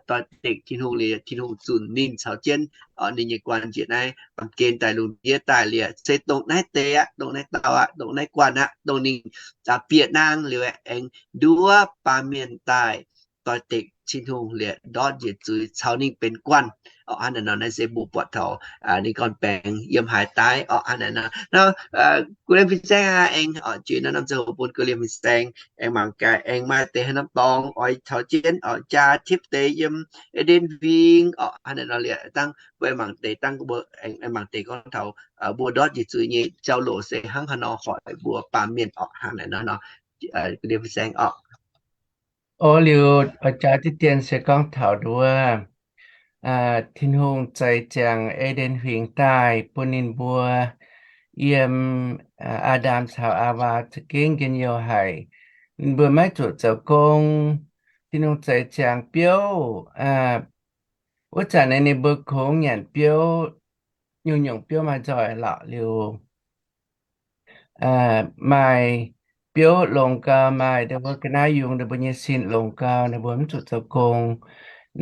doix-dekc Tin-Hungh liuz, Tin-Hungh zunc ninh caux jienv ninh nyei guanh njiec naaiv baamh gen daaih lungh ndiev daaih liuz, se dongh naaiv deix aqv, dongh naaiv dauh aqv, dongh naaiv guanh aqv, dongh ninh bieqc naang liuz aengx nduov baamh mienh daaih doix-dekc Tin-Hungh liuz ndortv njiec zuiz caux ninh benx guanh orqc. Hnangv naaic nor naaiv se mbuo buatc taux ninh gorn-baengx yiem haaix daaih orqc. Hnangv naaic nor, nor, guv liemh fin-saeng aqv, aengx oix zuqc norm ziangh hoc bun guv liemh fin-saeng aengx mangc gaax aengx maaih deix haaix norm dorngx oix caux jienv oix jaa tipv deix yiem E^nden Huingx orqc. Hnangv naaic nor liuz dangh mbuo aengx mangc deix, dangh mbuo aengx mangc deix gorngv taux mbuo ndortv njiec zuiz nyei jauv loc se hnangv haaix nor hoic mbuo baamh mienh orqc. Hnangv naaic nor, guv liemh fin-saeng orqc. O, liuz oix jaa diqv dien se gorngv taux nduov Tin-Hungh zeix ziangx E^nden Huingx daaih bun ninh mbuo yiem Aa^ndam caux Aawaa za'gengh njien-youh haic. Ninh mbuo maiv zuqc zoux gong. Tin-Hungh zeix ziangx biouv. Wuov zanc naaiv ninh mbuo kungx nyanc biouv, nyungc-nyungc biouv maaih nzoih lorqc liuz maaih biouv longx gau, maaih ndau wuov ga'naaiv yungz ninh mbuo nyei sin longx gau, ninh mbuo mv zuqc zoux gong.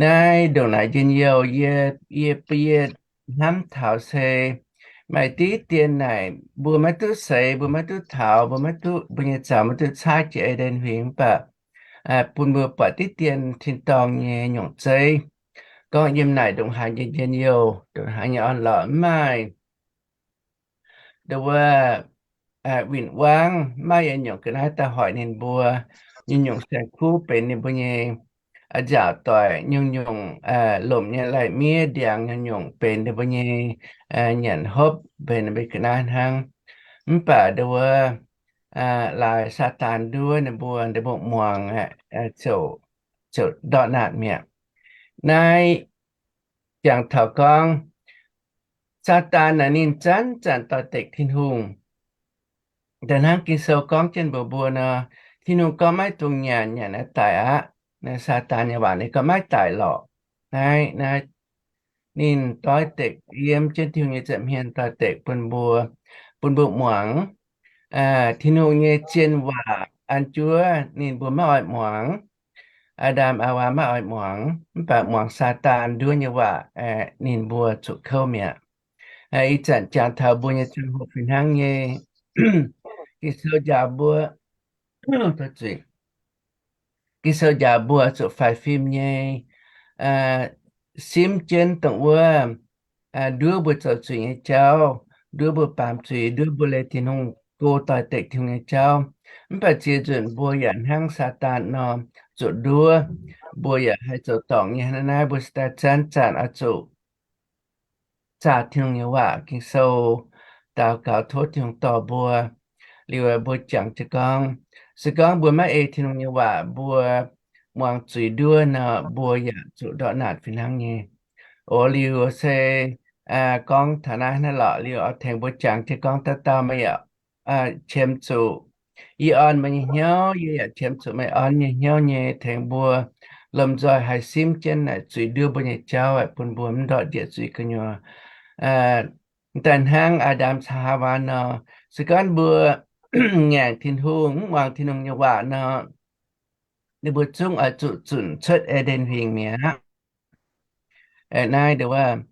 Naaiv ndongc naaic njien-youh, yie, yie, bun yie hnamv taux se maaih diqv dien naaic mbuo maiv duqv seix, mbuo maiv duqv taux, mbuo maiv duqv, mbuo nyei zaux maiv duqv caaiv jiex E^nden Huingx, mv baac bun mbuo buatc diqv dien tin-dorngh nyei nyungc zeiv. Gorngv yiem naaic ndongc haaix nyei njien-youh, ndongc haaix nyei orn-lorqc, mv maaih ndau wuov win-wangv, mv maaih yietc nyungc ga'naaiv daaih hoic ninh mbuo. Nyungc-nyungc saeng-kuv benx ninh mbuo nyei nzaauc doic, nyungc-nyungc lomc nyei lai-miev ndiangx, nyungc-nyungc benx ninh mbuo nyei nyanc hopv, benx ninh mbuo ga'naaiv hnangv. Mv baac ndau wuov laaix Saadaan nduov ninh mbuo, ninh mbuo muangx ziouc, ziouc ndortv naatc mi'aqv. Naaiv jangx taux gorngv Saadaan naaic ninh zanc-zanc doix-dekc Tin-Hungh. Da'hnangv Ging-Sou gorngv jienv mbuox mbuo nor, Tin-Hungh gorngv maiv dungx nyanc, nyanc naaiv daic aqv. Naaiv Saadaan nyei waac ninh gorngv maiv daic lorqc. Naaiv, naaiv ninh doix-dekc yiem jienv Tin-Hungh nyei nza'hmien doix-dekc bun mbuo, bun mbuo muangx Tin-Hungh nyei zien waac an juov ninh mbuo maiv oix muangx. Aa^ndam Aawaa maiv oix muangx, mv baac muangx Saadaan nduov nyei waac, ninh mbuo zuqc kouv mi'aqv. Ih zanc jangx taux mbuo nyei ziangh hoc fih hnangv nyei. Ging-Sou njaaux mbuo, Ging-Sou njaaux mbuo zuqc faix fim nyei simv jienv dongh wuov nduov mbuo zoux zuiz nyei jauv, nduov mbuo baamz zuiz, nduov mbuo leih Tin-Hungh, go doix-dekc Tin-Hungh nyei jauv. Mv baac ziex nzunc mbuo yaac hnangv Saadaan nor zuqc nduov, mbuo yaac haih zoux dorngc nyei. Hnangv naaiv mbuo se daaih zanc-zanc oix zuqc zaah Tin-Hungh nyei waac, Ging-Sou, daux gaux tov Tin-Hungh dorh mbuo. Liuz mbuo jangx jienv gorngv, se gorngv mbuo maiv ei Tin-Hungh nyei waac, mbuo muangx zuiz nduov nor, mbuo yaac zuqc ndortv naatc fih hnangv nyei. O, liuz se gorngv taux naaiv hnangv lorqc. Liuz oix tengx mbuo jangx jienv gorngv, dauh dauh meih yaac qiemx zuqc yie orn meih nyei hnyouv, yie yaac qiemx zuqc meih orn nyei hnyouv nyei, tengx mbuo lomh nzoih haih simv jienv naaic zuiz nduov mbuo nyei jauv, bun mbuo mv ndortv njiec zuiz gu'nyuoz. Daaih hnangv Aa^ndam caux Haawaa nor, se gorngv mbuo ngaengc Tin-Hungh, mv muangx Tin-Hungh nyei waac nor, ninh mbuo zungv oix zuqc zunc cuotv E^nden Huingx mi'aqv. Naaiv nduov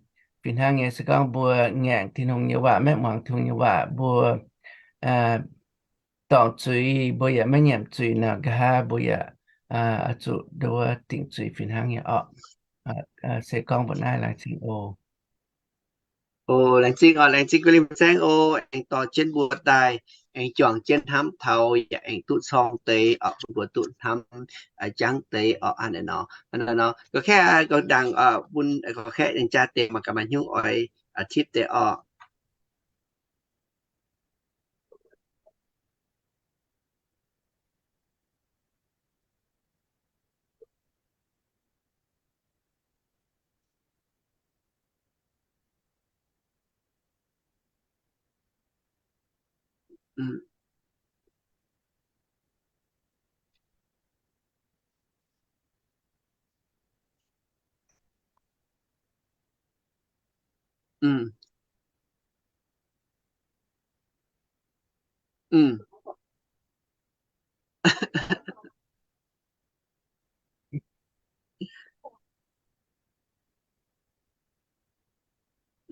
fih hnangv nyei, se gorngv mbuo ngaengc Tin-Hungh nyei waac, maiv muangx Tin-Hungh nyei waac, mbuo dorngc zuiz, mbuo yaac maiv nyiemc zuiz nor, nqa'haav mbuo yaac oix zuqc nduov dingc zuiz fih hnangv nyei orqc. Se gorngv mbuo naaiv laengz zingh oc. O, laengz zingh oc, laengz zingh guv limh saengv oc, aengx dorh jienv mbuo daaih, aengx juangc jienv hnamv taux, yaac aengx duqv corng deix oc, bun mbuo duqv hnamv jangv deix oc. Hnangv naaiv nor, nor, nor, gorngv kaeqv, gorngv ndaangc bun gorngv kaeqv aengx jaa deix mangc gaax maaih hnyouv oix tipv deix oc.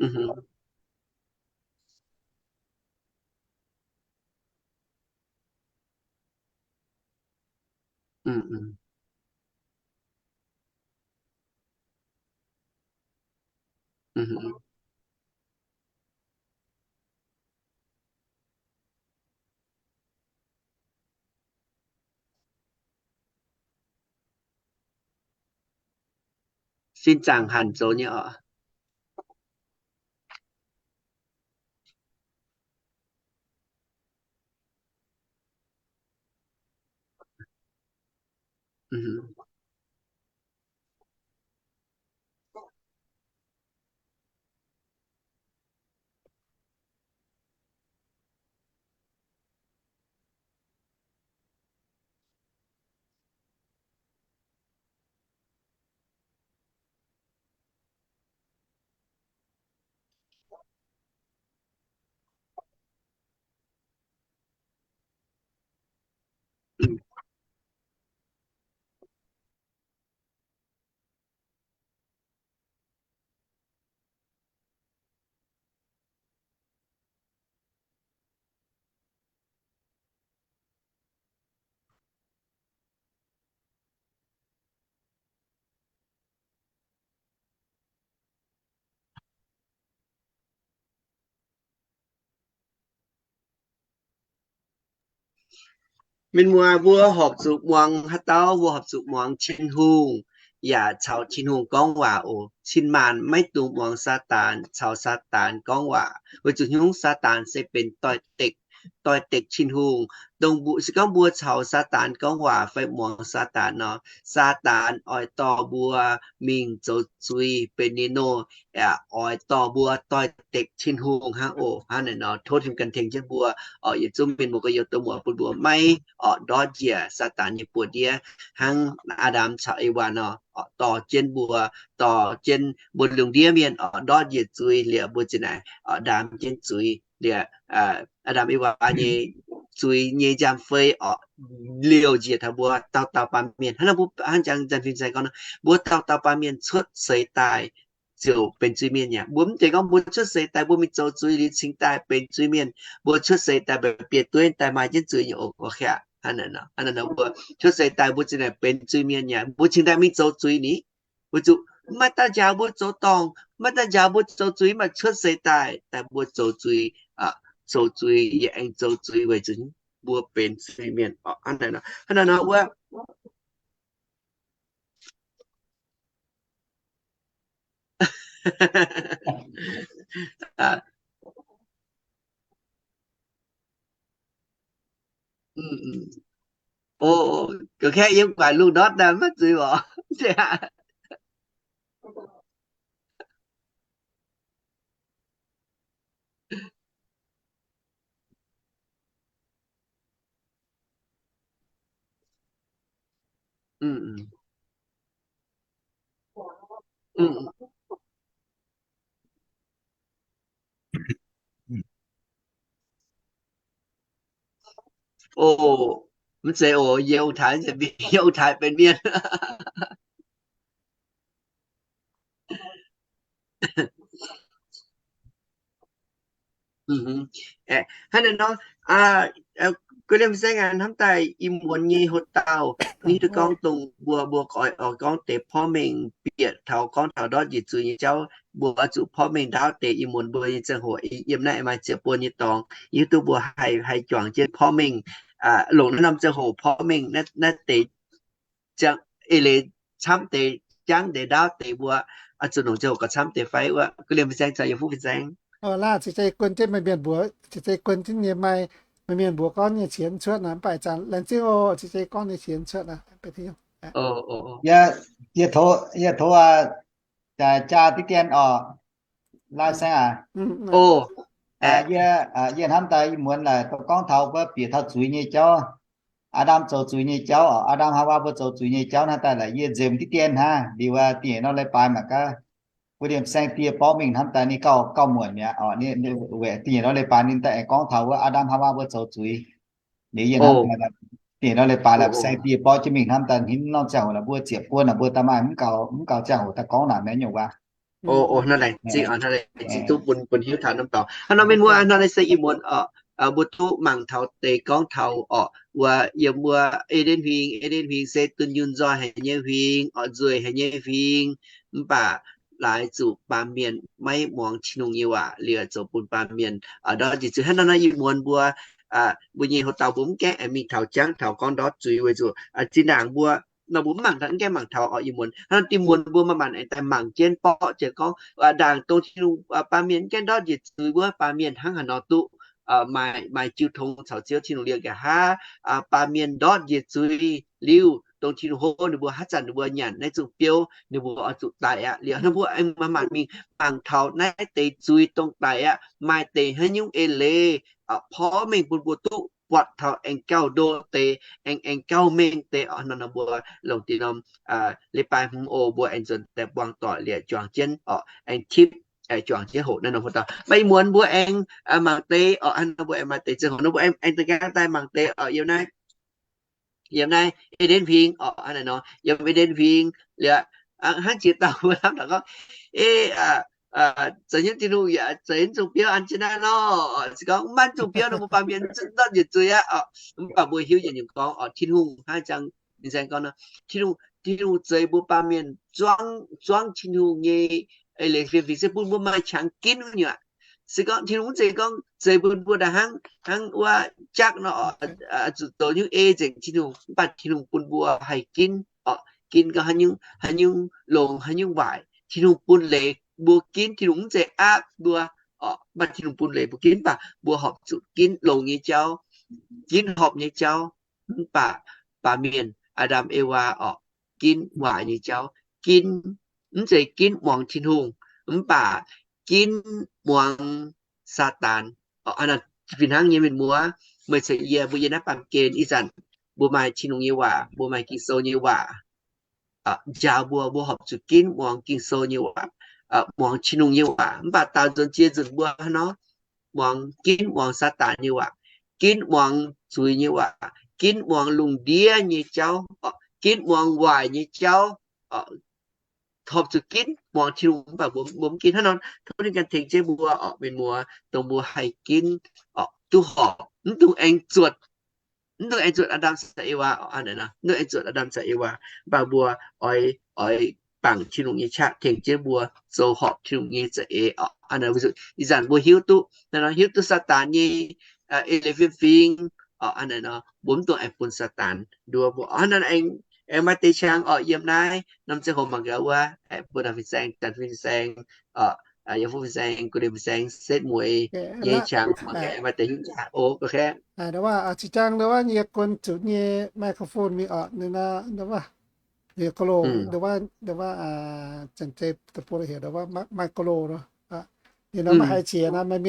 Mhm. Mhm. Mhm. Sin zaangc hanc zoux nyei oc. Mhm. Mienh muoz, mbuo horpc zuqc muangx haaix dauh? Mbuo horpc zuqc muangx Tin-Hungh, yaac caux Tin-Hungh gorngv waac oc. Cin-maanc maiv dungx muangx Saadaan caux Saadaan gorngv waac, weic zuqc hnyouv Saadaan se benx doix-dekc, doix-dekc Tin-Hungh. Dongh mbuo, se gorngv mbuo caux Saadaan gorngv waac fai muangx Saadaan nor, Saadaan oix dorh mbuo mingh zoux zuiz benx ninh nor, yaac oix dorh mbuo doix-dekc Tin-Hungh hnangv oc. Hnangv naaic nor, tov Tin-Hungh gan tengx jienv mbuo oc. Yietc zungv mienh muoz gorx-youz douz muoz bun mbuo maiv oix ndortv njiec Saadaan nyei buoz-ndiev hnangv Aa^ndam caux Ewaa nor, oix dorh jienv mbuo, dorh jienv mbuo lungh ndiev mienh oix ndortv njiec zuiz liuz mbuo ziouc naaic oix ndaam jienv zuiz liuz, Aa^ndam Ewaa nyei zuiz nyei nziaamv-fei oix liouh njiec taux mbuo dauh dauh baamh mienh. Hnangv naaiv mbuo hnangv jangx Janx-Fin Saeng gorngv nor, mbuo dauh dauh baamh mienh cuotv seix daaih ziouc benx zuiz-mienh mi'aqv. Mbuo mv zeiz gorngv mbuo cuotv seix daaih mbuo mingh zoux zuiz liuz cingx daaih benx zuiz-mienh. Mbuo cuotv seix daaih mba'biei dueiv daaih maaih jienv zuiz nyei oc. Hnangv naaic nor, mbuo cuotv seix daaih mbuo ziouc naaic benx zuiz-mienh mi'aqv. Mbuo cingx daaih mingh zoux zuiz ni, weic zuqc maiv daaih njaaux mbuo zoux dorngc, maiv daaih njaaux mbuo zoux zuiz, mv baac cuotv seix daaih, daaih mbuo zoux zuiz, zoux zuiz yaac aengx zoux zuiz weic zuqc mbuo benx zuiz-mienh oc. Hnangv naaic nor, hnangv naaic nor wuov Ov, kaeqv yiem guaix lungh ndortv daaih maiv zuiz oc. Oc, mv zeiz oc, yie ong-taaix, yie ong-taaix benx mienh. Hnangv naaiv nor, guei liemh saengv aac, hnamv daaih ih muonz nyei hoc-dauh, hiuv duqv gorngv dongh mbuo, mbuo oix, oix gorngv deix porv mengh bieqc taux gorngv taux ndortv njiec zuiz nyei jauv, mbuo oix zuqc porv mengh ndaauv deix. Ih muonz mbuo nyei ziangh hoc yiem naaiv maaih ziepc buonc nyei dorngx, hiuv duqv mbuo haih, haih juangc jienv porv mengh, longc naaiv norm ziangh hoc porv mengh naaiv deix ziangh eix leiz camv deix, jangv deix, ndaauv deix. Mbuo oix zuqc longc ziangh hoc gauh camv deix fai wuov? Guei liemh fin-saeng caux yiem fuqv fin-saeng. Laanh ziec zei guon jienv meih mienh mbuox, ziec zei guon jienv nyei maaih meih mienh mbuox gorngv nyei qienx cuotv naaic, mv baac zanc laengz zingh oc, ziec zei gorngv nyei qienx cuotv naaic. Yie, yie tov, yie tov jaa diqv dien oc, Laanh saeng aac. Yie, yie hnamv daaih ih muonz laaix gorngv taux wuov bieqc taux zuiz nyei jauv, Aa^ndam zoux zuiz nyei jauv oc, Aa^ndam Haawaa mbuo zoux zuiz nyei jauv hnamv daaih laaix yie nzemx diqv dien hnangv. Liuz wuov dingh nor leiz-baaix mangc gaax, wuov liemh saeng-dieh borqv mingh hnamv daaih ninh gauh, gauh muonc mi'aqv oc. Ninh dingh nor leiz-baaix ninh daaih aengx gorngv taux wuov Aa^ndam Haawaa mbuo zoux zuiz. Liuz yie hnamv daaih dingh nor leiz-baaix laaix saeng-dieh borqv jienv mingh hnamv daaih hmz norm ziangh hoc laaix mbuo ziepc buonc naaic mbuo daaih maaih mv gaux, mv gaux ziangh hoc daaih gorngv naaic mi'aqv nyungc waac. Hnangv naaic zingh, hnangv naaic zingh duqv bun, bun hiuv taux norm dorngx. Hnangv nor mienh muoz, hnangv naaic se ih muonz oc, mbuo duqv mangc taux deix gorngv taux oc, wuov yiem wuov Eden huingx, Eden huingx se dunh yunh nzoih haic nyei huingx oc, nzueic haic nyei huingx, mv baac laaix zuqc baamh mienh maiv muangx Tin-Hungh nyei waac liuz zoux bun baamh mienh ndortv njiec zuiz. Hnangv naaic nor ih muonz mbuo, mbuo nyei houx-dauh mbuo mv gaengh aengx mingh taux jangv taux gorngv ndortv zuiz weic zuqc zinh ndaangc mbuo nor mbuo mv mangc taux, mv gaengh mangc taux oc. Ih muonz hnangv nor dinh muonz mbuo maaih maanc aengx daaih mangc jienv borqv jiex gorngv, ndaangc dongh Tin-Hungh, baamh mienh mv gaengh ndortv njiec zuiz wuov, baamh mienh hnangv haaix nor duqv maaih, maaih jiu tong caux Ziouv Tin-Hungh liuz nqa'haav, baamh mienh ndortv njiec zuiz liuz, dongh Tin-Hungh hlo ninh mbuo, haaix zanc ninh mbuo nyanc naaiv zungh biouv ninh mbuo oix zuqc daic aqv. Liuz hnangv mbuo aengx maaih maanc mingh mangc taux naaiv deix zuiz dongh daic aqv, maaih deix haaix nyungc eix leiz porv mengh bun mbuo duqv buatc taux aengx gauh ndo deix, aengx, aengx gauh mengh deix oc. Hnangv nor mbuo longc dinh norm leiz-baaix hmz oc, mbuo aengx nzuonx daaih buangh doic liuz juangc jienv oc, aengx tipv, juangc jienv hoqc naaiv norm houx-dauh. Mv baac ih muonz mbuo aengx mangc deix oc, hnangv nor mbuo aengx maaih deix ziangh hoc nor mbuo aengx, aengx da'nqaang daaih mangc deix oc. Yiem naaiv, yiem naaiv Eden huingx oc, hnangv naaic nor, yiem Eden huingx liuz, hnangv jiex dauh mbuo hnamv daaih gorngv, ei, zoux hnyouv Tin-Hungh yaac zeix zungh biouv an jienv naaiv lorh. Se gorngv mv maaih zungh biouv nor mbuo baamh mienh zungv ndortv njiec zuiz aqv oc. Mv baac mbuo hiuv yietc nyungc gorngv oc, Tin-Hungh hnangv jangx mingh saeng gorngv nor, Tin-Hungh, Tin-Hungh zeix mbuo baamh mienh zuangv, zuangv Tin-Hungh nyei eix leiz fiem fingx se bun mbuo maaih qangx ginv wuov nyungc aqv. Se gorngv Tin-Hungh mv zeiz gorngv zeix bun mbuo daaih hnangv, hnangv wuov jaqv nor, zuqc zoux hnyouv ei nzengc Tin-Hungh, mv baac Tin-Hungh bun mbuo haih ginv oc, ginv gorngv haaix nyungc, haaix nyungc longx, haaix nyungc waaic, Tin-Hungh bun leiz mbuo ginv. Tin-Hungh mv zeiz aapv mbuo oc, mv baac Tin-Hungh bun leiz mbuo ginv, mv baac mbuo horpc zuqc ginv longx nyei jauv, ginv horpc nyei jauv. Mv baac baamh mienh Aa^ndam Ewaa oc, ginv waaic nyei jauv, ginv, mv zeiz ginv muangx Tin-Hungh, mv baac ginv muangx Saadaan. Fih hnangv nyei mienh muoz, meih caux yie mbuo yiem naaiv baamh gen ih zanc, mbuo maaih Tin-Hungh nyei waac, mbuo maaih Ging-Sou nyei waac njaaux mbuo, mbuo horpc zuqc ginv muangx Ging-Sou nyei waac, muangx Tin-Hungh nyei waac. Mv baac daaux nzuonx jiex nzunc mbuo hnangv nor, muangx, ginv muangx Saadaan nyei waac, ginv muangx zuiz nyei waac, ginv muangx lungh ndiev nyei jauv, ginv muangx waaic nyei jauv, horpc zuqc ginv muangx Tin-Hungh, mv baac mbuo mv ginv. Hnangv nor tov ninh ganh tengx jienv mbuo oc, mienh muoz, dongh mbuo haih ginv oc, duqv horpc, mv dungx aengx zuotc, mv dungx aengx zuotc Aa^ndam caux Ewaa oc, hnangv naaic nor, mv dungx aengx zuotc Aa^ndam caux Ewaa, mv baac mbuo oix, oix bangc Tin-Hungh nyei qaqv tengx jienv mbuo zoux horpc Tin-Hungh nyei za'eix oc. Hnangv naaic, ih zanc mbuo hiuv duqv, hnangv nor hiuv duqv Saadaan nyei eix leiz fiem fingx oc. Hnangv naaic nor, mbuo mv dungx aengx bun Saadaan nduov mbuo oc. Hnangv naaic aengx, aengx maaih deix qangx oc, yiem naaiv norm ziangh hoc mangc gaax wuov, bun fin-saeng, Janx fin-saeng, yiem fuqv fin-saeng, gu lim fin-saeng, setv mueiz nyei qangx mangc gaax maaih deix hnyouv jaax oc. Zinh jangx ndau wuov yie guon zuqc nyei microphone mingh oc, ninh ndau wuov, ninh golo, ndau wuov, ndau wuov, Janx-Zei deic-bung heuc ndau wuov micro nor. Ninh nor maiv haiz qiex nor, maaih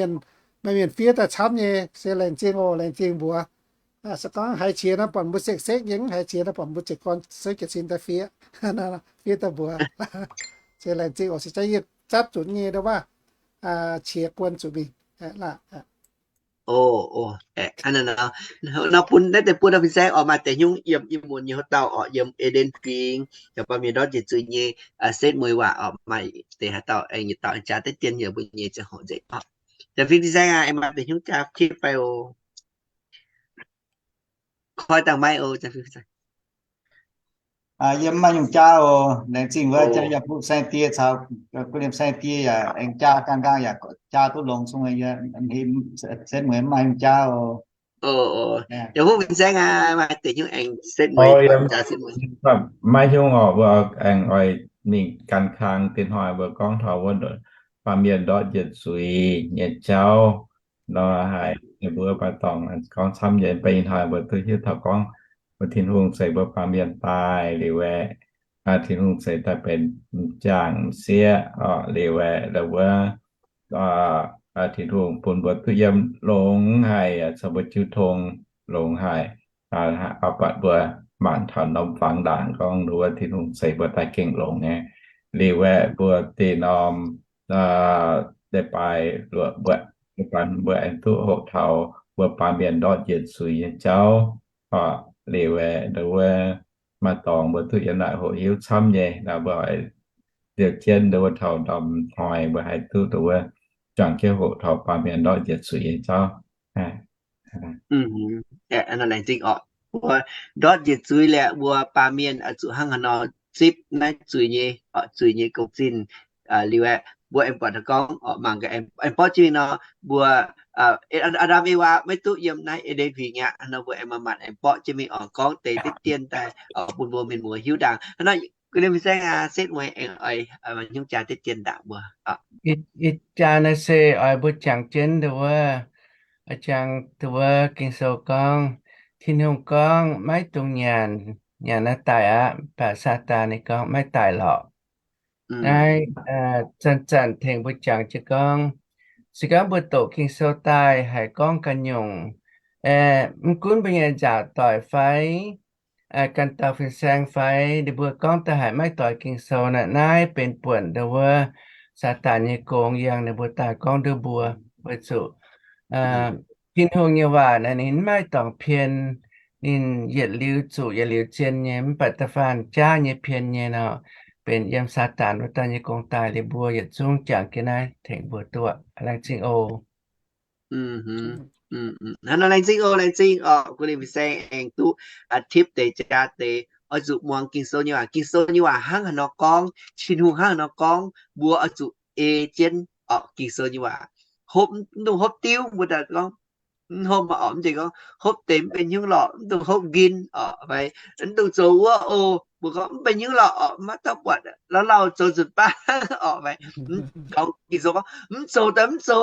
mienh fiev daaih camv nyei, se laengz zingh oc, laengz zingh mbuox. Se gorngv haiz qiex nor buatc mbuo sekv-sekv nyei, mv haiz qiex nor buatc mbuo jiez gorn souv jiez sin daaih fiev, fiev daaih mbuox. Se laengz zingh oc, se jangx yie zatv zuqc nyei ndau wuov, qiex guon zuqc mingh. Nor bun naaiv deix bun fin-saeng oc, maaih deix hnyouv yiem ih muonz nyei haaix dauh oc, yiem Eden fingx, yaac baamh mienh ndortv njiec zuiz nyei setv mueiz waac oc, maaih deix haaix dauh aengx yietc dauh aengx jaax deix dien yaac mbuo nyei ziangh hoc nzengc oc. Janx fin-saeng aac, aengx maaih deix hnyouv jaax tipv fai oc. Koi dangh maiv oc, Janx fin-saeng. Yie mv maaih nyungc jaax oc. Laengz zingh wuov jaax yaac bun fin-saeng die caux gu lim fin-saeng die yaac aengx jaax, gaang gaang yaac jaax duqv longx zungv, yie setv mueiz mv maaih nyungc jaax oc. Yaac bun fin-saeng aac, maaih deix hnyouv aengx setv mueiz, jaax setv mueiz. Maiv hiuv oc, mbuo aengx oix mingh gan kang. Dinh hnoi mbuo gorngv taux wuov baamh mienh ndortv njiec zuiz nyei jauv nor, haiz mbuo maaih dorngx gorngv camv nyei. Mv baac ih hnoi mbuo duqv hiuv taux gorngv mbuo Tin-Hungh ceix mbuo baamh mienh daaih liuz aeqv, Tin-Hungh ceix daaih benx m'jangc m'sieqv oc, liuz aeqv, wuov Tin-Hungh bun mbuo duqv yiem longx haic, caux mbuo jiu tong longx haic. Buatc mbuo mangc taux norm fangx ndaangc gorngv wuov Tin-Hungh ceix mbuo daaih gengh longx nyei. Liuz aeqv, mbuo dinh norm leiz-baaix luoqc, leiz-baaix mbuo aengx duqv hoqc taux mbuo baamh mienh ndortv njiec zuiz nyei jauv. Liuz aeqv, wuov maaih dorngx mbuo duqv yiem naaic hoqc hiuv camv nyei. Nor mbuo oix liouh jienv ndongc wuov taux ndorm hnoi mbuo haih duqv ndongc wuov juangc jienv hoqc taux baamh mienh ndortv njiec zuiz nyei jauv. Laengz zingh orqc. Mbuo ndortv njiec zuiz liuz, mbuo baamh mienh oix zuqc hnangv haaix nor zipv naaiv zuiz nyei, zuiz nyei gong-zinh liuz aeqv, mbuo aengx buatc gorngv orqc, mangc gaax aengx borqv jienv mingh nor, mbuo Aa^ndam Ewaa maiv duqv yiem naaiv E^nden Huingx aqv. Hnangv nor mbuo aengx manc-manc aengx borqv jienv mingh orqc, gorngv deix diqv dien daaih bun mbuo mienh muoz hiuv ndaangc. Hnangv nor, ga'naaiv mingh saengv aa, setv mueiz aengx oix hnyouv jaa diqv dien ndaangc mbuo. Ih jaax naaiv se oix mbuo jangx jienv ndongc wuov, jangx ndongc wuov Ging-Sou gorngv, Tin-Hungh gorngv, maiv dungx nyanc, nyanc naaiv daic aqv. Mv baac Saadaan ninh gorngv, maiv daic lorqc. Naaiv zanc-zanc tengx mbuo jangx jienv gorngv, se gorngv mbuo doqc Ging-Sou daaih haiz gorngv ganh nyungc, mv gunv mbuo nyei nzaaux doic fai ganh dauh fin-saeng fai ninh mbuo gorngv daaih haiz maiv doix Ging-Sou naaic, naaiv benx buonc ndongc wuov Saadaan nyei gong yangh ninh mbuo daaih gorngv nduov mbuo. Weic zuqc Tin-Hungh nyei waac naaic ninh maiv maaih dorngc pien, ninh yietc liuz zuqc yietc liuz zien nyei, mv baac da'faanh jaav nyei pien nyei nor, benx yiem Saadaan wuov dauh nyei gong daaih. Liuz mbuo yietc zungv jangx jienv naaiv tengx mbuo duqv. Laengz zingh oc. Hnangv nor laengz zingh oc, laengz zingh orqc. Gu lin fin-saeng aengx duqv tipv deix jaax deix oix zuqc muangx Ging-Sou nyei waac. Ging-Sou nyei waac hnangv haaix nor gorngv, Tin-Hungh hnangv haaix nor gorngv, mbuo oix zuqc ei jienv orqc. Ging-Sou nyei waac, hopv, mv dungx hopv diuv. Mbuo daaih gorngv mv hopv orqc, mv zeiz gorngv hopv deix mv benx hnyouv lorqc, mv dungx hopv nqin orqc, fai mv dungx zoux wuov oc. Mbuo gorngv mv benx hnyouv lorqc orqc, maiv dauh buatc, lauh lauh zoux nzunc baav orqc, fai gorngv Ging-Sou gorngv mv zoux daaih mv zoux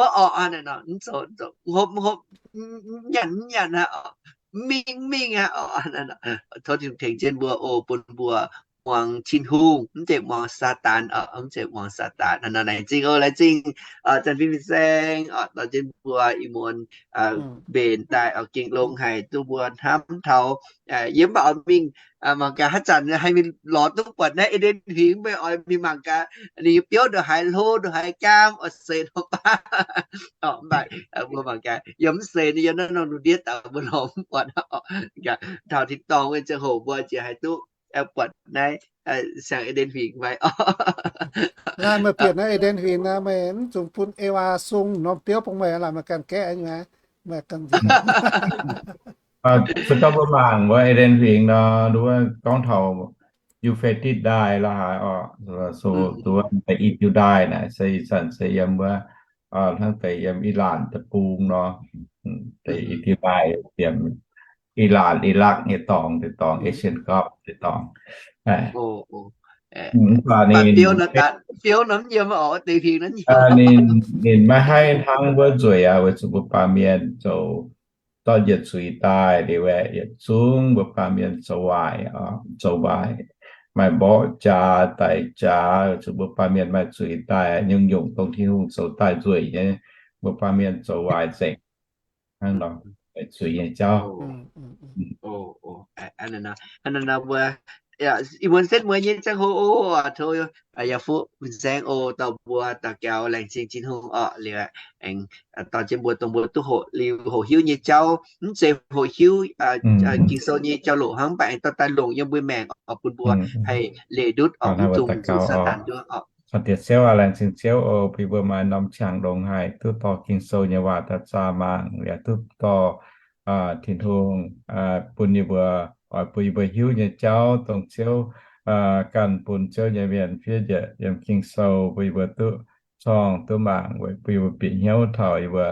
orqc, hopv, hopv, mv nyanc mv nyanc aqv orqc, mv mingh mv mingh aqv orqc. Tov Tin-Hungh tengx jienv mbuo oc, bun mbuo muangx Tin-Hungh, mv zeiz muangx Saadaan orqc, mv zeiz muangx Saadaan. Hnangv nor laengz zingh oc, laengz zingh Janx-Fin fin-saeng orqc, dorh jienv mbuo ih muonz mbenc daaih oix gengh longx haic duqv mbuo hnamv taux. Yie mv baac oix mingh mangc gaax haaix zanc haih mingh lorz duqv buatc naaiv E^nden Huingx, mv baac oix mingh mangc gaax ninh nyei biouv ndongc haaix hlo ndongc haaix jaam, oix seix ndongc baav. Mv baac mbuo mangc gaax, yie mv seix ninh yiem naaiv norm ndiev daaih mbuo lorz mv buatc. Taux tin-dorngh wuov ziangh hoc mbuo ziouc haih duqv buatc naaiv siang E^nden Huingx fai. Naaiv meih bieqc naaiv E^nden Huingx naaiv, meih mv zuqc bun Ewaa sung norm biouv bun meih, laaic meih ganh gaeqv nyei. Se gorngv mbuo mangc wuov E^nden Huingx nor, wuov gorngv taux Yu^fe^ditv Ndaaih la'haaix orqc, so duqv deix I^jipv Ndaaih naaic se ih zanc se yiem wuov, hnangv deix yiem I^laanc deic-bung nor, deix I^jipv Ndaaih yiem I^laanc, I^lakv nyei dorngx, deix dorngx, Asian Gulf deix dorngx. Mv baac ninh biouv nor mv yiem orqc, deix huingx nor yiem. Ninh, ninh maiv haih hnangv wuov nzueic aqv, weic zuqc mbuo baamh mienh zoux dorh yietc zuiz daaih liuz aeqv, yietc zungv mbuo baamh mienh zoux waaic, zoux waaic, maaih mborqv jaax daic jaax, weic zuqc mbuo baamh mienh maaih zuiz daaih, nyungc-nyungc dongh Tin-Hungh zoux daaih nzueic nyei, mbuo baamh mienh zoux waaic nzengc. Hnangv nor, zuiz nyei jauv. Ih muonz setv mueiz nyei ziangh hoc, tov yaac fuqv fin-saeng oc, dorh mbuo daux gaux laengz zingh Tin-Hungh orqc. Liuz aengx dorh jienv mbuo dongh mbuo duqv hoqc liuz hoqc hiuv nyei jauv, mv zeiz hoqc hiuv Ging-Sou nyei jauv-louc hnangv, mv baac aengx dorh daaih longc yiem mbuo maengc orqc, bun mbuo haih leih ndutv orqc, mv dungx zuqc Saadaan nduov orqc. Laengz zingh Ziouv aac, laengz zingh Ziouv oc, bun mbuo maaih norm qangx longx haic duqv dorh Ging-Sou nyei waac daaih zaah mangc, yaac duqv dorh Tin-Hungh bun yie mbuo, oix bun yie mbuo hiuv nyei jauv, dongh Ziouv ganh bun Ziouv nyei mienh fiev njiec yiem Ging-Sou, bun yie mbuo duqv corngh duqv mangc, weic bun yie mbuo bieqc hnyouv taux yie mbuo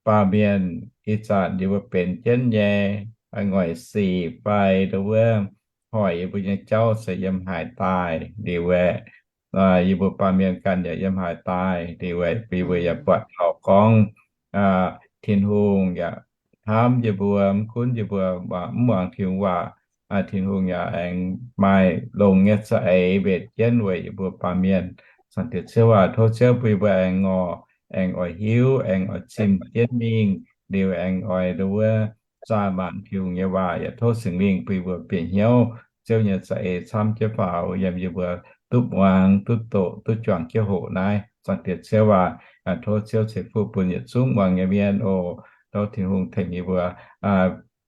baamh mienh ih zanc yie mbuo benx jienv nyei ngoic sic fai ndongc wuov hoic yie mbuo nyei jauv se yiem haaix daaih liuz aeqv, yie mbuo baamh mienh ganh yaac yiem haaix daaih liuz aeqv, bun yie mbuo yaac buatc taux gorngv Tin-Hungh yaac hnamv yie mbuo, mv gunv yie mbuo mv muangx Tin-Hungh waac, Tin-Hungh yaac aengx maaih longx nyei za'eix mbenc jienv weic yie mbuo baamh mienh. Zaangc Diex Ziouv aac, tov Ziouv bun yie mbuo aengx ngorc, aengx oix hiuv, aengx oix zimh jienv mingh, liuz aengx oix ndongc wuov zaah mangc Tin-Hungh nyei waac, yaac tov Singx Lingh bun yie mbuo bieqc hnyouv Ziouv nyei za'eix camv jienv faaux yiem yie mbuo duqv muangx, duqv doqc, duqv juangc jienv hoqc naaiv. Zaangc Diex Ziouv aac, tov Ziouv ceix fuqv bun yietc zungv muangx nyei mienh oc. Tov Tin-Hungh tengx yie mbuo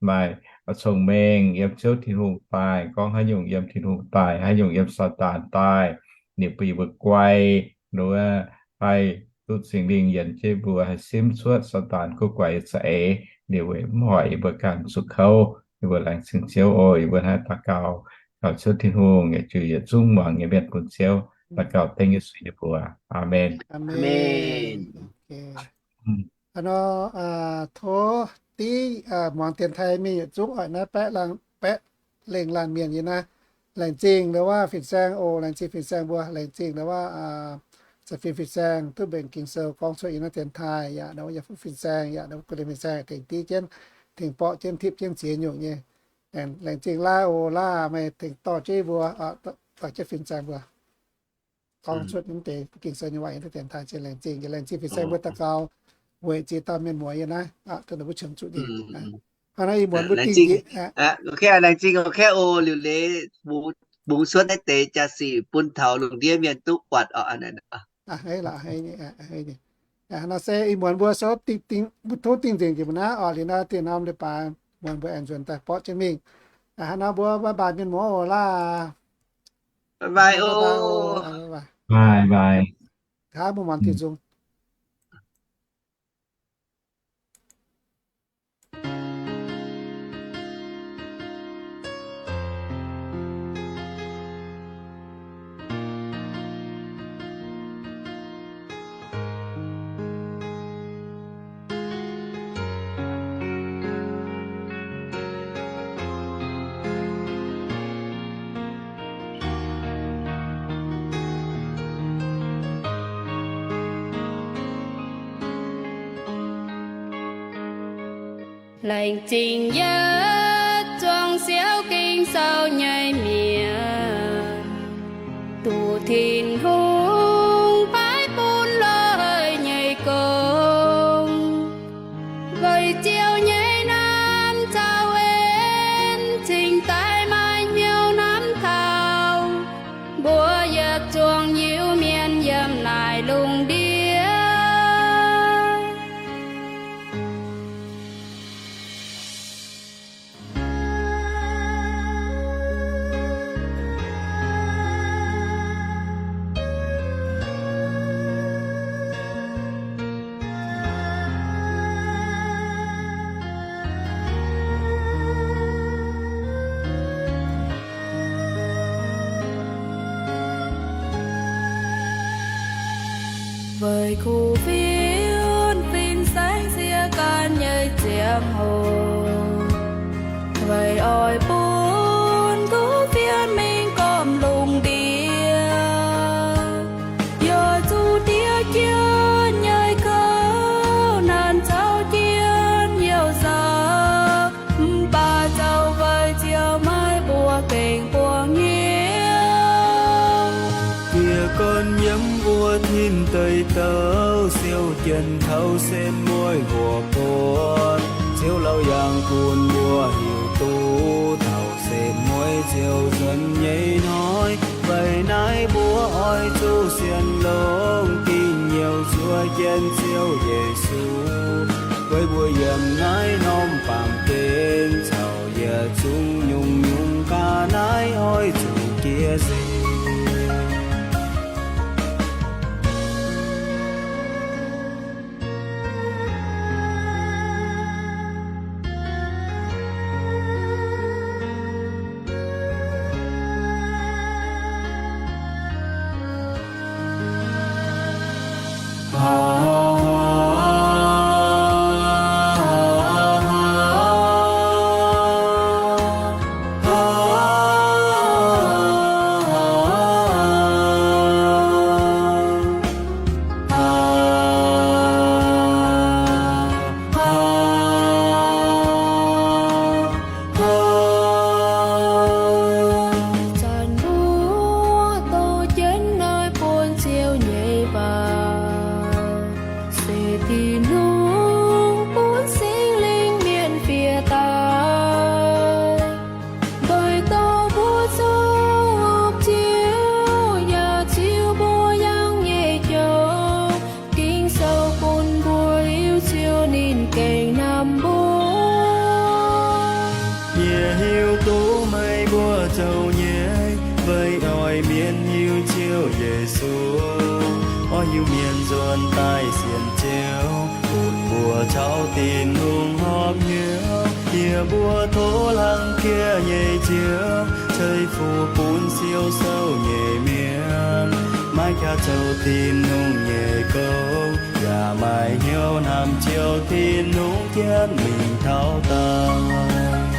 maaih cong-mengh yiem Ziouv Tin-Hungh daaih, gorngv haaix nyungc yiem Tin-Hungh daaih, haaix nyungc yiem Saadaan daaih, ninh bun yie mbuo guai, nduov, haih duqv Singx Lingh yienc jienv mbuo, haih simv cuotv Saadaan guv guaix nyei za'eix, ninh weic mv hoic yie mbuo ganh zuqc kouv. Yie mbuo laengz zingh Ziouv oc. Yie mbuo hnangv daux gaux kaux Ziouv Tin-Hungh, yietc zuqc yietc zungv muangx nyei mienh bun Ziouv. Daux gaux dengv Yesu nyei mbuox. Aamen. Hnangv nor, tov div muangx dienx taaih mingh yietc zungv oix naaiv baeqv lengh laanh mienh yie naaiv. Laengz zingh ndau wuov fin-saeng oc. Laengz zingh fin-saeng mbuo. Laengz zingh ndau wuov caux fin fin-saeng duqv mbenc Ging-Sou gorngv cuotv yiem naaiv dienx taaih yaac ndau wuov yiem fin-saeng yaac ndau wuov guh lin fin-saeng tengx div jienv, tengx borqv jienv, tipv jienv ziex nyungc nyei. Laengz zingh laav oc. Laav meih tengx dorh jienv mbuo, dorh jienv fin-saeng mbuo gorngv cuotv naaiv deix Ging-Sou nyei waac yiem naaiv dienx taaih. Laengz zingh, laengz zingh fin-saeng mbuo daux gaux weic ziex dauh mienh muoz yiem naaiv, duqv wuov qiemx zuqc ninh. Hnangv naaiv ih muonz mbuo dingh njiec. Laengz zingh, o, liuz leiz bungx cuotv naaiv deix jaa-sic bun taux lungh ndiev mienh duqv buatc oc. Hnangv nor se ih muonz mbuo souv, mbuo tov dingh nzengc jiex mbuo naaiv oc. Liuz nor dingh norm leiz-baaix muonz mbuo aengx nzuonx daaih borqv jienv mingh. Hnangv nor mbuo bye bye mienh muoz oc laav. Bye bye oc. Bye bye. Hnangv mbuo muangx diuh nzung. Laengz zingh yietc zuangx siouv Ging-Sou nyei mienh, duqv Tin-Hungh paaiv bun loz-hnoi nyei gong. Weic Ziouv nyei naamh caux en cingx daaih maaih hnyouv hnamv taux mbuo yietc zuangx Iu-Mienh yiem naaiv lungh ndiev. Weic kuv fienx fin-saeng sieqv gan nyei ziangh hoc, weic oix bun kuv fienx mingh gormx lungh ndiev, yaac zuqc diev jienv nyei kouv, naanc caux jienv youh nzauh. Mv baac zoux weic Ziouv maiv mbuox gengh buangh hnyouv. Fiev gorn yiem mbuo tin deic douc, siou jienv taux setv mueiz mbuo buonc. Ziouv lauh yangh gunv mbuo hiuv duqv taux setv mueiz ziouc nzuonx nyei hnoi. Weic naaiv mbuo oix zuqc sienx longx, dingh youh zuov jienv Ziouv Yesu. Weic mbuo yiem naaiv norm baamh gen caux yietc zungv nyungc-nyungc ga'naaiv oix zuqc jiex seix. Yesu, oix hiuv mienh nzuonx daaih sienx Ziouv, butv mbuo caux Tin-Hungh horpc hnyouv. Yie mbuo tov hlang jiex nyei Ziouv, ceix fuqv bun siou souv nyei mienh, maiv qaqv zoux Tin-Hungh nyei gong, yaac maaih hnyouv hnamv Ziouv Tin-Hungh jienv mingh taux daaih.